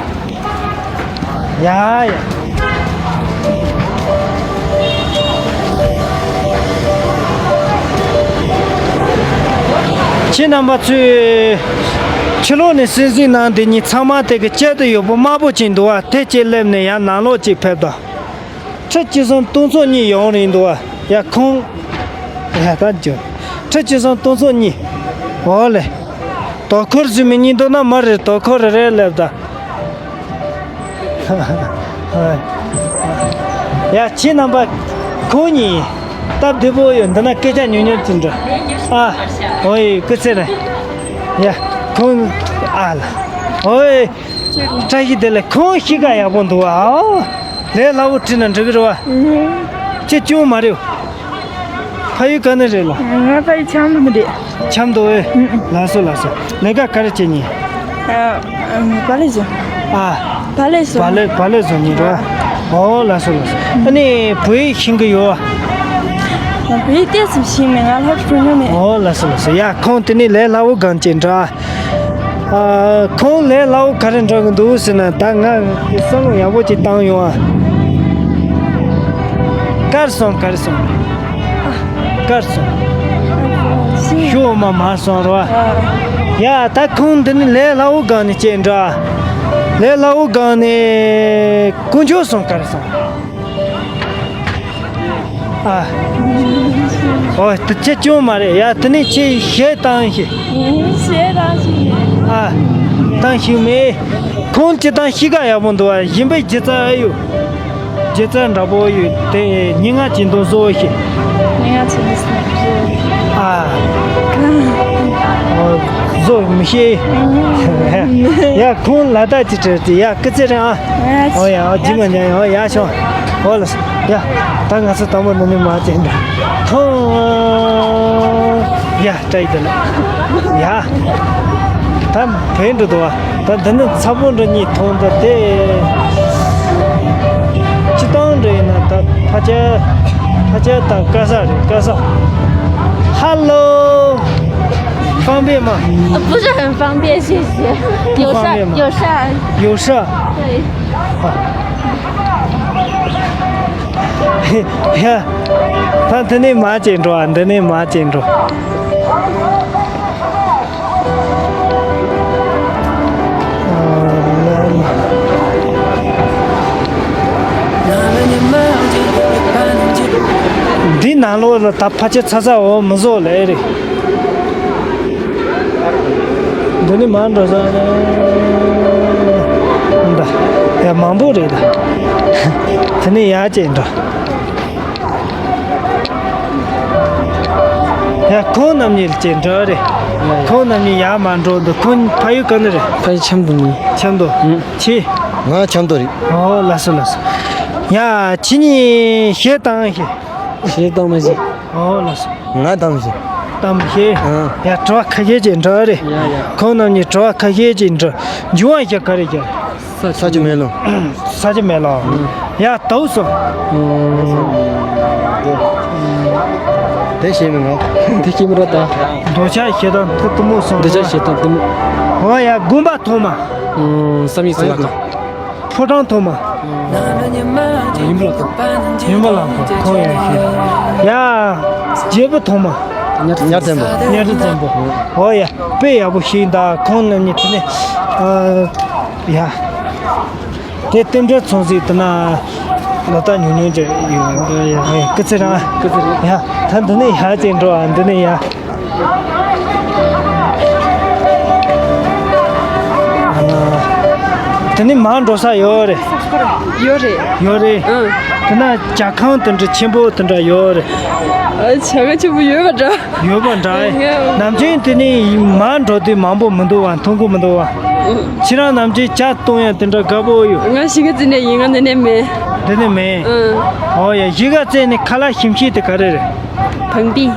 ཡ་ཡ། ཁྱེད་རྣམ་པ་ཚོས་ཕྱི་ལོགས་ནས་སྲིད་འཛིན་ནང་དེ་གཉིས་ཚང་མ་དེ་གི་དཔྱད་དུ་ཡོད་པོ་དམར་པོ་ཅིག་འདུག་ཨ། དེ་ཅིག་སླེབས་ནས་ཡར་ནང་ལོགས་ཅིག་ཕེབས་དང་། ཁྲི་བཅུ་གསུམ་སྟོང་ཚོ་གཉིས་ཡོང་རིང་འདུག་ཨ། ཡ་ཁོང་། ཡ་ད་འཇོ། ཁྲི་བཅུ་གསུམ་སྟོང་ཚོ་གཉིས། འོ་ལེ། དོ་ཁུར་བཟོས་མི་གཉིས་འདུག་ན་མ་རེད། དོ་ཁུར་རེ་རེ་སླེབས་ད། ཡ་ཁྱེད་རྣམ་པ་ཁོང་གཉིས་སྟབས་བདེ་པོ་ཡོད། འདི་ན་སྐད་ཆ་ཉུང་ཉུང་ཅིག་འདྲི། ཨ། ཨོ་ཡེ་སྐུ་ཚེ་རིང་། ཡ་ཁོང་ཨ་ལ། ཨོ་ཡེ། བཀྲ་ཤིས་བདེ་ལེགས། ཁོང་གཤིས་ཀ་ཡག་པོ་འདུག་ཨ། ལས་སླ་བོ་བྲིས་ན་འགྲིག་གི་རེད་བ། ཁྱེད་སྐྱོན་མ་རེད། ཕ་ཡུལ་ག་ནས་རེད་ལ། ང་ཕ་ཡུལ་ཆབ་མདོ་མི་རེད། ཆབ་མདོ་ཨེ། ཨུ། ཨུ། ལགས་སོ་ལགས་སོ། ལས་ཀ་ག་རེ་བྱེད་ཉིན། ཨ། ཨ། བག་ལེབ་བཟོ། ཨ། བག་ལེབ་བཟོ། བག་ལེབ་བག་ལེབ་བཟོ་ཉིན་རེད་བ། ཨོ་ལགས་སོ་ལགས་སོ། ཨ་ནི་བོད་ཡིག་ཤེས་ཀྱི་ཡོད་བ། ང་བོད་ཡིག་ཏོག་ཙམ་ཤེས་མེད། ང་སློབ་གྲྭ་འགྲོ་མྱོང་མེད། ཨོ་ལགས་སོ་ལགས་སོ། ཡ་ཁོང་དེ་ནི་ལས་སླ་བོ་སྒང་ཅིག་འདྲ། ཨ། ཁོང་ལས་སླ་བོ་ག་རེ་འགྲོ་གི་འདུག་ཟེར་ན། ད་ང་བསམ་བློ་ཡག་པོ་ཅིག་བཏང་ཡོང་ཨ། གར་སོང་། གར་སོང་། གར་སོང་། ཤོག་མ་མར་སོང་རོ། ཡ་ད་ཁོང་འདི་ནི་ལས་སླ་བོ་སྒང་ནས་ཅིག་འདྲ། ལས་སླ་བོ་སྒང་ནས་དཀོན་མཆོག་སོང་། གར་སོང་། ཨ། ཨོ་དེ་ཁྱེད་སྐྱོན་མ་རེད། ཡ་དེ་ནས་ཁྱེད་གཞས་བཏང་ཤེས། གཞས་བཏང་ཤེས་མེད། ཨ། བཏང་ཤེས་མེད། ཁོང་སྤྱིར་བཏང་གཤིས་ཀ་ཡག་པོ་འདུག་ཨ། གཞན་པའི་སྒྱུ་རྩལ་ཨེ་ཡོད། སྒྱུ་རྩལ་འདྲ་པོ་ཡོད་དེ། སྙན་ངག་ཅིག་འདུག་བཟོ་ཤེས། སྙན་ངག་ཅིག་འདུག་བཟོ་ཤེས། ཨ། ཨོ་བཟོ་མི་ཤེས། ཡ་ཁོང་ལ་དྭགས་ཀྱི་གྲས་དེ། ཡ་སྐུ་ཚེ་རིང་ཨ། ཨོ་ཡ། ཨོ་རྗེས་མ་མཇལ་ཡོང་། ཡ་ཤོག་ཨོ་ལགས། ཡ་ད་ང་ཚོ་དང་པོ་འདི་ནས་མར་ཅིག་འགྲོ། ཁོང་། ཡ་བཀྲ་ཤིས་བདེ་ལེགས། ཡ་ད་བོད་འགྲོ་འདུག་བ། ད་འདི་ནི་ཚ་པོ་འགྲོ་གཉིས་མཐོང་འདི་དེ། སྤྱིར་བཏང་འགྲོ་ཡིན་ན་ད་ཕ་ཆེ། ཕ་ཆེ་ད་དཀར་ས་རེད། དཀར་ས། Hello། 方便吗？呃，不是很方便，谢谢。友善，不方便吗？友善。友善。对。 ཡ། ད་འདི་ནས་མར་ཅིག་འགྲོ་ཨ། འདི་ནས་མར་ཅིག་འགྲོ། འདི་ནང་ལོགས་ལ་ད་ཕ་ཆེ་ཚ་ཚ་འོ་མི་བཟོ་ལེ་རེད། འདི་ནི་མར་འགྲོ་ས་རེད། འདི་ཡ་མང་པོ་རེད་ད། དེ་ནི་ཡར་ཅིག་འགྲོ། ཡ་ཁོང་རྣམ་གཉིས་ཅིག་འགྲོ་རེད། ཁོང་རྣམ་གཉིས་ཡར་མར་འགྲོ་འདུག་ཁོང་ཕ་ཡུལ་ག་ནས་རེད། ཕ་ཡུལ་ཆབ་མདོ་ནས། ཆབ་མདོ། ཨུ། ཁྱེད། ང་ཆབ་མདོ་རེད། ཨོ་ལགས་སོ་ལགས་སོ། ཡ་ཁྱེད་གཉིས་གཞས་བཏང་ཤེས། གཞས་བཏང་མ་ཤེས། ཨོ་ལགས་སོ། ང་བཏང་ཤེས། བཏང་ཤེས། ཨ། ཡ་དྲི་བ་ཁ་ཤས་ཅིག་འདྲི་རེད། ཡ་ཡ། ཁོང་རྣམ་གཉིས་དྲི་བ་ཁ་ཤས་ཅིག་འདྲི། འབྱུང་བ་ཞེས་ག་རེ་རྒྱག་ས་ཆུ་མེ་རླུང་། ས་ཆུ་མེ་རླུང་། ཡ། དུག་གསུམ། དེ་ཤེས་མི་འགྲོ། དེ་ཤེས་མི་འགྲོ་ད། འདོད་ཆགས་ཞེ་སྡང་གཏི་མུག་གསུམ། འདོད་ཆགས་ཞེ་སྡང་གཏི་མུག། འོ་ཡ། སྒོམ་པ་ཐོག་མ། བསམ་ཡས་གཙུག་ལག་ཁང་། ཕོ་བྲང་ཐོག་མ། ཡུམ་བུ་བླ་ཁང་། ཡུམ་བུ་བླ་ཁང་ཁོང་ཡང་ཞུས། ཡ། རྒྱལ་པོ་ཐོག་མ། གཉའ་ཁྲི་བཙན་པོ། གཉའ་ཁྲི་བཙན་པོ། འོ་ཡ། དཔེ་ཡག་པོ་ཞིག་ད་ཁོང་རྣམ་གཉིས་དེ་ནས། ཨ། ཡ། དེ་རྟེན་འབྲེལ་ཚོང་ཟིག་དེ་ན་ལོ་ཏ་ཉུང་ཉུང་ཅིག་ཡོད། ཡ། སྐུ་ཚེ་རིང་། སྐུ་ཚེ་རིང་། ཡ། ད་འདི་ནས་ཡར་ཅིག་འགྲོ་ཨ། འདི་ནས་ཡར། དེ་ནས་མར་འགྲོ་ས་ཡོད་རེད། ཡོད་རེད། ཡོད་རེད། ཨང་། དེ་ན་ཇ་ཁང་དེ་འདྲ་ཆེན་པོ་དེ་འདྲ་ཡོད་རེད། ཨ། ཇ་ཁང་ཆེན་པོ་ཡོད་པ་འདྲ། ཡོད་པ་འདྲ། ཨེ། ང་། ནམ་རྒྱུན་དེ་ནས་མར་འགྲོ་དུས་མང་པོ་མི་འདུག་བ། མཐོང་གི་མི་འདུག་བ། ཁྱེད་རང་ནམ་རྒྱུན་ཇ་བཏུང་ཡ་དེ་འདྲ་དགའ་པོ་ཡོད། ང་གཞིས་ཀ་རྩེ་ནས་ཡིན། ང་འདི་ནས་མིན། འདི་ནས་མིན། ཨང་། ཨོ་ཡ། གཞིས་ཀ་རྩེ་ནས་ཁ་ལག་ཞིམ་ཤོས་དེ་ག་རེ་རེད། བང་པི།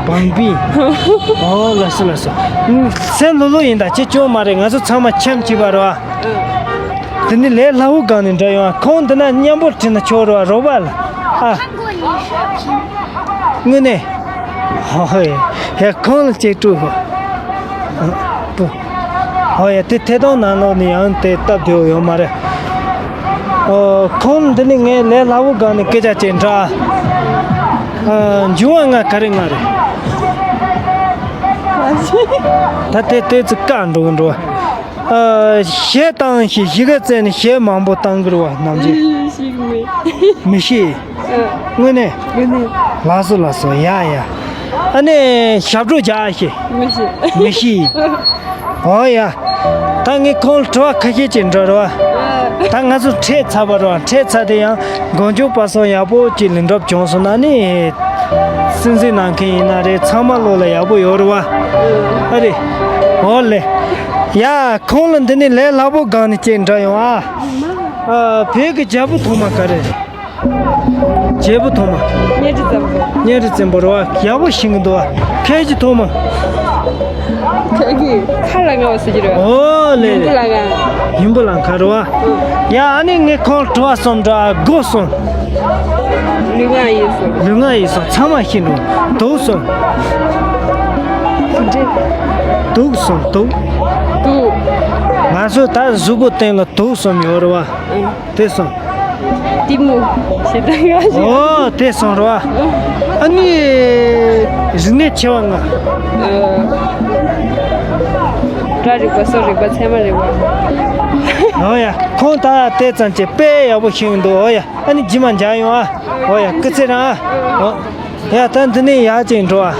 བང་པི། ཨོ་ལགས་སོ་ལགས་སོ། ཨུམ། སེམས་ལྷོད་ལྷོད་ཡིན་ད། ཅི་སྐྱོན་མ་རེད། ང་ཚོ་ཚང་མ་འཆམ་གཅིག་པ་རེད་བ། ཨང་། དེ་ནི་ལས་སླ་བོ་སྒང་ནས་འདྲ་ཡོང་། ཁོང་འདི་ན་མཉམ་པོ་ཁྲིད་ན་ཆོག་རེད་བ། རོགས་པ་ལ། ཨ། དངོས་གནས། ཧོ་ཧོ། ཡ། ཁོང་ལ་གཅིག་སྤྲོད་ཧོ། ཨ། པོ། ཧོ་ཡ། དེ་ཐད་གཏོང་ནང་ལོགས་ནས་ཡང་དེ་སྟབས་བདེ་བོ་ཡོད་མ་རེད། ཨོ། ཁོང་འདི་ནི་ངས་ལས་སླ་བོ་སྒང་ནས་སྐད་ཆ་བྱས་འདྲ། ཨ། འབྱུང་བ་ལྔ་ག་རེ་ལྔ་རེད། ད་དེ་ལྟོས་ཚེ་བཀག་འགྲོ་གི་འགྲོ། ཨ། གཞས་བཏང་ཞིག་གཞིས་ཀ་རྩེ་ནས་གཞས་མང་པོ་བཏང་གི་རེད་བ། ནམ་རྒྱུན། ཤེས་གི་མེད། མི་ཤེས། ཨ། དངོས་གནས། དངོས་གནས། ལགས་སོ་ལགས་སོ། ཡ་ཡ། ཨ་ནི་ཞབས་བྲོ་རྒྱག་ཤེས། མི་ཤེས། མི་ཤེས། ཨོ་ཡ། ད་ངས་ཁོང་ལ་དྲི་བ་ཁ་ཤས་ཅིག་འདྲི་རོགས། ཨ། ད་ང་ཚོ་འཕྲད་ཚར་བ་རེད་བ། འཕྲད་ཚར་དེ་ཡང་མགོ་མཇུག་བར་གསུམ་ཡག་པོ་ཅིག་ལན་གྲབས་བྱུང་སོང་ན་ནི། སྲིད་འཛིན་གནང་མཁན་ཡིན་ན་རེད། ཚང་མ་བློ་ལ་ཡག་པོ་ཡོད་རེད་བ། ཨ་རེད། འོ་ལེ། ཡ། ཁོང་ལ་འདི་ནས་ལས་སླ་པོ་སྒང་ནས་ཅིག་འདྲི་ཡོང་ཨ། ཨ། བོད་ཀྱི་རྒྱལ་པོ་ཐོག་མ་ག་རེ་རེད། རྒྱལ་པོ་ཐོག་མ། གཉའ་ཁྲི་བཙན་པོ། གཉའ་ཁྲི་བཙན་པོ་རེད་བ། ཡག་པོ་ཤེས་ཀྱི་འདུག་བ། ཁལ་གྱི་ཐོག་མ། ཁལ་གྱི་ཁ་ལ་ང་བ་ཟེར་གྱི་རེད། ཨོ་ལེ། ཡུམ་བུ་ལ་ང་། ཡུམ་བུ་ལ་ཁ་རེད་བ། ཡ། ཨ་ནི་ངས་ཁོང་དྲི་བ་གསུམ་འདྲི། སྒོ་གསུམ། ལུས་ངག་ཡིད་གསུམ། ལུས་ངག་ཡིད་གསུམ་ཚང་མ་ཤེས་འགྲོ། དུག་གསུམ། དུག་གསུམ། དུག་དུག་ང་ཚོ་ད་གཟུགས་པོ་སྟེང་ལ་དུག་གསུམ་ཡོད་རེད་བ། ཨང་། དེ་གསུམ། གཏི་མུག་ཞེ་སྡང་ང་ཞེ། ཨོ། དེ་གསུམ་རེད་བ། ཨ་ནི་རིག་གནས་ཆེ་བ་ལྔ། ཨ། སྒྲ་རིག་པ། བཟོ་རིག་པ། ཚད་མ་རིག་པ། ཨོ་ཡ། ཁོང་ད་དེ་ཙམ་གྱིས་དཔེ་ཡག་པོ་ཤེས་ཀྱི་འདུག་ཨོ་ཡ། ཨ་ནི་རྗེས་མ་མཇལ་ཡོང་ཨ། ཨོ་ཡ། སྐུ་ཚེ་རིང་ཨ། ཨོ། ཡ། ད་འདི་ནས་ཡར་ཅིག་འགྲོ་ཨ།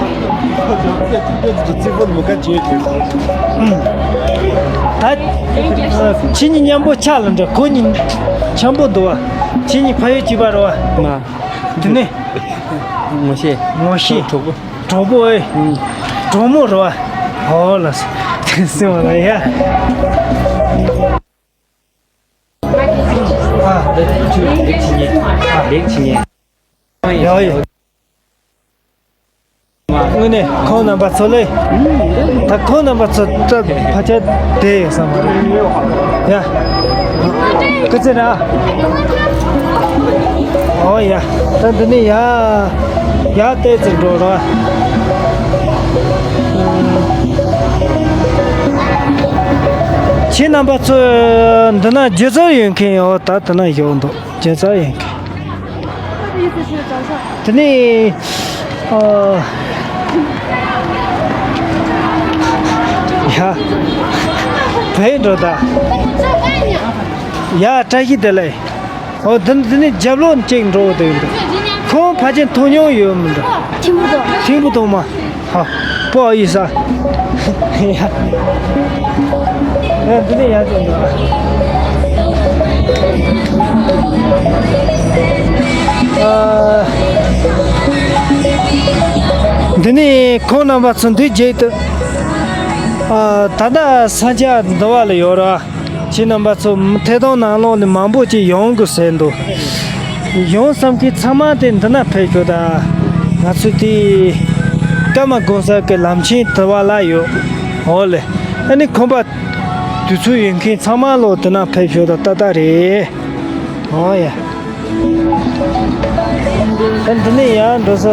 ད་ཁྱེད་གཉིས་མཉམ་པོ་ཆགས་ལ་འདྲ། ཁོ་གཉིས་འཆམ་པོ་འདུག་ཨ། ཁྱེད་གཉིས་ཕ་ཡུལ་གཅིག་པ་རེད་བ། མ། འདི་ནས། ངོ་ཤེས། ངོ་ཤེས། གྲོགས་པོ། གྲོགས་པོ་ཨེ། ཨུམ། གྲོགས་མོ་རེད་བ། ཨོ་ལགས་སོ། སེམས་པ་ལ་ཡ། ཨ། ལེགས་བྱིན་ཉེ། ཨ། ལེགས་བྱིན་ཉེ། ཡ་ཡ། དངོས་གནས་ཁོང་རྣམ་པ་ཚོ་ལས། ད་ཁོང་རྣམ་པ་ཚོ་ད་ཕལ་ཆེར་བསྡད་ཡོད་བསམ་པ་རེད། ཡ། སྐུ་ཚེ་རིང་། ཨོ་ཡ། ད་འདི་ནས་ཡ། ཡར་བལྟས་ཚེ་འགྲོ་ར། ཁྱེད་རྣམ་པ་ཚོ་འདི་ན་སྒྱུ་རྩལ་ཡོད་མཁན་ཡོད། ད་འདི་ན་ཡོད་འདུག་སྒྱུ་རྩལ་ཡོད་མཁན། དེ་ནས་ཨ། ཡ། བས་འགྲོ་ད། ཡ། བཀྲ་ཤིས་བདེ་ལེགས། ཨོ། འདི་འདི་ནི་རྒྱབ་ལོགས་གཅིག་འགྲོ་འདུག་ཁོང་ཕལ་ཆེར་མཐོང་མྱོང་ཡོད་མི་འདུག་ཐིམ་ཕུ་ཐོག་ཐིམ་ཕུ་ཐོག་མ། ཧ། པོ་ཨི་ས། ཡ། འདི་ནི་ཡ་ཅན་འདུག་ཨ། འདི་ནི་ཁོང་རྣམ་པ་ཚོ་འདི་རྗེས་དུ། ཨ། ད་ལྟ་ས་ཆ་འདི་བ་ལ་ཡོད་ར། ཁྱེད་རྣམ་པ་ཚོ་ཐད་གཏོང་ནང་ལོགས་ནས་མང་པོ་ཅིག་ཡོང་དགོས་ཟེར་འདུག་ཡོང་བསམ་མཁན་ཚང་མ་དེ་འདི་ན་ཕེབས་ཤོག་ད། ང་ཚོ་དེ་ཀརྨ་གོང་ས་གི་ལམ་ཆེན་དེ་བ་ལ་ཡོད། འོ་ལེ། ཨ་ནི་ཁོམ་པ་ དུས་ཚོད་ཡོད་མཁན་ཚང་མ་ལོ་དེ་ན་ཕེབས་ཤོག་ད་ཏག་ཏག་རེད། ཨོ་ཡ། ད་འདི་ནས་ཡར་འགྲོ་ས།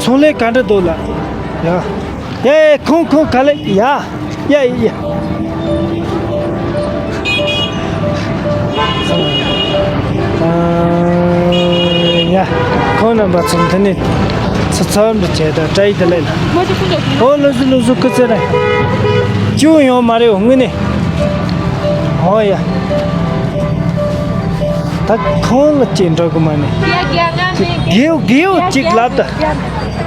ཚོང་ལས་ག་འདྲ་འདུག་ལ། ཡ། ཡ་ཁོང་ཁོང་ག་ལེ་ཡ། ཡ་ཡ། ཨ། ཡ། ཁོང་རྣམ་པ་ཚོ་འདི་ནས་ཚ་ཚ་འདྲ་བྱས་ད་བཀྲ་ཡི་བདེ་ལེགས་ལ། ཨོ་ལོ་སུ་ལོ་སུ་སྐུ་ཚེ་རིང་། ཅུང་ཡོང་མ་རེད་འོ་དངོས་གནས། ཨོ་ཡ། ད་ཁོང་ལ་ཅིག་འགྲོ་གི་མ་ནི། དགེའུ་དགེའུ་ཅིག་ལབ་ད།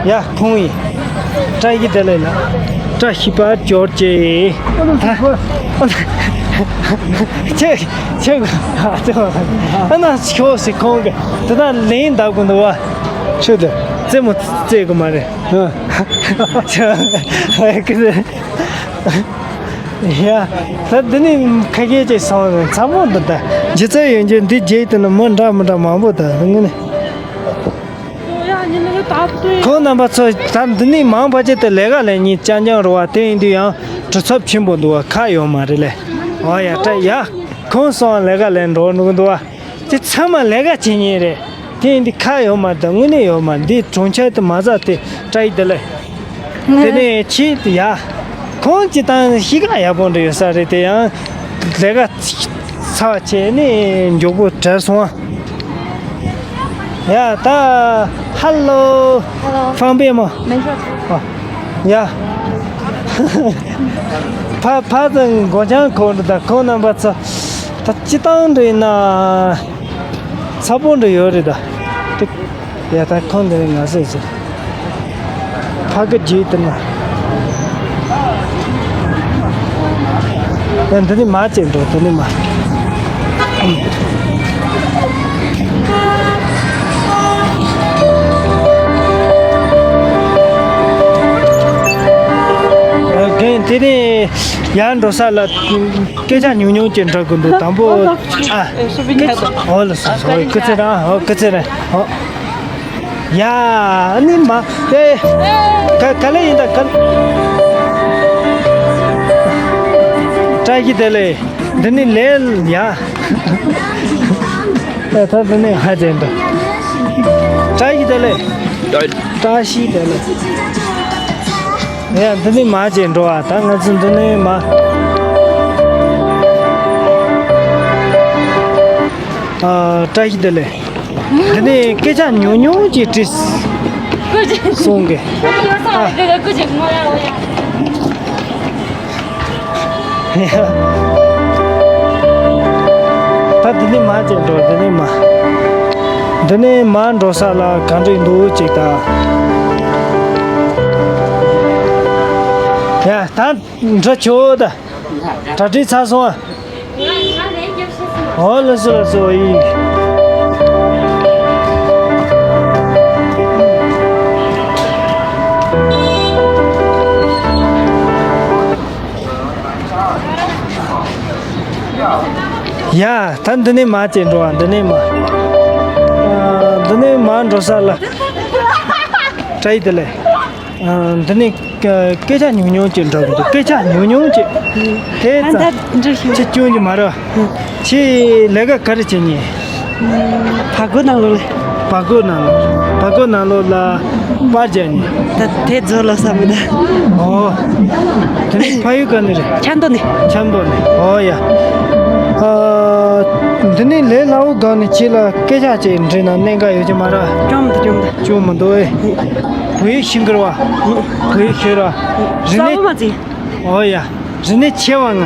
ཡ་ཁོང་ཡིན། བཀྲ་ཤིས་བདེ་ལེགས་ལ། བཀྲ་ཤིས་པ་འབྱོར་ཅེས། ད། ཁྱེད་ཁྱེད་ཨ་ན་ཁྱོད་སི་ཁོང་གི་དེ་ད་ལེན་འདབ་གི་འདུག་བ། ཁྱོད་དེ་རྩེད་མོ་རྩེད་གི་མ་རེད། ཨ། ཁྱོད་ཨེ་ཀི་རེད། ཡ། ད་འདི་ནི་ཁ་སྐད་ཅིག་སོང་ནས་ཚ་མོ་འདི་ད་སྒྱུ་རྩལ་ཡོད་རྒྱུ་འདི་རྗེས་དེ་ནི་མི་འདྲ་མི་འདྲ་མང་པོ་ད་ངི་ནི། ཁོང་རྣམ་པ་ཚོ་ད་འདི་ནི་མང་བ་ཅིག་ཏུ་ལས་ཀ་ལས་ཉིན་ཅང་ཅང་རུ་བ་དེ་ཡིན་དུས་ཡང་གྲུ་ཚབ་ཆེན་པོ་འདུག་བ་ཁ་ཡོད་མ་རེད་ལས། ཨོ་ཡ་ད་ཡ། ཁོང་སོང་ལས་ཀ་ལས་འགྲོ་འགྲོ་གི་འདུག་བ། དེ་ཚང་མ་ལས་ཀ་བྱེད་མཁན་རེད། དེ་ཡིན་དུས་ཁ་ཡོད་མ་རེད་ད་དངོས་གནས་ཡོད་མ་རེད་འདི་གྲོང་ཁྱེར་དུ་མ་ཟ་དེ་བཀྲ་ཡི་བདེ་ལེགས། དེ་ནས་ཕྱིས་ཏེ་ཡ། ཁོང་སྤྱི་བཏང་གཤིས་ཀ་ཡག་པོ་འདྲ་ཡོད་ས་རེད་དེ་ཡང་། ལས་ཀ་ཚ་བ་བྱས་ནས་མགྱོགས་པོ་བྲལ་སོང་ཨ། ཡ་ད། ཧ་ལོ། ཧ་ལོ། ཧྥང་པེ་མོ། མེན་ཤོ། ཨ། ཡ། ཕ་ཕ་དང་སྒོ་བྱང་ཁོང་འདྲ་ད་ཁོང་རྣམ་པ་ཚོ། ད་སྤྱི་བཏང་འདྲ་ཡིན་ན། ཚ་པོ་འདྲ་ཡོད་རེད་ད། ཏིག་ཡ་ད་ཁོང་འདི་ང་ཟེར་ཟེར། ཕ་གི་རྗེས་དེ་ན། ཡ་འདི་ནི་མ་བྱེད་འགྲོ་འདི་ནི་མ། རྒན་དེ་ནི་ཡར་འགྲོ་ས་ལ། སྐད་ཆ་ཉུང་ཉུང་ཅིག་འདྲི་དགོས་འདུག་དང་པོ། ཨ། ཨོ་ལ་སོ་སོ་སྐུ་ཚེ་རིང་ཨོ་སྐུ་ཚེ་རིང་ཨོ། ཡ་ནི་མ་ཨེ། ག་ག་ལེ་ཡིན་ད་ག། བཀྲ་ཤིས་བདེ་ལེགས། འདི་ནི་ལས་ཡ། ཨེ་ད་འདི་ནི་ཧ་ཅང་འདུག་བཀྲ་ཤིས་བདེ་ལེགས། བཀྲ་ཤིས་བདེ་ལེགས། ཡ་འདི་ནི་མ་བྱེད་འགྲོ་བ་ད་ང་ཚོ་འདི་ནི་མ། ཨ་བཀྲ་ཤིས་བདེ་ལེགས། འདི་ནི་སྐད་ཆ་ཉུང་ཉུང་ཅིག་དྲིས་སོང་གི་ཨ། ད་འདི་ནི་མ་བྱེད་འགྲོ་འདི་ནི་མ། འདི་ནི་མ་འགྲོ་ས་ལ་ག་འདྲ་འདུག་ཅིག་ད། ཡ་ད་འདྲ་ཆོག་ད། གྲ་སྒྲིག་ཚར་སོང་ཨ། ཨོ་ལགས་སོ་ལགས་སོ་ཡིན། ཡ་ད་འདི་ནས་མར་བྱས་འགྲོ་བ་འདི་ནས་མར། ཨ་འདི་ནས་མར་འགྲོ་ས་ལ། བཀྲ་ཤིས་བདེ་ལེགས། ཨ་འདི་ནས་སྐད་ཆ་ཉུང་ཉུང་ཅིག་འགྲོ་གི་འདུག་སྐད་ཆ་ཉུང་ཉུང་ཅིག་དེ་ཙམ་ཅི་སྐྱོན་གྱི་མ་རེད། ཁྱེད་ལས་ཀ་ག་རེ་བྱེད་མཁན། བར་སྐོར་ནང་ལོགས་ལ། བར་སྐོར་ནང་ལོགས། བར་སྐོར་ནང་ལོགས་ལ་པར་རྒྱག་མཁན། ད་དེ་རྫོགས་ལ་བསམ་མི་འདུག་ཨོ། དེ་ནས་ཕ་ཡུལ་ག་ནས་རེད། ཆབ་མདོ་ནས། ཆབ་མདོ་ནས། ཨོ་ཡ། ཨ། འདི་ནས་ལས་སླ་བོ་སྒང་ནས་ཁྱེད་ལ་སྐད་ཆ་ཅིག་འདྲི་ན་གནད་འགག་ཡོད་ཀྱི་མ་རེད། སྐྱོན་མི་འདུག་སྐྱོན་མི་འདུག་ཅུང་མི་འདུག་ཨེ། བོད་ཡིག་ཤེས་ཀྱི་རེད་བ། བོད་ཡིག་ཤེས་རེད་བ། རིག་གནས། ཨོ་ཡ། རིག་གནས་ཆེ་བ་ལྔ།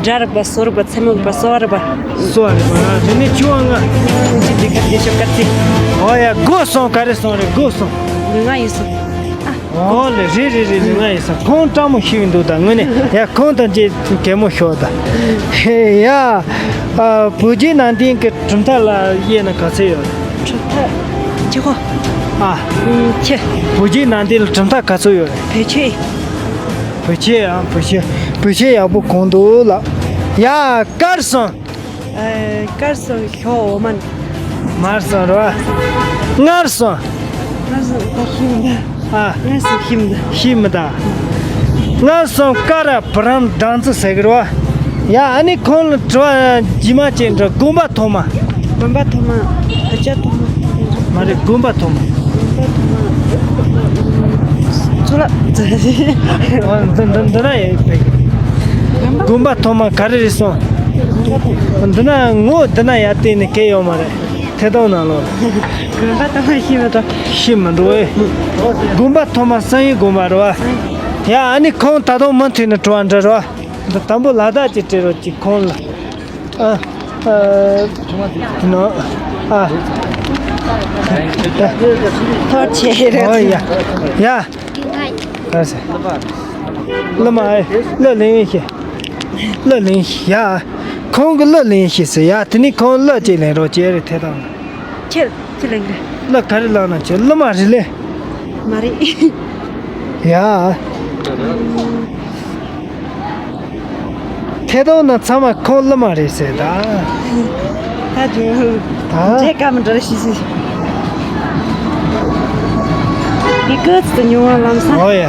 སྒྲ་རིག་པ། བཟོ་རིག་པ། ཚད་མ་རིག་པ། གསོ་བ་རིག་པ། གསོ་བ་རིག་པ། རིག་གནས་བཅུ་པ་ལྔ། གཅིག་འདི་ག་འདི་ཤོག་ག་ཚིག་ཨོ་ཡ་སྒོ་སོང་། ག་རེ་སོང་རེད། སྒོ་སོང་། ལུས་ངག་ཡིད་གསུམ། ཨོ་ལེ་རེད་རེད་རེད། ལུས་ངག་ཡིད་གསུམ། ཁོང་སྤྲང་མོ་ཤི་བའི་འདུག་ད་དངོས་གནས་ཡ་ཁོང་དང་ཅིག་གད་མོ་ཤོར་ད། ཧེ་ཡ། ཨ་བོད་བརྒྱུད་ནང་བསྟན་གྱི་གྲུབ་མཐའ་ལ་དབྱེ་ན་ག་ཚོད་ཡོད། གྲུབ་མཐའ། ཅི་གོ་ཨ། ཁྱེད། བོད་བརྒྱུད་ནང་བསྟན་ལ་གྲུབ་མཐའ་ག་ཚོད་ཡོད་རེད། བོད་ཆོས། བོད་ཆོས་ཨ། བོད་ཆོས། བོད་ཆོས་ཡག་པོ་གོང་དུ་ལ། ཡ་དཀར་སོང་། ཨ་དཀར་སོང་ཞོ་འོ་མ། མར་སོང་རོ། སྔར་སོང་། སྔར་སོང་ད་ཤི་མི་ད། ཨ། སྔར་སོང་ཤི་མི་ད། ཤི་མི་ད། སྔར་སོང་ཀ་ར་བུ་རམ་སྦྲང་རྩི་ཟེར་གི་རོ། ཡ་ཨ་ནི་ཁོང་ལ་དྲི་བ་རྗེས་མ་ཅིག་འདྲི། དགོན་པ་ཐོག་མ། དགོན་པ་ཐོག་མ། བུ་ཆ་ཐོག་མ། མ་རེད། དགོན་པ་ཐོག་མ། དགོན་པ་ཐོག་མ། ཚོ་ལ། འདི་འདི་འདི་ན་ཡོད་པའི། དགོན་པ་ཐོག་མ་ག་རེ་རེད་སོང་། འདི་ན་ངོ་འདི་ན་ཡར་བལྟས་ནས་སྐད་ཡོད་མ་རེད། ཐད་གཏོང་ནང་ལོགས། དགོན་པ་ཐོག་མ་ཤི་མི་འགྲོ། ཤི་མི་འགྲོ་ཨེ། དགོན་པ་ཐོག་མ་བསམ་ཡས་དགོན་པ་རེད་བ། ཡ་ཨ་ནི་ཁོང་ད་དུང་མུ་མཐུད་ནས་དྲི་བ་འདྲི་རོ། འདི་དང་པོ་ལ་དྭགས་ཀྱི་སྤྲད་རོགས་གྱིས་ཁོང་ལ། ཨ། ཨ། ནོ། ཨ། ཐོར་ཆེ་རེད། ཨོ་ཡ། ཡ། ག་ཟེ། ལ་མ་ཨེ། ལ་ལིང་ཤེ། ལ་ལིང་ཤེ་ཡ། ཁོང་གི་ལ་ལིང་ཤེ་ཟེ་ཡ། དེ་ནི་ཁོང་ལ་ཅིག་ལེན་རོགས་ཅེ་རེ་ཐེ་དང་། ཁྱེད་ཅི་ལེན་རེད། ལ་ག་རེ་ལ་ན་ཁྱེད་ལ་མ་རེད་ལེ། མ་རེད། ཡ། ཐད་གཏོང་ན་ཚང་མ་ཁོང་ལ་མ་རེད་ཟེར་ད། ད་དུང་། ད། འདྲེ་ཀ་མི་འདྲ་ཞིག་ཟེར། ངས་ཀོ་ཙི་ཉུང་བ་ལམ་སང་། ཨོ་ཡ།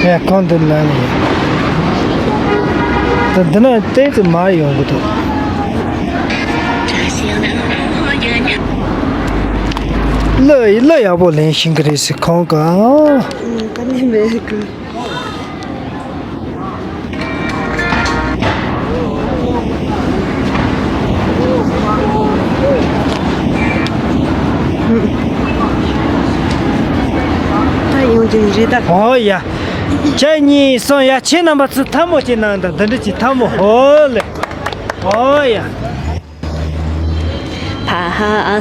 ཡ་ཁོང་དུ་ལ་ནི། ད་འདི་ན་ཏོག་ཙམ་མར་ཡོང་གི་འདུག་ལ་ལ་ཡག་པོ་ལེན་ཤེས་ཀྱི་རེད་ཟེར་ཁོང་གིས། ཨང་། ད་ནི་མེད་གི། ད་ཡོང་གི་རེད་ད། ཨོ་ཡ། ཁྱེད་གཉིས་སོང་ཡ། ཁྱེད་རྣམ་པ་ཚོ་ཐལ་མོ་ཅིག་གནང་དང་། འདི་འདྲ་ཅིག་ཐལ་མོ། ཧོ་ལེ། ཨོ་ཡ། ཕ་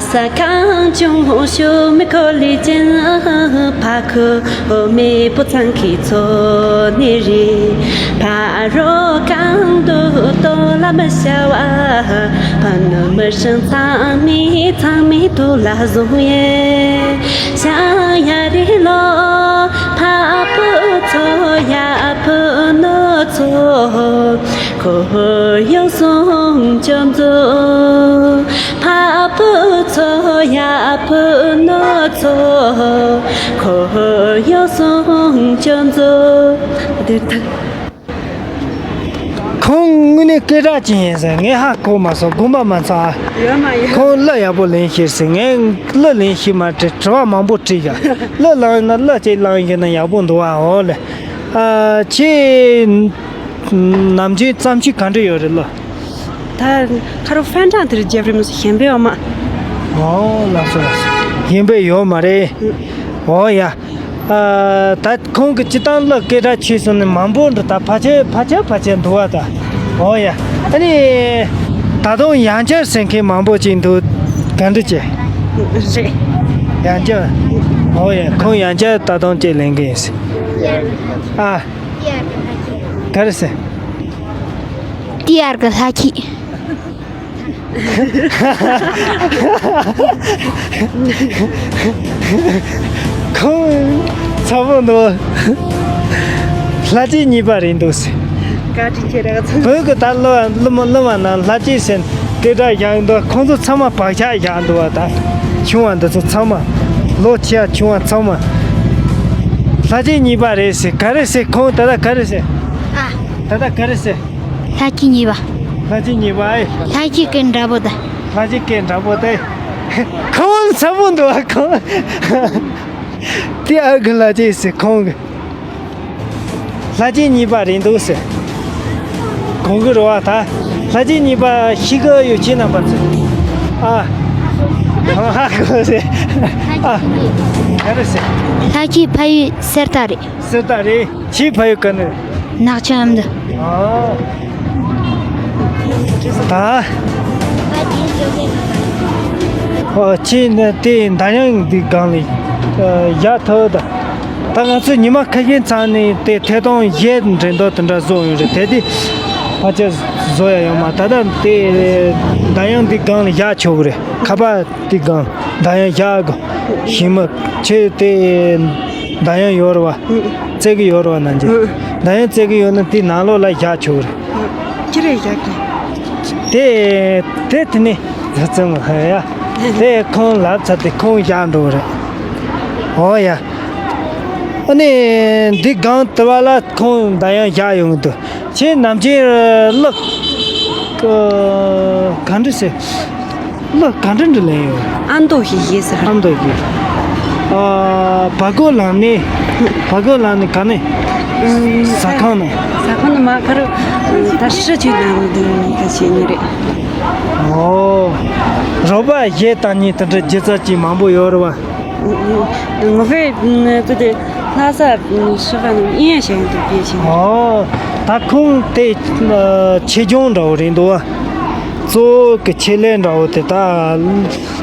ས་གངས་ལྗོངས་ཤུལ་མའི་ཁོར་ལི་ཅན། ཕ་ཁུ་མེས་པོ་ཚང་གི་འཚོ་གནས་རེད། ཕ་རོལ་གངས་འདུག་ལྟོ་ལ་མི་ཤ་བ། ཕ་ནུ་མི་ཤིང་ཚང་མའི་ཚང་མའི་ཐོག་ལ་བཟུང་ཡས། ཤ་ཡ་རི་ལོ། ཕ་བུ་ཚོ་ཡ་བུ་ནོ་ཚོ། ཁོར་ཡུག་སྲུང་སྐྱོབ་མཛོད། ཕ་བུ་ཚོ་ཡ་བུ་ནོ་ཚོ། ཁོར་ཡུག་སྲུང་སྐྱོབ་མཛོད། ཁོང་དངོས་གནས་སྐད་གྲགས་ཅན་ཡིན་ཟེར། ངས་ཧ་གོ་མ་སོང་། དགོངས་པ་མ་ཚོམ་ཨ། ཡོད་མ་ཡོད། ཁོང་གླུ་ཡག་པོ་ལེན་ཤེས་ཟེར། ངས་གླུ་ལེན་ཤེས་མ་དྲི། དྲི་བ་མང་པོ་དྲིས་ཀྱང་། གླུ་བླངས་ན་གླུ་གཅིག་བླངས་ཡིན་ན་ཡག་པོ་འདུག་ཨ། འོ་ལེ། ཨ། ཁྱེད་ནམ་རྒྱུན་བརྩམས་ཆོས་ག་འདྲ་ཡོད་རེད་ལོ། ད་ཁ་རོ་ཧྥན་ཀྲང་དེར་རྒྱབ་རིམ་སུ་གཞན་པའི་འོ་མ། ཨོ་ལགས་སོ་ལགས་སོ། གཞན་པའི་ཡོད་མ་རེད། ཨོ་ཡ། ཨ། ད་ཁོང་གི་སྤྱི་བཏང་གླུ་སྐད་གྲགས་ཆེ་སོང་ནས་མང་པོ་འདྲ་ད་ཕལ་ཆེར་ཕལ་ཆེར་ཕལ་ཆེར་འདུག་བ་ད། ཨོ་ཡ། ཨ་ནི། ད་དུང་ཡང་བསྐྱར་ཟེར་མཁན་མང་པོ་ཅིག་འདུག་ག་འདྲ་བྱས། རེད། ཡང་བསྐྱར། ཨོ་ཡ། ཁོང་ཡང་བསྐྱར་ད་དུང་ཅིག་ལེན་གི་ཡིན་ཟེར། ཨ། ག་རེ་ཟེར། ཏི་ཨར་གི་ལྷ་སྐྱིད། ཁོང་ཚ་བོ་འདུག་ལྷ་སྐྱིད་གཉིས་པ་རེད་འདུག་ཟེར། བཀའ་དྲིན་ཆེ་རེད་ཚོ། བོད་ཀྱི་ད་གླུ་བ་གླུ་མ་གླུ་བ་ན་ལྷ་སྐྱིད་ཟེར་སྐད་གྲགས་ཡག་འདུག་ཁོང་ཚོ་ཚང་མ་བག་ཆགས་བཞག་འདུག་བ། ད་ཆུང་བ་འདི་ཚོ་ཚང་མ་ལོ་ཆེ་བ་ཆུང་བ་ཚང་མ་ལྷ་སྐྱིད་གཉིས་པ་རེད་ཟེར། ག་རེ་ཟེར། ཁོང་ད་ལྟ་ག་རེ་ཟེར། ཨ། ད་ལྟ་ག་རེ་ཟེར། ལྷ་སྐྱིད་གཉིས་པ། ལྷ་སྐྱིད་གཉིས་པ་ཨེ། ལྷ་སྐྱིད་སྐད་འདྲ་པོ་དང་། ལྷ་སྐྱིད་སྐད་འདྲ་པོ་དེ། ཁོང་ཚ་པོ་འདུག་ཨ། ཁོང་དེ་ཨ་གི་ལྷ་སྐྱིད་ཟེར་ཁོང་གི། ལྷ་སྐྱིད་གཉིས་པ་རེད་འདུག་ཟེར། གོ་གི་རེད་བ་ད། ལྷ་སྐྱིད་གཉིས་པ་ཤི་གི་ཡོད་ཁྱེད་རྣམ་པ་ཚོ། ཨ། ཧ་གོ་ཟེར། ཨ། ག་རེ་ཟེར། ལྷ་སྐྱིད་ཕ་ཡུལ་གསེར་རྟ་རེད། གསེར་རྟ་རེད། ཁྱེད་ཕ་ཡུལ་ག་ནས། ནག་ཆུ་ཨ་མདོ། ཨ། ད། ཨོ། ཁྱེད་ནི་དེ་འདམ་གཡང་འདི་སྒང་ལ་བཞག་ཐུབ་ད། ད་ང་ཚོ་ཉི་མ་ཁ་ཤས་ཚར་ནས་དེ་ཐད་གཏོང་གཞས་འགྲན་བསྡུར་དེ་འདྲ་བཟོ་ཡོང་རེད། དེ་དེ་ཕལ་ཆེར་བཟོ་ཡ་ཡོད་མ། ད་ལྟ་དེ་འདམ་གཡང་འདི་སྒང་ལ་བཞག་ཆོག་གི་རེད། ཁ་པར་འདི་སྒང་འདམ་གཡང་བཞག་གི། ཞིང་མི་ཁྱེད་དེ། མདའ་ཡང་ཡོད་རེད་བ། ཨུ། རྩེ་གི་ཡོད་རེད་བ་ནང་ཅི། ཨུ། མདའ་ཡང་རྩེ་གི་ཡོད་ན་དེ་ནང་ལོགས་ལ་བཞག་ཆོག་གི་རེད། ཨུ། ཅི་རེད་བཞག་གི། དེ་དེ་དེ་ནི་ཙམ་ཧ་ཡ། དེ་ཁོང་ལབ་ཚར་ཏེ་ཁོང་བཞག་འགྲོ་གི་རེད། ཨོ་ཡ། ཨ་ནི་འདི་སྒང་དེ་བ་ལ་ཁོང་མདའ་ཡང་བཞག་ཡོང་གི་འདུག་ཁྱེད་ནམ་རྒྱུན་གླུ་ག་འདྲ་ཟེར། གླུ་ག་འདྲ་འདྲ་ལེན་ཡོད། ཨ་མདོ་ཞིག་ཡིན་ཟེར། ཨ་མདོ་ཞིག་ཨ། བ་གོ་ལང་ནི། བ་གོ་ལང་ནི་ག་ནི། ཟ་ཁང་ནི། ཟ་ཁང་ནི་མ་ཁར་ད་ཧྲི་ཆུ་ནང་དུ་ནི་ག་ཆེ་ནི་རེད། ཨོ། རོགས་པ་གཞས་བཏང་ནི་དེ་འདྲ་སྒྱུ་རྩལ་ཅིག་མང་པོ་ཡོད་རེད་བ། ངོ་ཧེ་ཙི་དེ་ལྷ་ས་ཧྲི་ཧ་ནི་ཨིན་ཡ་ཞེན་དུ་བྱེད་ཆེ། ཨོ། ད་ཁོང་དེ་ཆེད་སྦྱོང་འདྲ་བོ་རེད་འདུག་བ། གཙོ་བོ་གི་ཆེད་ལས་འདྲ་བོ་དེ་ད་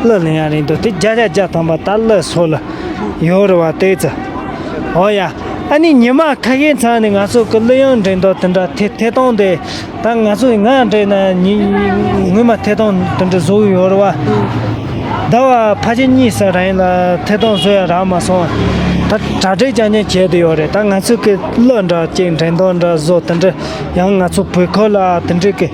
གླུ་ལེན་ཡ་རེད་འདུག་དེ་བརྒྱ་ཆ་བརྒྱ་ཐམ་པ་ད་གླུ་སོགས་ལ་ཡོད་རེད་བ་དེ་ཚོ། ཨོ་ཡ། ཨ་ནི་ཉི་མ་ཁ་ཤས་ཚང་ནས་ང་ཚོ་གི་གླུ་དབྱངས་འགྲན་བསྡུར་དེ་འདྲ་ཐད་ཐད་གཏོང་དེ་ད་ང་ཚོ་ང་འདྲ་ན་ཉི་ངོ་མ་ཐད་གཏོང་དེ་འདྲ་བཟོ་གི་ཡོད་རེད་བ། ཟླ་བ་ཕལ་ཆེར་གཉིས་ཙམ་རིང་ལ་ཐད་གཏོང་བཟོ་ཡ་རག་མ་སོང་། ད་གྲ་སྒྲིག་རྐྱང་རྐྱང་བྱས་བསྡད་ཡོད་རེད། ད་ང་ཚོ་གི་གླུ་འདྲ་ཅིག་འགྲན་བསྡུར་འདྲ་བཟོ་དེ་འདྲ་ཡང་ང་ཚོ་བོད་ཁུལ་ལ་དེ་འདྲ་གི་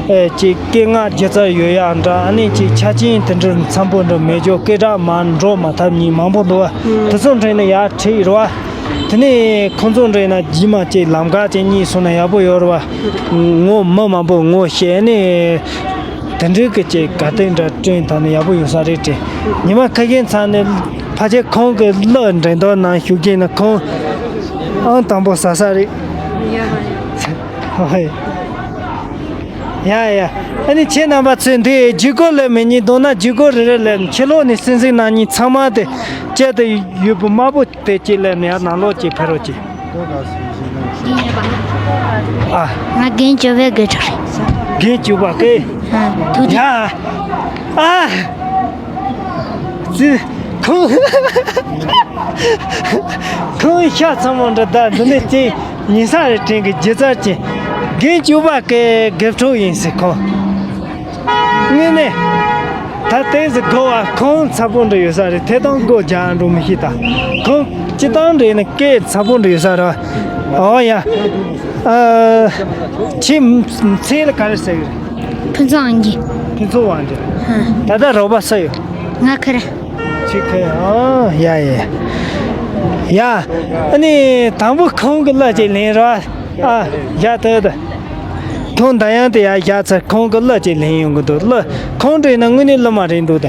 ཨེ་ཅིག་སྐད་ངག་སྒྱུ་རྩལ་ཡོད་ཡག་འདྲ། ཨ་ནི་ཅིག་ཆ་རྐྱེན་དེ་འདྲ་འཚམ་པོ་འདྲ་མེད་ཅོག་སྐད་གྲགས་མར་འགྲོ་མ་ཐུབ་མཁན་མང་པོ་འདུག་བ། དེ་ཚོ་འདྲ་ནི་ཡར་ཁྲིད་རེད་བ། དེ་ནས་ཁོང་ཚོ་འདྲ་ན་རྗེས་མ་ཅིག་ལམ་ཁ་ཅིག་རྙེད་སོང་ན་ཡག་པོ་ཡོད་རེད་བ། ངོ་མི་མང་པོ་ངོ་ཤེས་ནས་དེ་འདྲའི་གི་ཅིག་ག་དེ་འདྲ་བསྐྲུན་ཐུབ་ན་ཡག་པོ་ཡོད་ས་རེད་དྲན། ཉི་མ་ཁ་ཤས་ཚང་ནས་ཕལ་ཆེར་ཁོང་གི་གླུ་འགྲན་བསྡུར་ནང་ཞུགས་ཀྱིན་ན་ཁོང་ཨང་དང་པོ་ཟ་ས་རེད། ཡ་ཡ། ཨ་ནི་ཁྱེད་རྣམ་པ་ཚོས་འདི་བརྒྱུད་སྐུར་ལེན་མི་ཉན་འདུག་ན་བརྒྱུད་སྐུར་རེ་རེ་ལེན། ཕྱི་ལོགས་ནས་སྲིད་འཛིན་རྣམ་གཉིས་ཚང་མ་དེ་བཅད་དེ་ཡོད་པ་དམར་པོ་དེ་གཅིག་ལེན་ཡ། ནང་ལོགས་གཅིག་ཕེབས་རོགས་གྱིས། ཨ། ང་རྒན་བཅུ་པའི་དགེ་ཕྲུག་རེད། རྒན་བཅུ་པ་སྐད། ཨ། ཐུགས་རྗེ། ཡ། ཨ། ཙི། ཁོང་། ཁོང་ཤ་ཚ་མོ་འདྲ་ད་འདི་ནས་ཅིག་ཡིན་ས་རེད་དྲན་གི། སྒྱུ་རྩལ་གྱི་རྒན་བཅུ་པ་སྐད་དགེ་ཕྲུག་ཡིན་ཟེར་ཁོང་། དངོས་གནས། ད་ལྟའི་ཟིག་གོ་བ་ཁོང་ཚ་པོ་འདྲ་ཡོད་ས་རེད། ཐད་གཏོང་སྒོ་རྒྱག་འགྲོ་མི་ཤེས་ད། ཁོང་སྤྱི་བཏང་འདྲ་ཡིན་ན་སྐད་ཚ་པོ་འདྲ་ཡོད་ས་རེད། ཨོ་ཡ། ཨ། ཁྱེད་མཚན་ལ་ག་རེ་ཟེར་གི་རེད། ཕུན་ཚོགས་དབང་རྒྱལ། ཕུན་ཚོགས་དབང་རྒྱལ། ཧ། ད་ལྟ་རོགས་པ་སུ་ཡོད། ང་ཁེར། ཁྱེད་ཁེར། ཨོ་ཡ་ཡ། ཡ། ཨ་ནི་དང་པོ་ཁོང་གི་གླུ་ཅིག་ལེན་རོགས། ཨ། ཡ། ད་ད། ཁོང་མདའ་ཡང་དེ་ཡར་བཞག་ཚར། ཁོང་གི་གླུ་ཅིག་ལེན་ཡོང་གི་འདུག་གླུ་ཁོང་འདྲ་ཡིན་ན་དངོས་གནས་གླུ་མ་རེད་འདུག་ད།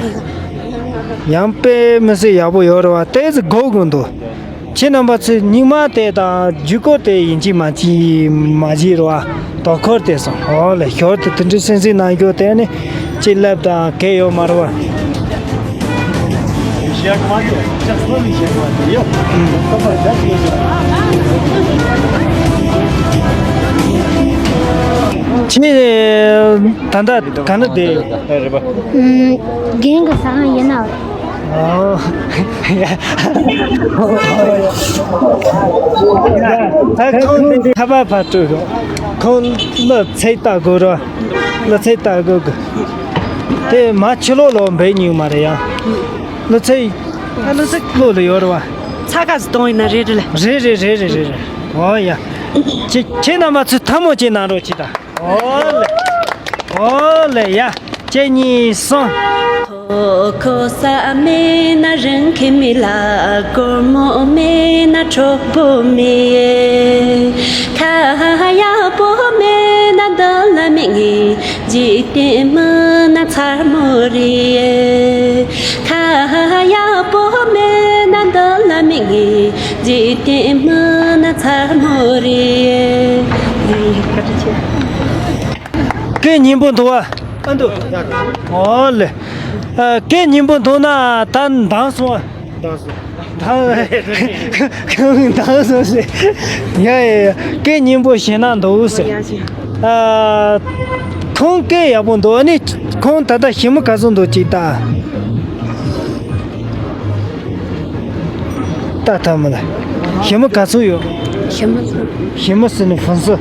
ཡང་དཔེ་མི་སྲིད་ཡག་པོ་ཡོད་རེད་བ། ཏོག་ཙམ་སྒུག་དགོས་འདུག་ཁྱེད་རྣམ་པ་ཚོས་སྙིང་མ་དེ་དང་བརྒྱུད་སྐུར་དེ་ཡིན་གཅིག་མིན་གཅིག་མ་བརྗེད་རེད་བ། དོ་ཁུར་དེ་སོང་། ཨོ་ལེ། ཞོར་དུ་དེ་འདྲའི་སེམས་སེམས་གནང་རྒྱུ་དེ་ནི་ཅིག་ལབ་དང་གལ་ཡོད་མ་རེད་བ། ཁྱེད་ད་ལྟ་ག་ན་བསྡད་ཡོད། རེད་པ། ཨུམ། རྒན་གྱི་ཟ་ཁང་ཡིན་ན། ཨོ། ད་ཁོང་འདི་ཁ་པར་ཕར་སྤྲོད་རོགས། ཁོང་གླུ་ཚིག་ལྟ་དགོས་རོགས། གླུ་ཚིག་ལྟ་དགོས་གི། དེ་མ་ཕྱི་ལོགས་ལ་འབེབས་མྱོང་མ་རེད་ཡ། གླུ་ཚིག་ཨ། གླུ་ཚིག་བློ་ལ་ཡོད་རེད་བ། ཚ་ག་ཟིག་གཏོང་ཡིན་ན་རེད་རེད་ལ། རེད་རེད་རེད་རེད་རེད་རེད། ཨོ་ཡ། ཁྱེད་ཁྱེད་རྣམ་པ་ཚོས་ཐལ་མོ་གཅིག་གནང་རོགས་གྱིས་ད། ཨོ་ལེ། ཨོ་ལེ་ཡ། གཅིག་གཉིས་གསུམ། ཐོ་ཁོ་ས་མེད་ན་རང་ཁེ་མི་ལ། སྒོར་མོ་མེད་ན་གྲོགས་པོ་མེད། ཁ་ཡག་པོ་མེད་ན་འདི་ལ་མི་ངེས། འཇིག་རྟེན་མི་ན་མཚར་མོ་རེད། ཁ་ཡག་པོ་མེད་ན་འདི་ལ་མི་ངེས། འཇིག་རྟེན་མི་ན་མཚར་མོ་རེད། སྐད་སྙན་པོ་འདུག་བ། ཨ་འདུག་ཨོ་ལེ། ཨ། སྐད་སྙན་པོ་འདུག་ན་ད་འདང་སོང་བ། འདང་སོང་། འདང་སོང་ཟེར། ཡ་ཡ་ཡ། སྐད་སྙན་པོ་ཞེ་ན་འདུག་ཟེར། ཨ། ཁོང་སྐད་ཡག་པོ་འདུག་ཨ་ནི་ཁོང་ད་ལྟ་ཞི་མོ་ག་ཚོད་འདུག་ཅིག་ལྟ། ད་ཐ་མ་ལ། ཞི་མོ་ག་ཚོད་ཡོད། ཞི་མོ་ཚོ། ཞི་མོ་ཟེར་ནི་ཕུན་སུ།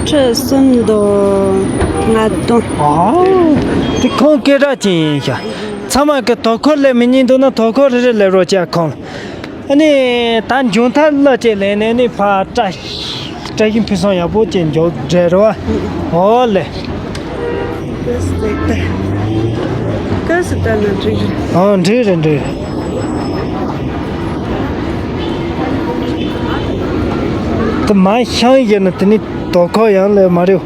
ཁྲི་གསུམ་དང་ལྔ་སྟོང་། ཨ། དེ་ཁོང་སྐད་གྲགས་ཅན་ཡིན་ཤག་ཚང་མ་གི་དོ་ཁུར་ལས་མི་ཉན་འདུག་ན་དོ་ཁུར་རེ་རེ་ལས་རོགས་བྱ་ཁོང་། ཨ་ནི་ད་མཇུག་མཐར་གླུ་ཅིག་ལེན་ནས་ནི་ཕར་བཀྲ་བཀྲ་ཤིས་ཕུན་སུམ་ཡག་པོ་ཅིག་མཇུག་སྒྲིལ་རོགས། ཨོ་ལེ། ཨོ་འགྲིག་རེད་འགྲིག་རེད། དེ་མ་ཤང་ཡིན་ན་དེ་ནི་དོ་ཁོ་ཡང་ལས་མ་རེད།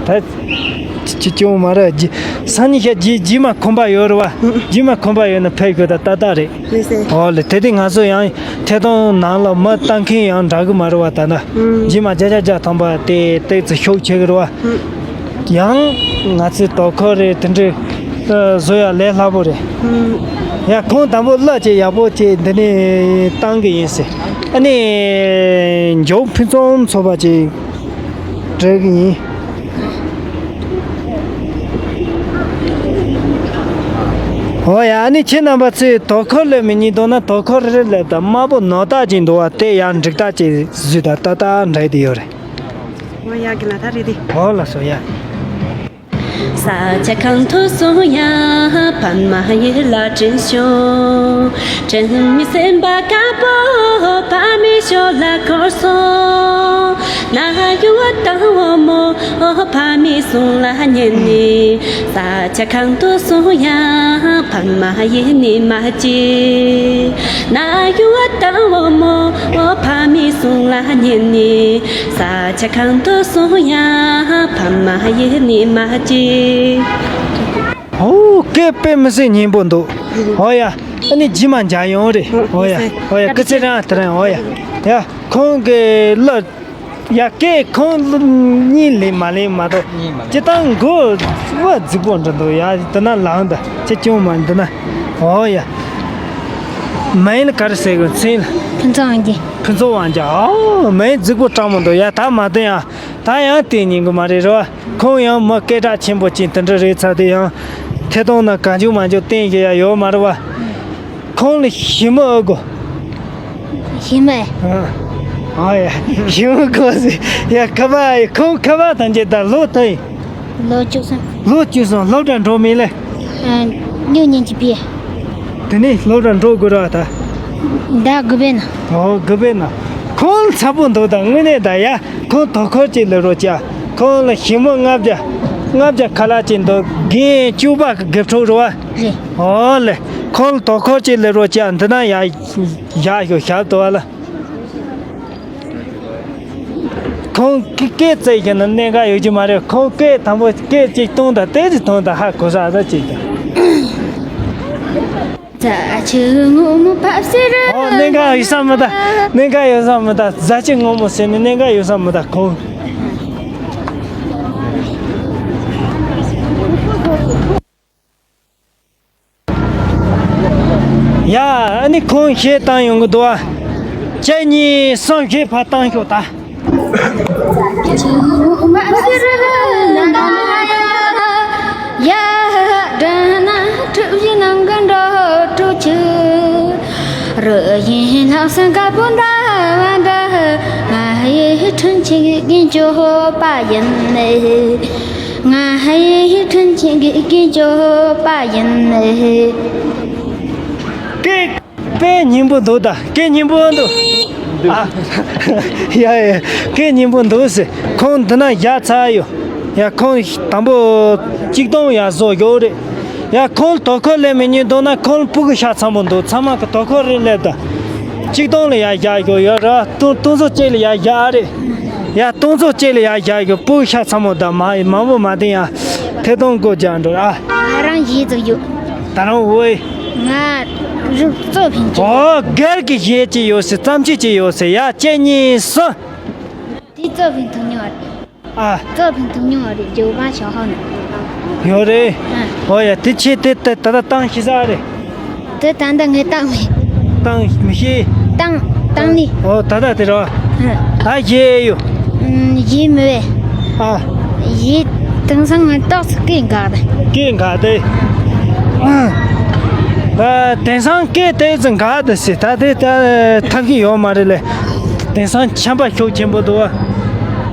ད། ཅི་ཅུང་མ་རེད། ཇི་སང་ཉིན་ཤ་ཇི་ཇི་མ་ཁོམ་པ་ཡོད་རེད་བ། ཇི་མ་ཁོམ་པ་ཡོད་ན་ཕེབས་དགོས་ད་ཏག་ཏག་རེད། ལགས་སེ། ཨོ་ལེ་དེ་དུས་ང་ཚོ་ཡང་ཐད་གཏོང་ནང་ལ་མི་ལྟ་མཁན་ཡང་འདྲ་གི་མ་རེད་བ་ད་ན། ཇི་མ་བརྒྱ་ཆ་བརྒྱ་ཐམ་པ་དེ་ཏོག་ཙམ་ཤུགས་ཆེ་གི་རེད་བ། ཡང་ང་ཚོའི་དོ་ཁོ་རེད་དེ་འདྲའི་བཟོ་ཡ་ལས་སླ་པོ་རེད། ཡ་ཁོང་དང་པོ་གླུ་ཅིག་ཡག་པོ་ཅིག་འདི་ནས་བཏང་གི་ཡིན་ཟེར། ཨ་ནི་མཇུག་ཕུན་སུམ་ཚོགས་པ་ཅིག་སྤྲད་གི་ཡིན། ཨོ་ཡ། ཨ་ནི་ཁྱེད་རྣམ་པ་ཚོས་དོ་ཁུར་ལས་མི་ཉིད་འདུག་ན་དོ་ཁུར་རེ་ལས་དང་དམར་པོ་ནོར་རྟགས་ཅིག་འདུག་བ་དེ་ཡང་འགྲིག་རྟགས་ཅིག་བཟོས་དང་ཏག་ཏག་འདྲ་དེ་ཡོད་རེད། ཨོ་ཡ་གི་ལ་ད་རེད་དེ། ཨོ་ལ་སོ་ཡ། ས་ཆ་གང་དུ་སོང་ཡང་ཕ་མ་ཡིད་ལ་དྲན་བྱུང་། དྲན་མི་སེམས་པ་དཀར་པོ་ཕ་མའི་ཞོ་ལ་འཁོར་སོང་། ན་ཡོད་དང་བུ་མོ་ཕ་མའི་གསུང་ལ་ཉན་ནས། ས་ཆ་གང་དུ་སོང་ཡང་ཕ་མ་ཡིད་ནས་མ་སྐྱེས། ན་ཡོད་དང་བུ་མོ་ཕ་མའི་གསུང་ལ་ཉན་ནས། ས་ཆ་གང་དུ་སོང་ཡང་ཕ་མ་ཡིད་ནས་མ་སྐྱེས། ཨོ་སྐད་དཔེ་མི་སྲིད་སྙན་པོ་འདུག་ཨོ་ཡ། ཨ་ནི་རྗེས་མ་མཇལ་ཡོང་རེད། ཨོ་ཡ། ཨོ་ཡ་སྐུ་ཚེ་རིང་དེ་རིང་། ཨོ་ཡ། ཡ་ཁོང་གི་གླུ་ཡ་སྐད་ཁོང་གཉིས་ལས་མ་ལེན་མ་གཏོགས། གཉིས་མ་ལེན། སྤྱིར་བཏང་མགོ་བོ་རྫིག་པོ་འདྲ་འདུག་ཡ་དེ་ན་ལངས་ད་ཁྱེད་ཅུང་མ་འདི་ན། ཨོ་ཡ། མིང་ལ་ག་རེ་ཟེར་དགོས་མཚན་ལ། ཕུན་ཚོགས་དབང་རྒྱལ། ཕུན་ཚོགས་དབང་རྒྱལ། ཨོ་མིང་རྫིག་པོ་དྲག་མོ་འདུག་ཡ་ད་མ་བསྟན་ཡ། ད་ཡང་བསྟན་ཉན་གི་མ་རེད་རོ། ཁོང་ཡང་མི་སྐད་གྲགས་ཆེན་པོ་ཅིག་དེ་འདྲ་རེད་ཚར་དུས་ཡང་ཐད་གཏོང་ནང་གང་བྱུང་མང་བྱུང་བསྟན་ཞིག་ཡ་ཡོད་མ་རེད་བ། ཁོང་ལ་ཞི་མོ་ཨེ་དགོས། ཞི་མོ། ཨ་ཡ། ཞི་མོ་དགོས་ཟེར། ཡ་ཁ་པ་ཁོང་ཁ་པ་དང་བཅས་ད་ལོ་ཐོན་ཡིན། ལོ་བཅུ་གསུམ། ལོ་བཅུ་གསུམ་སློབ་གྲྭ་འགྲོ་མིན་ལས། ཨ། སྨྱུག་ཉིན་གྱི་པི། དེ་ནས་སློབ་གྲྭ་འགྲོ་དགོས་ར་ད། ཟླ་དགུ་པའི་ནང་། ཨོ་དགུ་པའི་ནང་། ཁོང་ཚ་པོ་འདུག་ད་དངོས་གནས་ད་ཡ། ཁོང་དོ་ཁུར་ཅིག་ལས་རོགས་བྱ། ཁོང་ལ་ཞི་མོ་ལྔ་བརྒྱ། ལྔ་བརྒྱ་ཁ་ལག་ཅིག་འདུག་རྒན་བཅུ་པ་གི་དགེ་ཕྲུག་རེད་བ། རེད། ཨོ་ལེ། ཁོང་ལ་དོ་ཁུར་ཅིག་ལས་རོགས་བྱ་འདི་ན་ཡ། ཡ་ཞོ་ཞབས་ཏོ་བ་ལ། ཁོང་སྐད་བཙལ་བཞིན་ན་གནད་འགག་ཡོད་ཀྱི་མ་རེད། ཁོང་སྐད་དང་པོ་སྐད་ཅིག་གཏོང་དང་ཏོག་ཙམ་གཏོང་དང་ཧ་གོ་ས་ཨ་ཅིག་དང་། རྫ་ཆུ་སྔོན་མོ་ཕབ་ཟེར། ཨོ་གནད་འགག་ཡོད་ས་མི་གདའ། གནད་འགག་ཡོད་ས་མི་གདའ། རྫ་ཆུ་སྔོན་མོ་ཟེར་ནས་གནད་འགག་ཡོད་ས་མི་གདའ་ཁོང་། ཡ། ཨ་ནི་ཁོང་གཞས་བཏང་ཡོང་གི་འདུག་ཨ། གཅིག་གཉིས་གསུམ་གཞས་ཕར་བཏང་ཤོག་ད། ང་ཡི་དྲིན་ཆེན་གྱི་སྐྱེས་མཆོག་པ་ཡིན། སྐད་དཔེ་སྙན་པོ་འདུག་ད་སྐད་སྙན་པོ་འདུག་ཨ། ཡ་ཡ། སྐད་སྙན་པོ་འདུག་ཟེར། ཁོང་འདི་ན་བཞག་ཚར་ཡོད། ཡ་ཁོང་དང་པོ་གཅིག་སྟོང་ཡ་བཟོ་ཡོད་རེད། ཡ་ཁོང་དོ་ཁུར་ལས་མི་ཉན་འདུག་ན་ཁོང་ཕྲུ་གུ་ཤ་ཚ་མོ་འདུག་ཚང་མ་གི་དོ་ཁུར་རེ་སླེབས་ད། གཅིག་སྟོང་ལ་ཡ་བཞག་ཡོད་ཡ་ར་སྟོང་སྟོང་ཚོ་གཅིག་ལ་ཡ་བཞག་རེད། ཡ་སྟོང་ཚོ་གཅིག་ལ་ཡ་བཞག་ཡོད་ཕྲུ་གུ་ཤ་ཚ་མོ་ད་མ་མང་པོ་མ་བསྟན་ཡ། ཐད་གཏོང་སྒོ་རྒྱག་འགྲོ་ཨ། ང་རང་གཞས་ཙིག་ཡོད། ད་རང་འོ་ཡི། ང་རུ་གཙོ་ཕིན་ཅིག་ཨོ་སྒེར་གྱི་གཞས་ཅིག་ཡོད་སི་རྩམ་ཆས་ཅིག་ཡོད་སི་ཡ་གཅིག་གཉིས་གསུམ། དེ་གཙོ་ཕིན་ཐུབ་མྱོང་བ་རེད། ཨ། གཙོ་ཕིན་ཐུབ་མྱོང་བ་རེད་ཇོ་པ་ཞའོ་ཧའོ་ནི། ཡོད་རེད། ཨ། ཨོ་ཡ་དེ་ཆེ་དེ་ད་ད་ད་བཏང་ཤི་ས་རེད། དེ་ད་ལྟ་ངས་བཏང་མེད། བཏང་མི་ཤེས། བཏང་བཏང་ནི། ཨོ་ད་ད་དེ་ར། ཨ། ཨ་གཞས་ཡོད། ཨུམ། གཞས་མི་བས། ཨ། གཞས་དེང་སང་ང་ཏོག་ཙམ་སྐད་འགག་དེ། སྐད་འགག་དེ། ཨ། ད་དེང་སང་སྐད་དེ་ཙམ་འགག་དེ་སི་ད་དེ་ད་ཐབས་ཤེས་ཡོད་མ་རེད་ལེ། དེང་སང་ཆམ་པ་ཤུགས་ཆེན་པོ་འདུག་ཨ།